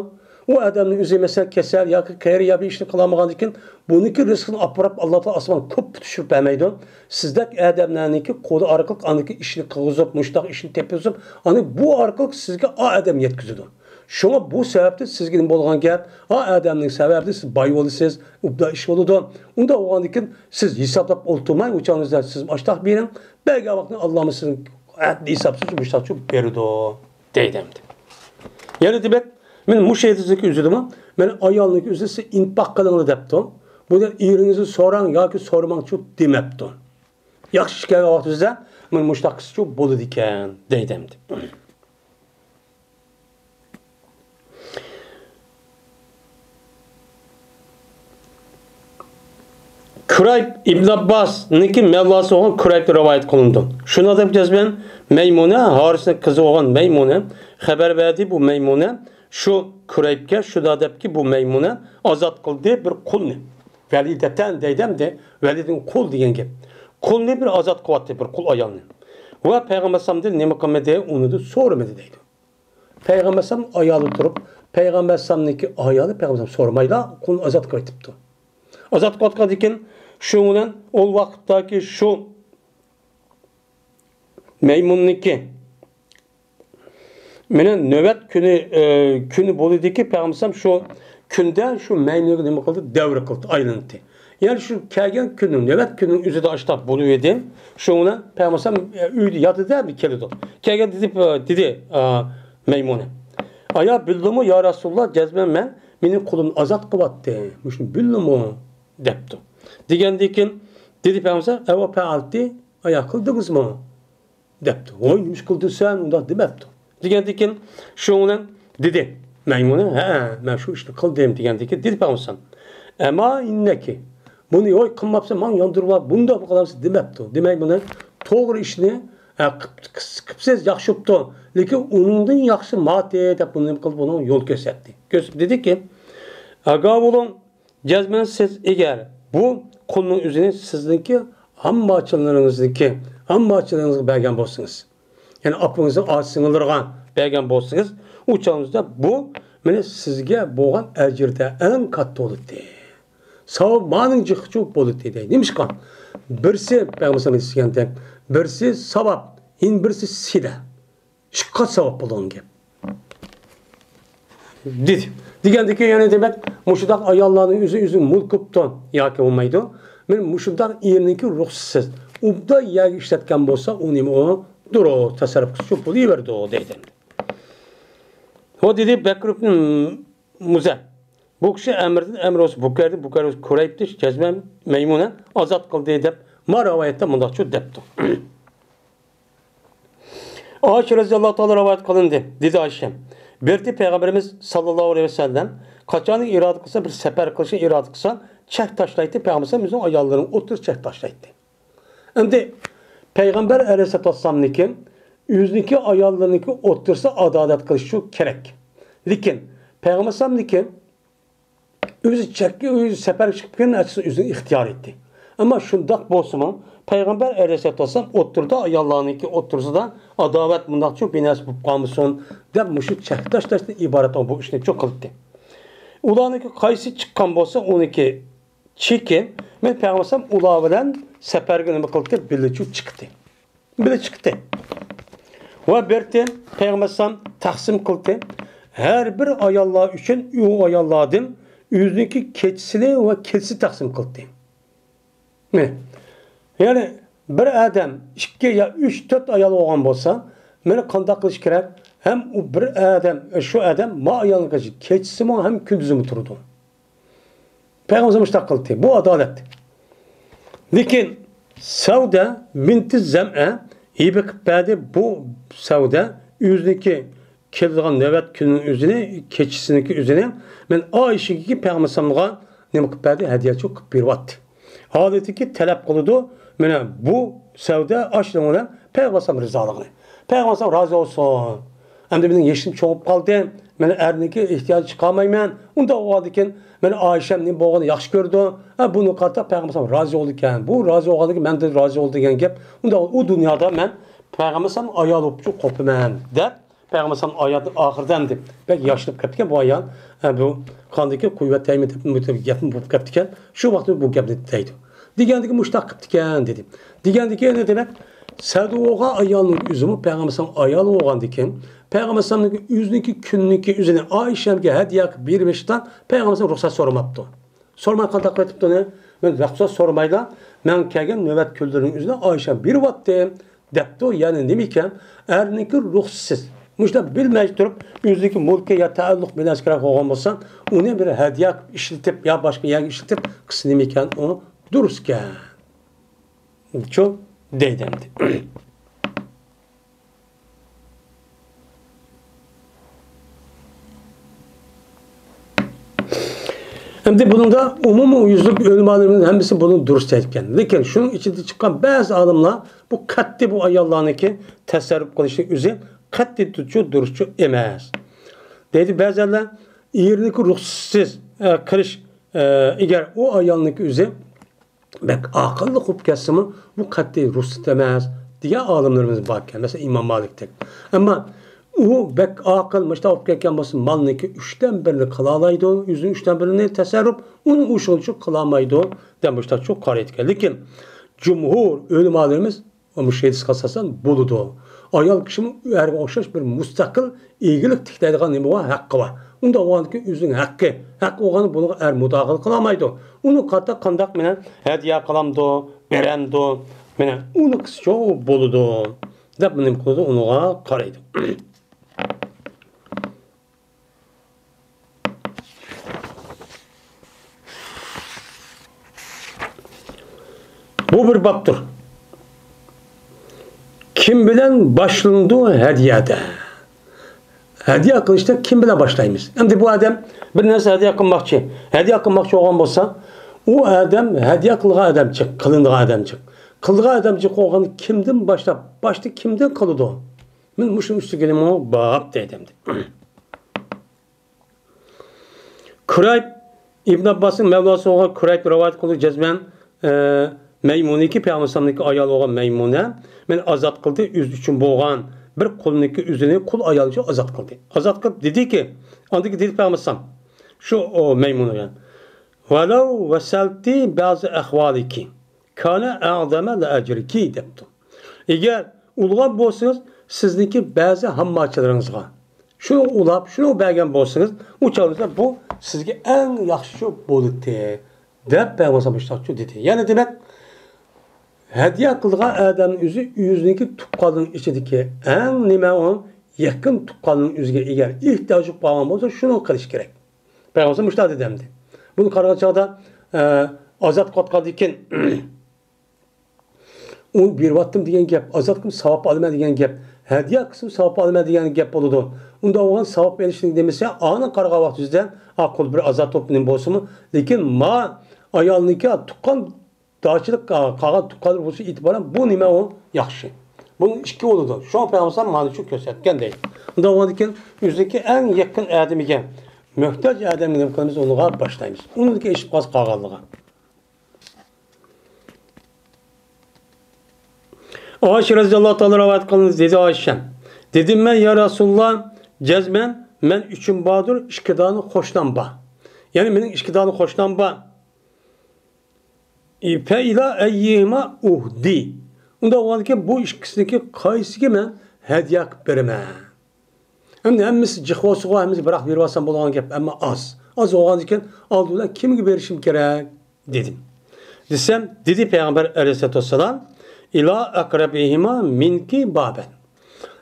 ئۇ ئادەمنىڭ ئۆزى، مەسىلەن، كېسەل ياكى قېرى يا بىر ئىشنى قىلالمىغاندىن كېيىن، بۇنىڭكى رىزقىنى ئاپىرىپ، ئاللا تائالا ئاسمان كوپپا چۈشۈرۈپ بەرمەيدۇ. سىزدەك ئادەملەرنىڭكى قولى ئارقىلىق ئاندىكى ئىشنى قىلغۇزۇپ، مۇشۇنداق ئىشنى تېپىزىپ، ئاندىن بۇ ئارقىلىق سىزگە ئا ئادەم يەتكۈزىدۇ. شۇڭا بۇ سەۋەبتىن سىزگە نېمە بولغان گەپ؟ ئا ئادەمنىڭ سەۋەبىدىن سىز باي بولىسىز، ئۇبدا ئىش بولىدۇ. ئۇنداق بولغاندىن كېيىن سىز ھېسابلاپ ئولتۇرماي، ئۇ چاغىڭىزدا سىز ئاشتاق بېرىڭ، بەرگەن ۋاقتىنى ئاللامۇ سىزنىڭ ھەددى ھېسابسىز مۇشتاقچۇ بېرىدۇ، دەيدۇ ئەمدى. يەنە دېمەك، مەن مۇشۇ ھەدىسنىڭكى ئۆزىدىمۇ، مەن ئايالنىڭكى ئۆزى سىز ئىنپاق قىلىڭلار دەپتۇ. بۇ دەپ ئېرىڭىزنى سوراڭ ياكى سورىماڭچۇ دېمەپتۇ. ياخشى ئىش كەلگەن ۋاقتىمىزدا مانا مۇشۇنداق قىلسىچۇ بولىدىكەن دەيدۇ ئەمدى. كۇرەيب ئىبن ئابباسنىڭكى مەۋلاسى بولغان كۇرەيبتىن رىۋايەت قىلىنىدۇ. شۇنىڭ دەپ جەزمەن مەيمۇنە، ھارىسنىڭ قىزى بولغان مەيمۇنە خەۋەر بەردى، بۇ مەيمۇنە شۇ كۇرەيبكە شۇنداق دەپكى، بۇ مەيمۇنە ئازاد قىلدى بىر قۇلنى. ۋەلىدەتەن دەيدۇ ئەمدى، ۋەلىدىن قۇل دېگەن گەپ. قۇلنى بىر ئازاد قىلىۋەتتى، بىر قۇل ئايالنى. ۋە پەيغەمبەر ئەلەيھىسسالامدىن نېمە قىلمىدى؟ ئۇنى سورىمىدى دەيدۇ. پەيغەمبەر ئەلەيھىسسالام ئايالى تۇرۇپ، پەيغەمبەر ئەلەيھىسسالامنىڭكى ئايالى پەيغەمبەر ئەلەيھىسسالام سورىمايلا قۇلنى ئازاد قىلىۋېتىپتۇ. ئازاد قىلىۋاتقاندىن كېيىن شۇ بىلەن ئول ۋاقىتتاكى شۇ مەيمۇننىڭكى مانا نۆۋەت كۈنى، ئە، كۈنى بولىدىكى، پەيغەمبەر شۇ كۈندە شۇ مەيمۇنغا نېمە قىلدى؟ دەۋرە قىلدى، ئايلىنىتتى. يەنى شۇ كەلگەن كۈننىڭ، نۆۋەت كۈننىڭ ئۆزىدە ئاشتاق بولۇۋىدى. شۇنىڭ بىلەن پەيغەمبەر، ئە، ئۆيدە ياتىدۇ، كېلىدۇ. كەلگەن دېدى، دېدى، ئا، مەيمۇنە. ئايا، بىلدىڭمۇ يا رەسۇلاللا، جەزمەن مەن، مېنىڭ قۇلۇمنى ئازاد قىلىۋەتتى. مۇشۇنى بىلدىڭمۇ؟ دەپتۇ. دېگەندىن كېيىن دېدى پەيغەمبەر، ئەۋە پەئەلتى، ئايا، قىلدىڭىزمۇ؟ دەپتۇ. ۋاي، نېمىش قىلدىڭ سەن ئۇنداق؟ دېمەپتۇ. دېگەندىن كېيىن شۇنىڭ بىلەن دېدى مەيمۇنە، ھە، مەن شۇ ئىشنى قىلدىم دېگەندىن كېيىن دېدى پەيغەمبەر، ئەما ئىننەكى، بۇنى ۋاي قىلماپسەن، ماڭا ياندۇرۇپ بۇنداق قىلامسەن دېمەپتۇ. دېمەك، بۇنى توغرا ئىشنى، ھە، قىپ-، قىپسىز ياخشى بوپتۇ. لېكىن ئۇنىڭدىن ياخشى ماتى دەپ بۇنى نېمە قىلدى؟ بۇنىڭ يول كۆرسەتتى. كۆرسىتىپ دېدىكى، ئاگاھ بولۇڭ، جەزمەن سىز ئەگەر بۇ قۇلنىڭ ئۆزىنى سىزنىڭكى ھامماچىلىرىڭىزنىڭكى، ھامماچىلىرىڭىزغا بەرگەن بولسىڭىز، يەنى ئاپىڭىزنىڭ ئاچا سىڭىللىرىغا بەرگەن بولسىڭىز، ئۇ چاغىڭىزدا بۇ مانا سىزگە بولغان ئەجىردە ئەڭ كاتتا بولىدۇ. ساۋاب مانىڭ جىقىچۇ بولىدۇ دەيدۇ. نېمىشقا؟ بىرسى پەيغەمبەر ئەلەيھىسسالام دېگەندەك، بىرسى ساۋاب، يەنە بىرسى سىلە. ئىككى قات ساۋاب بولىدىغان گەپ. دېدى. دېگەندىكىن يەنە دېمەك، مۇشۇنداق ئاياللارنىڭ ئۆزى، ئۆزى مۇلكىپتۇ ياكى بولمايدۇ. مەن مۇشۇنداق ئېرىنىڭكى رۇخسىتىسىز ئۇبدا يەرگە ئىشلەتكەن بولسا، ئۇنى ئۇ دۇرۇس تەسەررۇپ قىلىشى بولۇۋېرىدۇ دەيدۇ. ئۇ دېدى، بەكر ئىبن مۇزەر. بۇ كىشى ئەمىردىن ئەمىر بولسا بۇكەردىن، بۇكەر بولسا كۇرەيبتىن، جەزمەن مەيمۇنە ئازاد قىلدى دەپ، ما رىۋايەتتە مۇنداقچۇ دەپتۇ. ئائىشە رەزىياللاھۇ تائالا رىۋايەت قىلىندى، دېدى ئائىشە، بىردى پەيغەمبىرىمىز ساللاللاھۇ ئەلەيھى ۋەسەللەم قاچانكى ئىرادە قىلسا، بىر سەپەر قىلىشنى ئىرادە قىلسا، چەك تاشلايتتى، پەيغەمبەر ئۆزىنىڭ ئاياللىرىنىڭ ئوتتۇرىسىغا چەك تاشلايتتى. ئەمدى پەيغەمبەر ئەلەيھىسسالاتۇ ۋەسسالامنىڭكى ئۆزىنىڭكى ئاياللىرىنىڭكى ئوتتۇرىسىدا ئاداۋەت قىلىشى كېرەك. لېكىن پەيغەمبەر ئەلەيھىسسالامنىڭكى ئۆزى چەككە، ئۆزى سەپەرگە چىقىپ كەلگەن ئەكسىنى ئۆزىنىڭ ئىختىيارى ئىدى. ئەمما شۇنداق بولسىمۇ، پەيغەمبەر ئەلەيھىسسالاتۇ ۋەسسالام ئوتتۇرىدا، ئاياللارنىڭكى ئوتتۇرىسىدا ئاداۋەت مۇنداقچۇ بىنەرسە بولۇپ قالمىسۇن دەپ، مۇشۇ چەك تاشلاشتىن ئىبارەت بولغان بۇ ئىشنى چوڭ قىلدى. ئۇلارنىڭكى قايسى چىققان بولسا، ئۇنىڭكى چېكى، مەن پەيغەمبەر ئەلەيھىسسالام ئۇلار بىلەن سەپەرگە نېمە قىلدى؟ بىللە چىقتى. بىللە چىقتى. ۋە بىردىن پەيغەمبەر ئەلەيھىسسالام تەقسىم قىلدى. ھەر بىر ئاياللار ئۈچۈن ئۇ ئاياللاردىن ئۆزىنىڭكى كېچىسىنى ۋە كېچىسى تەقسىم قىلدى. مەن، يەنى بىر ئادەم ئىككى يا ئۈچ، تۆت ئايال بولغان بولسا، مانا قانداق قىلىش كېرەك؟ ھەم ئۇ بىر ئادەم، شۇ ئادەم ما ئايالنىڭ كېچىسىمۇ ھەم كۈندۈزىمۇ تۇرىدۇ. پەيغەمبىرىمىز مۇشۇنداق قىلدى. بۇ ئادالەت. لېكىن سەۋدە بىنتى زەمئە ھىبە قىلىپ بەردى. بۇ سەۋدە ئۆزىنىڭكى كېلىدىغان نۆۋەت كۈنىنىڭ ئۆزىنى، كېچىسىنىڭكى ئۆزىنى مەن ئائىشىگە پەيغەمبىرىمىزگە نېمە قىلىپ بەردى؟ ھەدىيەچۇ قىلىپ بېرىۋاتتى. ھالىتىكى تەلەپ قىلىدۇ. مانا بۇ سەۋدە ئاشۇنىڭ بىلەن پەيغەمبىرىمىز رىزالىقىنى. پەيغەمبىرىمىز رازى بولسۇن. ئەمدى مېنىڭ يېشىم چوڭىيىپ قالدى. مەن ئەرنىڭكى ئېھتىياجى چىقالمايمەن. ئۇنداق بولغاندىكىن مەن ئائىشەم نېمە بولغىنىنى ياخشى كۆرىدۇ. ھە، بۇنى قارىتا پەيغەمبىرىمىز رازى بولىدىكەن. بۇ رازى بولغاندىكىن مەن رازى بولدۇم دېگەن گەپ. ئۇنداق ئۇ دۇنيادا مەن پەيغەمبىرىمىز ئايال بولۇپچۇ قوپىمەن دەپ پەيغەمبەر ئەلەيھىسسالام ئايەتنىڭ ئاخىرىدا ئەمدى بەك ياشىنىپ كەپتىكەن بۇ ئايال. ھە، بۇ قاندىكى قۇيۋەتەيمەن دەپ بۇ گەپمۇ بولۇپ كەپتىكەن. شۇ ۋاقىتتا بۇ گەپنى دەيدۇ. دېگەندىكى مۇشۇنداق قىپتىكەن دېدى. دېگەندىكى نېمە دېمەك؟ سەدۇ بولغان ئايالنىڭ ئۆزىمۇ پەيغەمبەر ئەلەيھىسسالام ئايالى بولغاندىكىن، پەيغەمبەر ئەلەيھىسسالامنىڭ ئۆزىنىڭكى كۈننىڭكى ئۆزىنى ئائىشەمگە ھەدىيە قىلىپ بېرىۋېتىشتىن پەيغەمبەر ئەلەيھىسسالام رۇخسەت سورىماپتۇ. سورىماي قانداق قىلىۋېتىپتۇ ئۇنى؟ مەن رۇخسەت سورىمايلا، مەن كەلگەن نۆۋەت كۈنلىرىنىڭ ئۆزىدە ئائىشەم بېرىۋاتتى، دەپتۇ. يەنى نېمىكەن؟ ئەرنىڭكى رۇخسىتىسىز، مۇشۇنداق بىلمەي تۇرۇپ، ئۆزىنىڭكى مۇلكى يا تەئەللۇق بىناسى كېرەك بولغان بولسا، ئۇنى بىر ھەدىيە قىلىپ ئىشلىتىپ يا باشقا يەرگە ئىشلىتىپ قىلسا نېمىكەن؟ ئۇ دۇرۇسكەن. شۇ دەيدۇ ئەمدى. ئەمدى بۇنىڭدا ئومۇميۈزلۈك ئۆلىمالىرىمىزنىڭ ھەممىسى بۇنى دۇرۇس دەيدىكەن. لېكىن شۇنىڭ ئىچىدە چىققان بەزى ئالىملار بۇ قەتئىي بۇ ئاياللارنىڭكى تەسەررۇپ قىلىشنىڭ ئۆزى قەتئىي دۇرۇسچۇ، دۇرۇسچۇ ئەمەس. دەيدۇ بەزىلەر ئېرىنىڭكى رۇخسىتىسىز، ئە، قىلىش، ئە، ئەگەر ئۇ ئايالنىڭكى ئۆزى بەك ئاقىللىق بولۇپ كەتسىمۇ، بۇ قەتئىي رۇخسەت ئەمەس، دېگەن ئالىملىرىمىز باركەن. مەسىلەن، ئىمام مالىكتەك. ئەمما ئۇ بەك ئاقىل، مۇشۇنداق بولۇپ كەتكەن بولسا، مالنىڭكى ئۈچتىن بىرىنى قىلالمايدۇ، ئۆزىنىڭ ئۈچتىن بىرىنى تەسەررۇپ، ئۇنى ئۇ شۇنچە قىلالمايدۇ، دەپ مۇشۇنداق چوڭ قارايدىكەن. لېكىن جۇمھۇر ئۆلىمالىرىمىز مۇشۇ ھەدىسكە ئاساسەن بولىدۇ. ئايال كىشىمۇ ئەرگە ئوخشاش بىر مۇستەقىل ئىگىلىك تىكلەيدىغان نېمە بار؟ ھەققى بار. ئۇنداق بولغاندىكىن ئۆزىنىڭ ھەققى، ھەق بولغاندا بۇنىڭغا ئەر مۇداخىلە قىلالمايدۇ. ئۇنى قاتا قانداق مېنى ھەدىيە قىلامدۇ، بېرەمدۇ؟ مېنى ئۇنىڭكىسىچۇ بولىدۇ، دەپ نېمە قىلىدۇ، ئۇنىڭغا قارايدۇ. بۇ بىر بابتۇر. كىم بىلەن باشلىنىدۇ ھەدىيەدە؟ ھەدىيە قىلىشتا كىم بىلەن باشلايمىز؟ ئەمدى بۇ ئادەم بىر نەرسە ھەدىيە قىلماقچى. ھەدىيە قىلماقچى بولغان بولسا، ئۇ ئادەم ھەدىيە قىلغان ئادەم جىق، قىلىنىدىغان ئادەم جىق. قىلىدىغان ئادەم جىق بولغان كىمدىن باشلاپ، باشتا كىمدىن قىلىدۇ؟ مەن مۇشۇنىڭ ئۈستىگە مۇ باب دەيدۇ ئەمدى. كۇرەيب، ئىبن ئابباسنىڭ مەۋلاسى بولغان كۇرەيب رىۋايەت قىلدى، جەزمەن، ئە، مەيمۇنىكى، پەيغەمبەر ئەلەيھىسسالامنىڭكى ئايالى بولغان مەيمۇنە مېنى ئازاد قىلدى، ئۆزى ئۈچۈن بولغان بىر قۇلنىڭكى ئۆزىنى قۇل ئايال ئۈچۈن ئازاد قىلدى. ئازاد قىلىپ دېدىكى، ئاندىن كېيىن دېدى پەيغەمبەر ئەلەيھىسسالام، شۇ، ئۇ مەيمۇنىگە، ۋەلەۋ ۋەسەلتى بەزى ئەھۋالىكى كانە ئەزەمە لەئەجرىكى دەپتۇ. ئەگەر ئۇلىغان بولسىڭىز، سىزنىڭكى بەزى ھامماچىلىرىڭىزغا شۇنى ئۇلاپ، شۇنى بەرگەن بولسىڭىز، ئۇ چاغدا بۇ سىزگە ئەڭ ياخشىچۇ بولىتتى، دەپ پەيغەمبەر مۇشۇنداقچۇ دېدى. يەنى دېمەك، ھەدىيە قىلىدىغان ئادەمنىڭ ئۆزى ئۆزىنىڭكى تۇغقاننىڭ ئىچىدىكى ئەڭ نېمە ئۇ يېقىن تۇغقاننىڭ ئۆزىگە ئەگەر ئېھتىياجى بولغان بولسا، شۇنى قىلىش كېرەك. پەيغەمبەر مۇشۇنداق دېدى ئەمدى. بۇنى قارىغان چاغدا، ئە، ئازاد قىلىۋاتقاندىن كېيىن، ئۇ بېرىۋاتتىم دېگەن گەپ، ئازاد قىلىپ ساۋاب ئالىمەن دېگەن گەپ، ھەدىيە قىلسام ساۋاب ئالىمەن دېگەن گەپ بولىدۇ. ئۇنداق بولغان ساۋاب ئېلىشنىڭ نېمىسى، ئانا قارىغان ۋاقتى يۈزىدە، ئا، قۇل بىر ئازاد بولۇپ نېمە بولسىمۇ، لېكىن ما ئايالنىڭكى تۇغقان داچىلىق، ئا، قالغان تۇغقانلىرى بولسا ئېتىبارەن بۇ نېمە ئۇ ياخشى. بۇنىڭ ئىككى بولىدۇ. شۇڭا پەيغەمبەر مانا شۇ كۆرسەتكەن دەيدۇ. ئۇنداق بولغاندىن كېيىن ئۆزىنىڭكى ئەڭ يېقىن ئادىمىگە، موھتاج ئادەمگە نېمە قىلىمىز، ئۇنىڭغا باشلايمىز. ئۇنىڭدىن كېيىن ئېشىپ قالسا قالغانلىقى. ئائىشە رەزىياللاھۇ تائالا رىۋايەت قىلىنىدۇ، دېدى ئائىشە، دېدىم مەن، يا رەسۇلاللا، جەزمەن مەن ئۈچۈم باردۇر، ئىككى دانە قوشنام بار. يەنى مېنىڭ ئىككى دانە قوشنام بار. فَإِلَى أَيِّهِمَا أُهْدِي. ئۇنداق بولغاندىكىن بۇ ئىككىسىنىڭكى قايسىسىگە مەن ھەدىيە قىلىپ بېرىمەن؟ ئەمدى ھەممىسى جىق بولسىغۇ، ھەممىسى بىراق بېرىۋالسام بولىدىغان گەپ، ئەمما ئاز. ئاز بولغاندىكىن ئالدى بىلەن كىمگە بېرىشىم كېرەك؟ دېدىم. دېسەم، دېدى پەيغەمبەر ئەلەيھىسسالاتۇ ۋەسسالام، إِلَى أَقْرَبِهِمَا مِنْكِ بَابًا.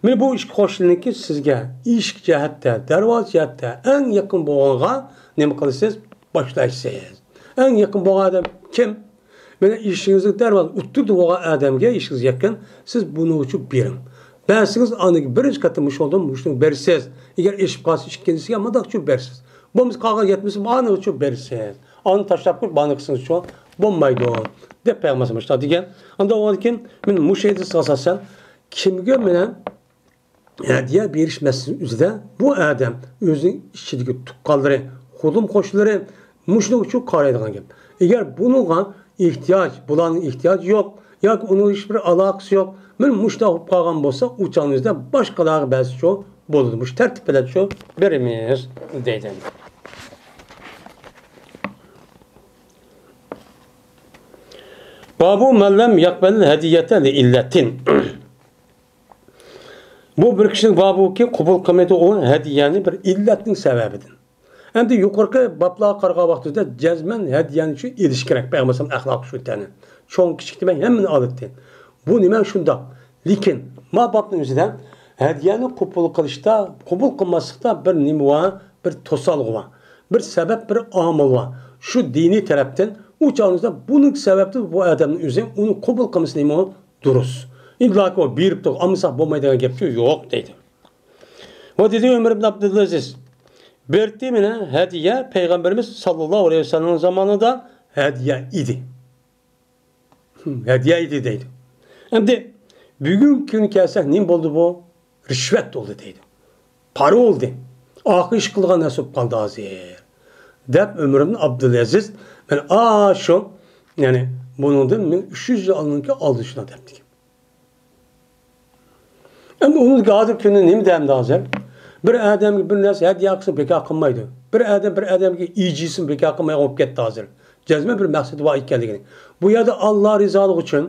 مانا بۇ ئىككى قوشنىڭكى سىزگە ئىشىك جەھەتتە، دەرۋازا جەھەتتە ئەڭ يېقىن بولغانغا نېمە قىلىسىز؟ باشلايسىز. ئەڭ يېقىن بولغان ئادەم كىم؟ مانا ئىشىكىڭىزنىڭ دەرۋازا ئوتتۇرىدا بولغان ئادەمگە، ئىشىكىڭىز يېقىن، سىز بۇنىڭ ئۈچۈن بېرىڭ. بەرسىڭىز، ئاندىن كېيىن بىرىنچى قېتىم مۇشۇ يولدىن مۇشۇنى بېرىسىز. ئەگەر ئېشىپ قالسا، ئىككىنچىسىگە مۇنداق ئۈچۈن بېرىسىز. بولمىسا، قالغان يەتمىسە، مانىڭ ئۈچۈن بېرىسىز. ئانى تاشلاپ قويۇپ، مانى قىلسىڭىز شۇ بولمايدۇ، دەپ پەيغەمبەر مۇشۇنداق دېگەن. ئاندىن ئۇنىڭدىن كېيىن مەن مۇشۇ ھەدىسكە ئاساسەن، كىمگە مەن ھەدىيە بېرىش مەسىلىسى ئۈستىدە بۇ ئادەم ئۆزىنىڭ ئىچىدىكى تۇغقانلىرى، قولۇم قوشنىلىرى مۇشۇنىڭ ئۈچۈن قارايدىغان گەپ. ئەگەر بۇنىڭغا ئېھتىياج، بۇلارنىڭ ئېھتىياجى يوق ياكى ئۇنىڭ ھېچبىر ئالاقىسى يوق، مانا مۇشۇنداق بولۇپ قالغان بولسا، ئۇ چاغنىڭ ئۆزىدە باشقىلارغا بەرسە شۇ بولىدۇ. مۇشۇ تەرتىپ بىلەن شۇ بېرىمىز دەيدۇ. بَابُ مَنْ لَمْ يَقْبَلِ الْهَدِيَّةَ لِعِلَّةٍ. بۇ بىر كىشىنىڭ بابۇكى، قوبۇل قىلمايدۇ ئۇ ھەدىيەنى بىر ئىللەتنىڭ سەۋەبىدىن. ئەمدى يۇقىرىقى بابلارغا قارىغان ۋاقتىدا جەزمەن ھەدىيەنى شۇ ئېلىش كېرەك. پەيغەمبەر ئەخلاقى شۇ تەنى. چوڭ كىچىك دېمەي ھەممىنى ئالاتتى. بۇ نېمە شۇنداق؟ لېكىن ما بابنىڭ ئۆزىدە ھەدىيەنى قوبۇل قىلىشتا، قوبۇل قىلماسلىقتا بىر نېمە بار؟ بىر توسالغۇ بار. بىر سەۋەب، بىر ئامىل بار. شۇ دىنىي تەرەپتىن ئۇ چاغنىڭدا بۇنىڭ سەۋەبتىن بۇ ئادەمنىڭ ئۆزى ئۇنى قوبۇل قىلمىسا نېمە دۇرۇس. ئىللاكى ئۇ بېرىپ تۇرۇپ ئالمىساق بولمايدىغان گەپچۇ يوق دەيدۇ. ۋە دېدى ئۆمەر ئىبن ئابدۇلئەزىز، بېرىتتى مېنى ھەدىيە پەيغەمبىرىمىز ساللاللاھۇ ئەلەيھى ۋەسەللەمنىڭ زامانىدا ھەدىيە ئىدى. ھەدىيە ئىدى دەيدۇ. ئەمدى بۈگۈنكى كۈنگە كەلسەك نېمە بولدى بۇ؟ رىشۋەت بولدى دەيدۇ. پارا بولدى. ئارقا ئىش قىلغان نەرسە بولۇپ قالدى ھازىر. دەپ ئۆمەر ئىبن ئابدۇلئەزىز، مانا ئاشۇ، يەنى بۇنىڭدىن مىڭ ئۈچ يۈز يىل ئالدىنقى ئالدىشىنا دەپتىكەن. ئەمدى ئۇنىڭدىكى ھازىر كۈنى نېمە دەمدى ھازىر؟ بىر ئادەمگە بىر نەرسە ھەدىيە قىلسا بىكار قىلمايدۇ. بىر ئادەم بىر ئادەمگە ئىجىيسىمۇ بىكار قىلمايدىغان بولۇپ كەتتى ھازىر. جەزمەن بىر مەقسىتى بار ئىكەنلىكىنى. بۇ يەردە ئاللا رىزالىقى ئۈچۈن،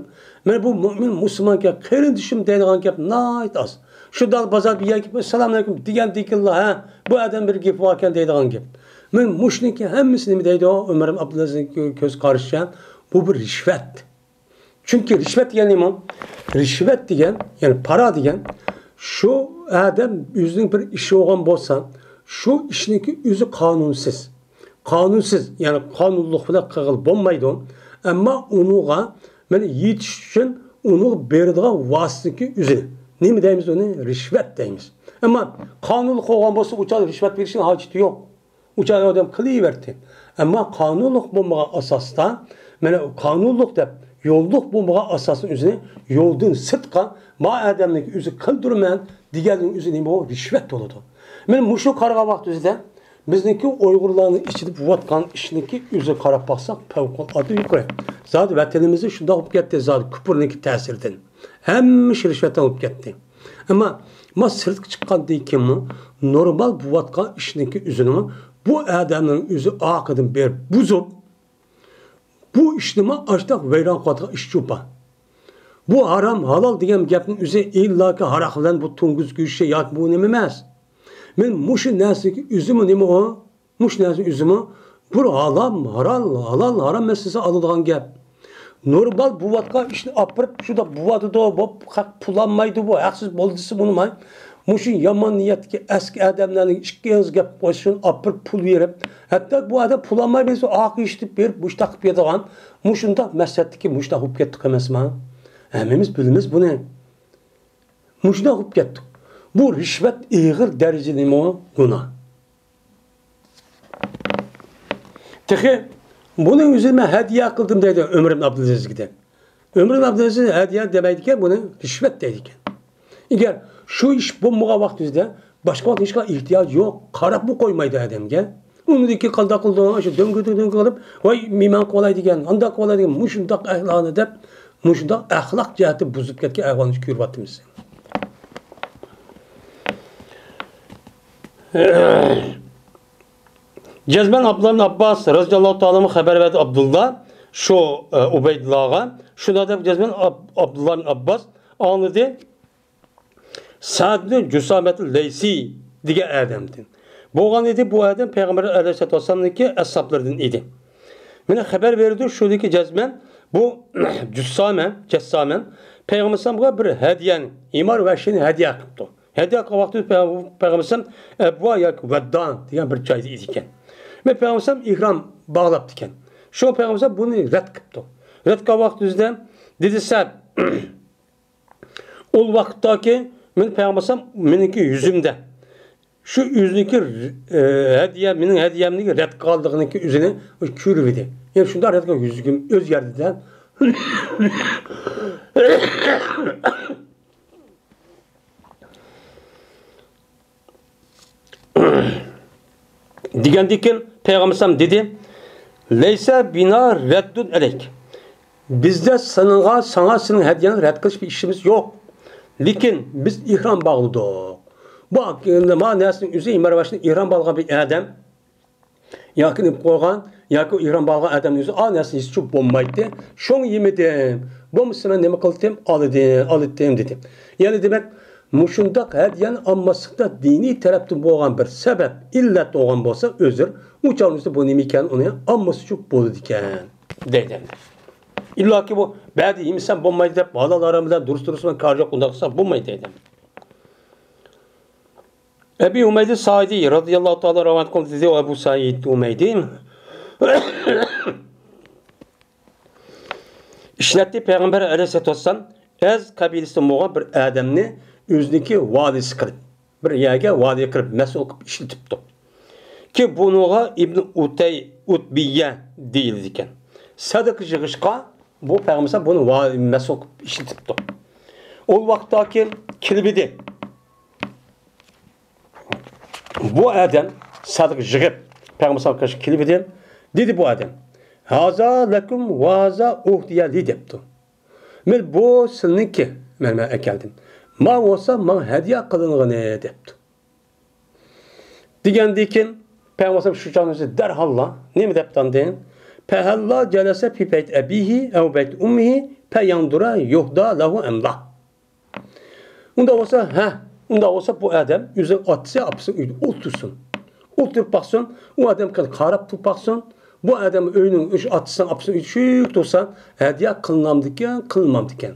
مانا بۇ مۆمىن مۇسۇلمانكەن قېرىندىشىم دەيدىغان گەپ ناھايىتى ئاز. شۇنداق بازاردا بىر يەرگە سالام ئەلەيكۇم دېگەندىكىنلا، ھە، بۇ ئادەم بىر گېپى باركەن دەيدىغان گەپ. مانا مۇشۇنىڭكى ھەممىسى نېمە دەيدۇ؟ ئۆمەر ئىبن ئابدۇلئەزىزنىڭ كۆز قارىشىچە بۇ بىر رىشۋەت. چۈنكى رىشۋەت دېگەن نېمە؟ رىشۋەت دېگەن، يەنى پارا دېگەن، شۇ ئادەم ئۆزىنىڭ بىر ئىشى بولغان بولسا، شۇ ئىشنىڭكى ئۆزى قانۇنسىز. قانۇنسىز، يەنى قانۇنلۇق بىلەن قىلغىلى بولمايدۇ. ئەمما ئۇنىڭغا مانا يېتىش ئۈچۈن ئۇنىڭغا بېرىدىغان ۋاسىتىنىڭكى ئۆزى. نېمە دەيمىز ئۇنى؟ رىشۋەت دەيمىز. ئەمما قانۇنلۇق بولغان بولسا، ئۇ چاغدا رىشۋەت بېرىشنىڭ ھاجىتى يوق. ئۇ چاغدا ئادەم قىلىۋەردى. ئەمما قانۇنلۇق بولمىغان ئاساستا، مانا قانۇنلۇق دەپ، يوللۇق بولمىغان ئاساسنىڭ ئۆزىنى يولدىن سىرتقا، ما ئادەمنىڭكى ئۆزى قىلدۇرىمەن دېگەننىڭ ئۆزى نېمە؟ ئۇ رىشۋەت بولىدۇ. مانا مۇشۇ قارىغان ۋاقتىمىزدا بىزنىڭكى ئۇيغۇرلارنىڭ ئىچىدە بولۇۋاتقان ئىشنىڭكى ئۆزىگە قاراپ باقساق، پەۋقۇلئاددە يۇقىرى. زادى ۋەتىنىمىزدە شۇنداق بولۇپ كەتتى، زادى كۇپۇرنىڭكى تەسىرىدىن. ھەممە ئىش رىشۋەتتىن بولۇپ كەتتى. ئەمما ما سىرتقا چىققاندىن كېيىنمۇ نورمال بولۇۋاتقان ئىشنىڭكى ئۆزىنىمۇ بۇ ئادەمنىڭ ئۆزى ئارقىدىن بېرىپ بۇزۇپ، بۇ ئىشنىمۇ ئاشتاق ۋەيران قىلىۋاتقان ئىش چوپان. بۇ ھارام، ھالال دېگەن گەپنىڭ ئۆزى ئىللاكى ھاراق بىلەن بۇ توڭگۇز گۆشى ياكى بۇ نېمە ئەمەس. مانا مۇشۇ نەرسىنىڭكى ئۆزىمۇ نېمە ئۇ؟ مۇشۇ نەرسە ئۆزىمۇ بىر ھالال، ھارام، ھالال، ھارام مەسىلىسى ئالىدىغان گەپ. نورمال بولۇۋاتقان ئىشنى ئاپىرىپ، شۇنداق بولۇۋاتىدۇ، بۇ خەق پۇل ئالمايدۇ، بۇ ھەقسىز بولدى دېسە بولماي. مۇشۇ يامان نىيەتتىكى ئەسكى ئادەملەرنىڭ ئىككى ئېغىز گەپ قويسا، شۇنى ئاپىرىپ پۇل بېرىپ، ھەتتا بۇ ئادەم پۇل ئالماي بەرسە، ئارقا ئېشىتىپ بېرىپ، مۇشۇنداق قىلىپ بېرىدىغان، مۇشۇنداق مەقسەتتىكى مۇشۇنداق بولۇپ كەتتۇق ئەمەسما؟ ھەممىمىز بىلىمىز بۇنى. مۇشۇنداق بولۇپ كەتتۇق. بۇ رىشۋەت ئېغىر دەرىجىدىمۇ گۇناھ. تېخى بۇنىڭ ئۆزىنى مەن ھەدىيە قىلدىم دەيدۇ ئۆمەر ئىبن ئابدۇلئەزىزگە دەپ. ئۆمەر ئىبن ئابدۇلئەزىز ھەدىيە دېمەيدىكەن، بۇنى رىشۋەت دەيدىكەن. ئەگەر شۇ ئىش بولمىغان ۋاقتىمىزدا باشقا ۋاقىت ھېچقانداق ئېھتىياج يوق، قاراپمۇ قويمايدۇ ئادەمگە. ئۇنىڭدىن كېيىن قانداق قىلىدۇ؟ شۇ دۆڭگە دۆڭگە قىلىپ، ۋاي مېھمان قىلىۋالاي دېگەن، ئانداق قىلىۋالاي دېگەن، مۇشۇنداق ئەھۋالنى دەپ، مۇشۇنداق ئەخلاق جەھەتتە بۇزۇپ كەتكەن ئەھۋالنى كۆرۈۋاتىمىز. جەزمەن ئابدۇللا ئىبن ئابباس رەزىياللاھۇ تائالا ئەنھۇ خەۋەر بەردى ئابدۇللا، شۇ، ئە، ئۇبەيدۇللاغا. شۇنداق دەپ جەزمەن ئاب-، ئابدۇللا ئىبن ئابباس ئاڭلىدى. سەئد بىن جۇسامەتۇل لەيسى دېگەن ئادەمدىن بولغان ئىدى. بۇ ئادەم پەيغەمبەر ئەلەيھىسسالاتۇ ۋەسسالامنىڭكى ئەسھابلىرىدىن ئىدى. مانا خەۋەر بېرىدۇ، شۇدىكى جەزمەن بۇ جۇسامە، جەسسامەن پەيغەمبەر ئەلەيھىسسالامغا بىر ھەدىيەنى، ھىمار ۋەھشىينى ھەدىيە قىپتۇ. ھەدىيە قىلغان ۋاقتىدا پەيغەمبەر ئەلەيھىسسالام ئەبۋا ياكى ۋەددا دېگەن بىر جايدا ئىدىكەن. مانا پەيغەمبەر ئەلەيھىسسالام ئېھرام باغلاپتىكەن. شۇ پەيغەمبەر ئەلەيھىسسالام بۇنى رەت قىپتۇ. رەت قىلغان ۋاقتىدا دېدى سەئد، ئۇ ۋاقىتتاكى مېنىڭ پەيغەمبەر ئەلەيھىسسالام مېنىڭكى يۈزۈمدە شۇ ئۆزىنىڭكى، ئە، ھەدىيە، مېنىڭ ھەدىيەمنى رەت قىلغانلىقىنىڭكى ئۆزىنى كۆرۈۋىدى. يەنى شۇنداق رەت قىلغان يۈزۈم ئۆز يەردە دېگەندىن كېيىن پەيغەمبەر ئەلەيھىسسالام دېدى، لەيسە بىنا رەددۇن ئەلەيك. بىزدە سېنىڭغا، ساڭا سېنىڭ ھەدىيەڭنى رەت قىلىش بىر ئىشىمىز يوق. لېكىن بىز ئېھرام باغلىدۇق. بۇ، ما نەرسىنىڭ ئۆزى ئىمام رەۋەشنىڭ ئېھرام باغلىغان بىر ئادەم ياكى نېمە قويغان، ياكى ئېھرام باغلىغان ئادەمنىڭ ئۆزى ئا نەرسىنى ھېس چۈشۈپ بولمايتتى. شۇڭا يېمىدىم. بولمىسا مەن نېمە قىلتىم؟ ئالىدىم، ئالىتتىم دېدى. يەنى دېمەك، مۇشۇنداق ھەدىيەنى ئالماسلىقتا دىنىي تەرەپتىن بولغان بىر سەۋەب، ئىللەت بولغان بولسا، ئۆزۈر، ئۇ چاغنىڭ ئۆزىدە بۇ نېمە ئىكەن، ئۇنى ئالمىسا چۈشۈپ بولىدىكەن دەيدۇ. ئىللاكى بۇ بەدە يېمىسەم بولمايدۇ دەپ، ھالال ھارام بىلەن دۇرۇس دۇرۇس بىلەن كارى يوق، ئۇنداق قىلسا بولمايدۇ دەيدۇ. ئەبى ھۇمەيدى سائىدى رەزىياللاھۇ تائالا رىۋايەت قىلدى، دېدى ئەبۇ سەئىد ھۇمەيدى. ئىشلەتتى پەيغەمبەر ئەلەيھىسسالاتۇ ۋەسسالام ئەز قەبىلىسىدىن بولغان بىر ئادەمنى ئۆزىنىڭكى ۋالىسى قىلىپ، بىر يەرگە ۋالى قىلىپ مەسئۇل قىلىپ ئىشلىتىپتۇ. كى بۇنىڭغا ئىبنى ئۇتەي، ئۇتبىيە دېيىلىدىكەن. سەدىقە يىغىشقا بۇ پەيغەمبەر بۇنى ۋالى مەسئۇل قىلىپ ئىشلىتىپتۇ. ئۇ ۋاقىتتا كېلىپ ئىدى. بۇ ئادەم سەدىقە يىغىپ، پەيغەمبەر قېشىغا كېلىپ ئىدى. دېدى بۇ ئادەم، ھازا لەكۇم ۋازا ئۇھدىيە لى دەپتۇ. مەن بۇ سىلىنىڭكى، مەن، مەن ئەكەلدىم. ما بولسا ماڭا ھەدىيە قىلىنغىنى دەپتۇ. دېگەندىن كېيىن پەيغەمبەر شۇ چاغنىڭ ئۆزى دەرھاللا نېمە دەپتۇ ئاندىن؟ فەھەللا جەلەسە فى بەيت ئەبىھى ئەۋ بەيت ئۇممىھى فەيەنزۇرە يۇھدا لەھۇ ئەم لا. ئۇنداق بولسا، ھە، ئۇنداق بولسا بۇ ئادەم ئۆزىنىڭ ئاتىسى، ئاپىسىنىڭ ئۆيىدە ئولتۇرسۇن. ئولتۇرۇپ باقسۇن، ئۇ ئادەم قاراپ تۇرۇپ باقسۇن. بۇ ئادەم ئۆينىڭ، ئۆش ئاتىسىنىڭ، ئاپىسىنىڭ ئۆيىدە چۈشۈپ تۇرسا، ھەدىيە قىلىنامدىكەن، قىلىنمامدىكەن؟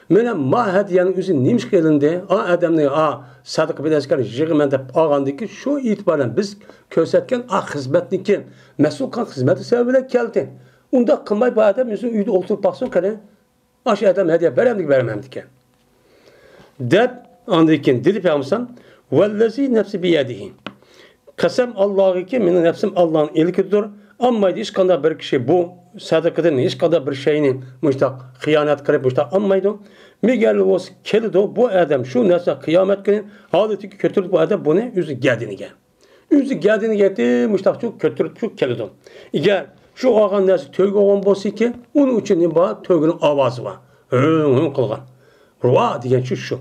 مانا ما ھەدىيەنىڭ ئۆزى نېمىشقا ئېلىندى؟ ئا ئادەمنى، ئا سەدىقە بىلەن ئەسكەر يىغىمەن دەپ ئالغاندىن كېيىن، شۇ ئېتىبارەن بىز كۆرسەتكەن ئا خىزمەتنىڭكى مەسئۇل قىلغان خىزمەتى سەۋەبى بىلەن كەلدى. ئۇنداق قىلماي بۇ ئادەم ئۆزىنىڭ ئۆيىدە ئولتۇرۇپ باقسۇن قېنى. ئاشۇ ئادەم ھەدىيە بەرەمدىكى بەرمەمدىكەن؟ دەپ، ئاندىن كېيىن دېدى پەيغەمبەر، ۋەللەزى نەپسى بىيەدىھى، قەسەم ئاللاغىكى، مېنىڭ نەپسىم ئاللانىڭ ئېلكىدىدۇر. ئالمايدۇ ھېچقانداق بىر كىشى بۇ سەدىقىدىن ھېچقانداق بىر شەينى مۇشتاق خىيانەت قىلىپ مۇشتاق ئالمايدۇ. مېگەر بولسا كېلىدۇ، بۇ ئادەم شۇ نەرسە قىيامەت كۈنى ھالىتىگە كۆتۈرۈلۈپ بۇ ئادەم بۇنى ئۆزى گەدىنىگە ئۆزى گەدىنىگە يېتىپ، مۇشتاق شۇ كۆتۈرۈپ شۇ كېلىدۇ. ئەگەر شۇ ئالغان نەرسە تۆگە بولغان بولسىكى، ئۇنىڭ ئۈچۈن نېمە بار؟ تۆگىنىڭ ئاۋازى بار. ھۆڭ، ھۆڭ قىلغان. رۇۋا دېگەن شۇ، شۇ.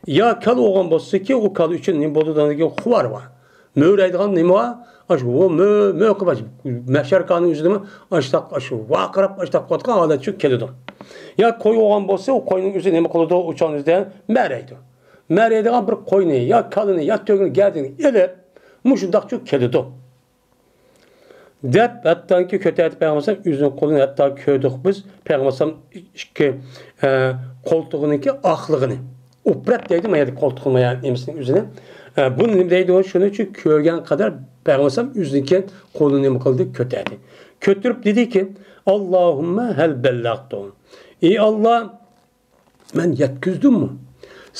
يا كالا بولغان بولسىكى، ئۇ كالا ئۈچۈن نېمە بولىدۇ دېگەن خوۋار بار. مۆرەيدىغان نېمە بار؟ ئاشۇ ۋو، مۆ، مۆ قىلىپ، مەھشەر كانىنىڭ ئۆزىدىمۇ ئاشتاق، ئاشۇ ۋارقىراپ، ئاشتاق قىلىۋاتقان ھالەت شۇ كېلىدۇ. يا قوي بولغان بولسا، ئۇ قوينىڭ ئۆزى نېمە قىلىدۇ؟ ئۇ چاغنىڭ ئۆزىدە مەرەيدۇ. مەرەيدىغان بىر قوينى يا كالىنى يا تۆگىنى گەدىنىگە ئېلىپ، مۇشۇنداقچۇ كېلىدۇ دەپ، ھەتتاكى كۆتەردى پەيغەمبەر ئۆزىنىڭ قولىنى، ھەتتا كۆردۇق بىز پەيغەمبەر ئىككى، ئە، قولتۇقىنىڭكى ئاقلىقىنى. ئۇپرەت دەيدۇ، ما يەردە قولتۇقىنىڭ ما يەردە نېمىسىنىڭ ئۆزىنى. ئە، بۇنى نېمە دەيدۇ؟ شۇنىڭ ئۈچۈن كۆرگەن قەدەر پەيغەمبەر ئۆزىنىڭكى قولىنى نېمە قىلدى؟ كۆتەردى. كۆتۈرۈپ دېدىكى، ئاللاھۇممە ھەل بەللەغتۇ. ئى ئاللا، مەن يەتكۈزدۈممۇ؟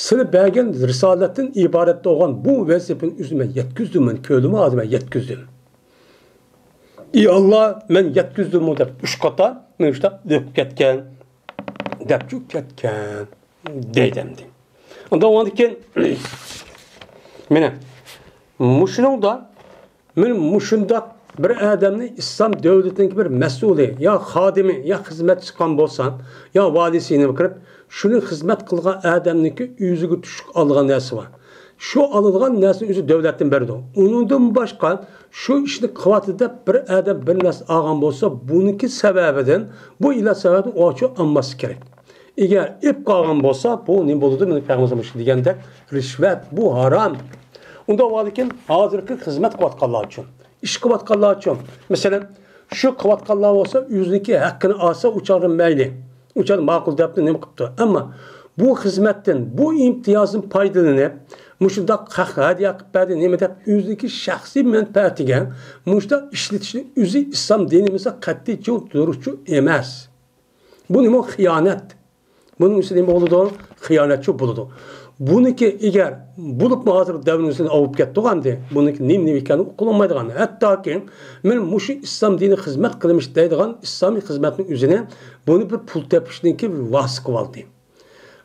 سىلى بەرگەن رىسالەتتىن ئىبارەت بولغان بۇ ۋەزىپىنى ئۆزى مەن يەتكۈزدۈممۇ؟ مەن كۆلىمى ئادەم مەن يەتكۈزدۈم. ئى ئاللا، مەن يەتكۈزدۈممۇ دەپ ئۈچ قاتا مېنى شۇنداق ئۆپۈپ كەتكەن، دەپ چۈشۈپ كەتكەن دەيدۇ ئەمدى. ئاندىن ئۇنىڭدىن كېيىن مانا مۇشۇنىڭدا مانا مۇشۇنداق بىر ئادەمنى ئىسلام دۆلىتىنىڭكى بىر مەسئۇلى يا خادىمى يا خىزمەتچى چىققان بولسا، يا ۋالىسى يېنىغا كىرىپ، شۇنى خىزمەت قىلغان ئادەمنىڭكى ئۆزىگە تۇشلۇق ئالغان نەرسە بار. شۇ ئالىدىغان نەرسىنى ئۆزى دۆلەتتىن بېرىدۇ. ئۇنىڭدىن باشقا شۇ ئىشنى قىلىۋاتىدۇ دەپ بىر ئادەم بىر نەرسە ئالغان بولسا، بۇنىڭكى سەۋەبىدىن، بۇ ئىللەت سەۋەبىدىن ئۇ ئاچۇ ئالماسلىق كېرەك. ئەگەر ئېلىپ قالغان بولسا، بۇ نېمە بولىدۇ؟ مېنىڭ پەيغەمبەرمۇ شۇ دېگەندەك، رىشۋەت، بۇ ھارام. ئۇنداق بولغاندىكىن ھازىرقى خىزمەت قىلىۋاتقانلار ئۈچۈن، ئىش قىلىۋاتقانلار ئۈچۈن، مەسىلەن، شۇ قىلىۋاتقانلار بولسا ئۆزىنىڭكى ھەققىنى ئالسا، ئۇ چاغدا مەيلى. ئۇ چاغدا ماقۇل دەپتۇ، نېمە قىپتۇ. ئەمما بۇ خىزمەتتىن، بۇ ئىمتىيازدىن پايدىلىنىپ، مۇشۇنداق خەق ھەدىيە قىلىپ بەردى، نېمە دەپ ئۆزىنىڭكى شەخسىي مەنپەئەتىگە مۇشۇنداق ئىشلىتىشنى ئۆزى ئىسلام دىنىمىزدا قەتئىيچۇ، دۇرۇسچۇ ئەمەس. بۇ نېمە؟ خىيانەت. بۇنىڭ ئۈستىدە نېمە بولىدۇ؟ خىيانەتچى بولىدۇ. بۇنىڭكى ئەگەر بولۇپمۇ ھازىر دەۋرنىڭ ئۈستىدىن ئاۋۇپ كەتتىغاندى، بۇنىڭكى نېمە، نېمە ئىكەنلىكى ئۇقۇلمايدىغان. ھەتتاكى مەن مۇشۇ ئىسلام دىنى خىزمەت قىلمىش دەيدىغان ئىسلامىي خىزمەتنىڭ ئۆزىنى بۇنى بىر پۇل تېپىشنىڭكى ۋاسىتە قىلىۋالدى.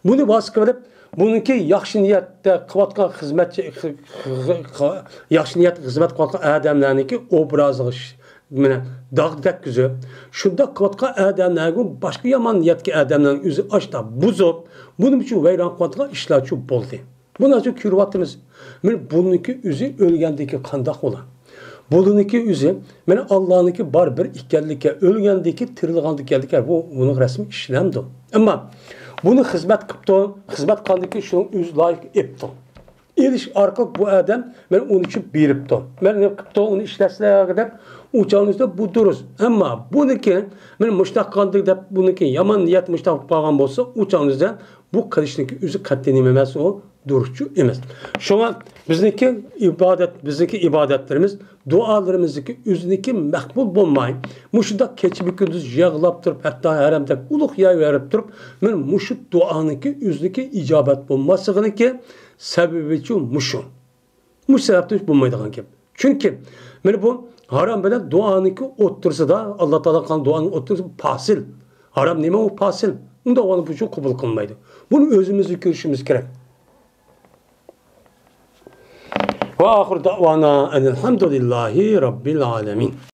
بۇنى ۋاسىتە قىلىپ، بۇنىڭكى ياخشى نىيەتتە قىلىۋاتقان خىزمەتچى، خ-، خ-، خ-، ياخشى نىيەتتە خىزمەت قىلىۋاتقان ئادەملەرنىڭكى ئوبرازىغا ش-، مانا داغ تەگكۈزۈپ، شۇنداق قىلىۋاتقان ئادەملەرگە باشقا يامان نىيەتتىكى ئادەملەرنىڭ ئۆزى ئاشتا بۇزۇپ، بۇنىڭ ئۈچۈن ۋەيران قىلىۋاتقان ئىشلار شۇ بولدى. بۇنى ھازىر كۆرۈۋاتىمىز. مانا بۇنىڭكى ئۆزى ئۆلگەندىن كېيىن قانداق بولار؟ بۇنىڭكى ئۆزى، مانا ئاللانىڭكى بار بىر ئىكەنلىكى، ئۆلگەندىن كېيىن تىرىلغاندىن كېيىنلىكى، بۇ، بۇنىڭ رەسمىي ئىشلەمدۇ. ئەمما بۇنى خىزمەت قىپتۇ، خىزمەت قىلغاندىن كېيىن شۇنىڭ ئۆزى لايىق ئېپتۇ. ئېلىش ئارقىلىق بۇ ئادەم مانا ئۇنى ئۈچۈن بېرىپتۇ. مانا نېمە قىپتۇ، ئۇنى ئىشلەتسىلەر دەپ، ئۇ چاغنىڭ ئۆزىدە بۇ دۇرۇس. ئەمما بۇنىڭكى، مانا مۇشۇنداق قىلغاندىن دەپ، بۇنىڭكى يامان نىيەت مۇشۇنداق بولۇپ قالغان بولسا، ئۇ چاغنىڭ ئۆزىدە بۇ قىلىشنىڭكى ئۆزى قەتئىي نېمە ئەمەس، ئۇ دۇرۇسچۇ ئەمەس. شۇڭا بىزنىڭكى ئىبادەت، بىزنىڭكى ئىبادەتلىرىمىز، دۇئالىرىمىزنىڭكى ئۆزىنىڭكى مەقبۇل بولماي، مۇشۇنداق كېچە-كۈندۈز يىغلاپ تۇرۇپ، ھەتتا ھەرەمدەك ئۇلۇغ يەۋېرىپ تۇرۇپ، مانا مۇشۇ دۇئانىڭكى ئۆزىنىڭكى ئىجابەت بولماسلىقىنىڭكى سەۋەبىچۇ مۇشۇ. مۇشۇ سەۋەبتىن بولمايدىغان گەپ. چۈنكى مانا بۇ ھارام بىلەن دۇئانىڭكى ئوتتۇرىسىدا، ئاللا تائالا قىلغان دۇئانىڭ ئوتتۇرىسىدا پاسىل. ھارام نېمە ئۇ پاسىل؟ ئۇنداق بولغاندا بۇ قوبۇل قىلمايدۇ. بۇنى ئۆزىمىزدە كۆرۈشىمىز كېرەك. ۋە ئاخىر دەۋانا ئەنىلھەمدۇلىللاھى رەببىل ئالەمىن.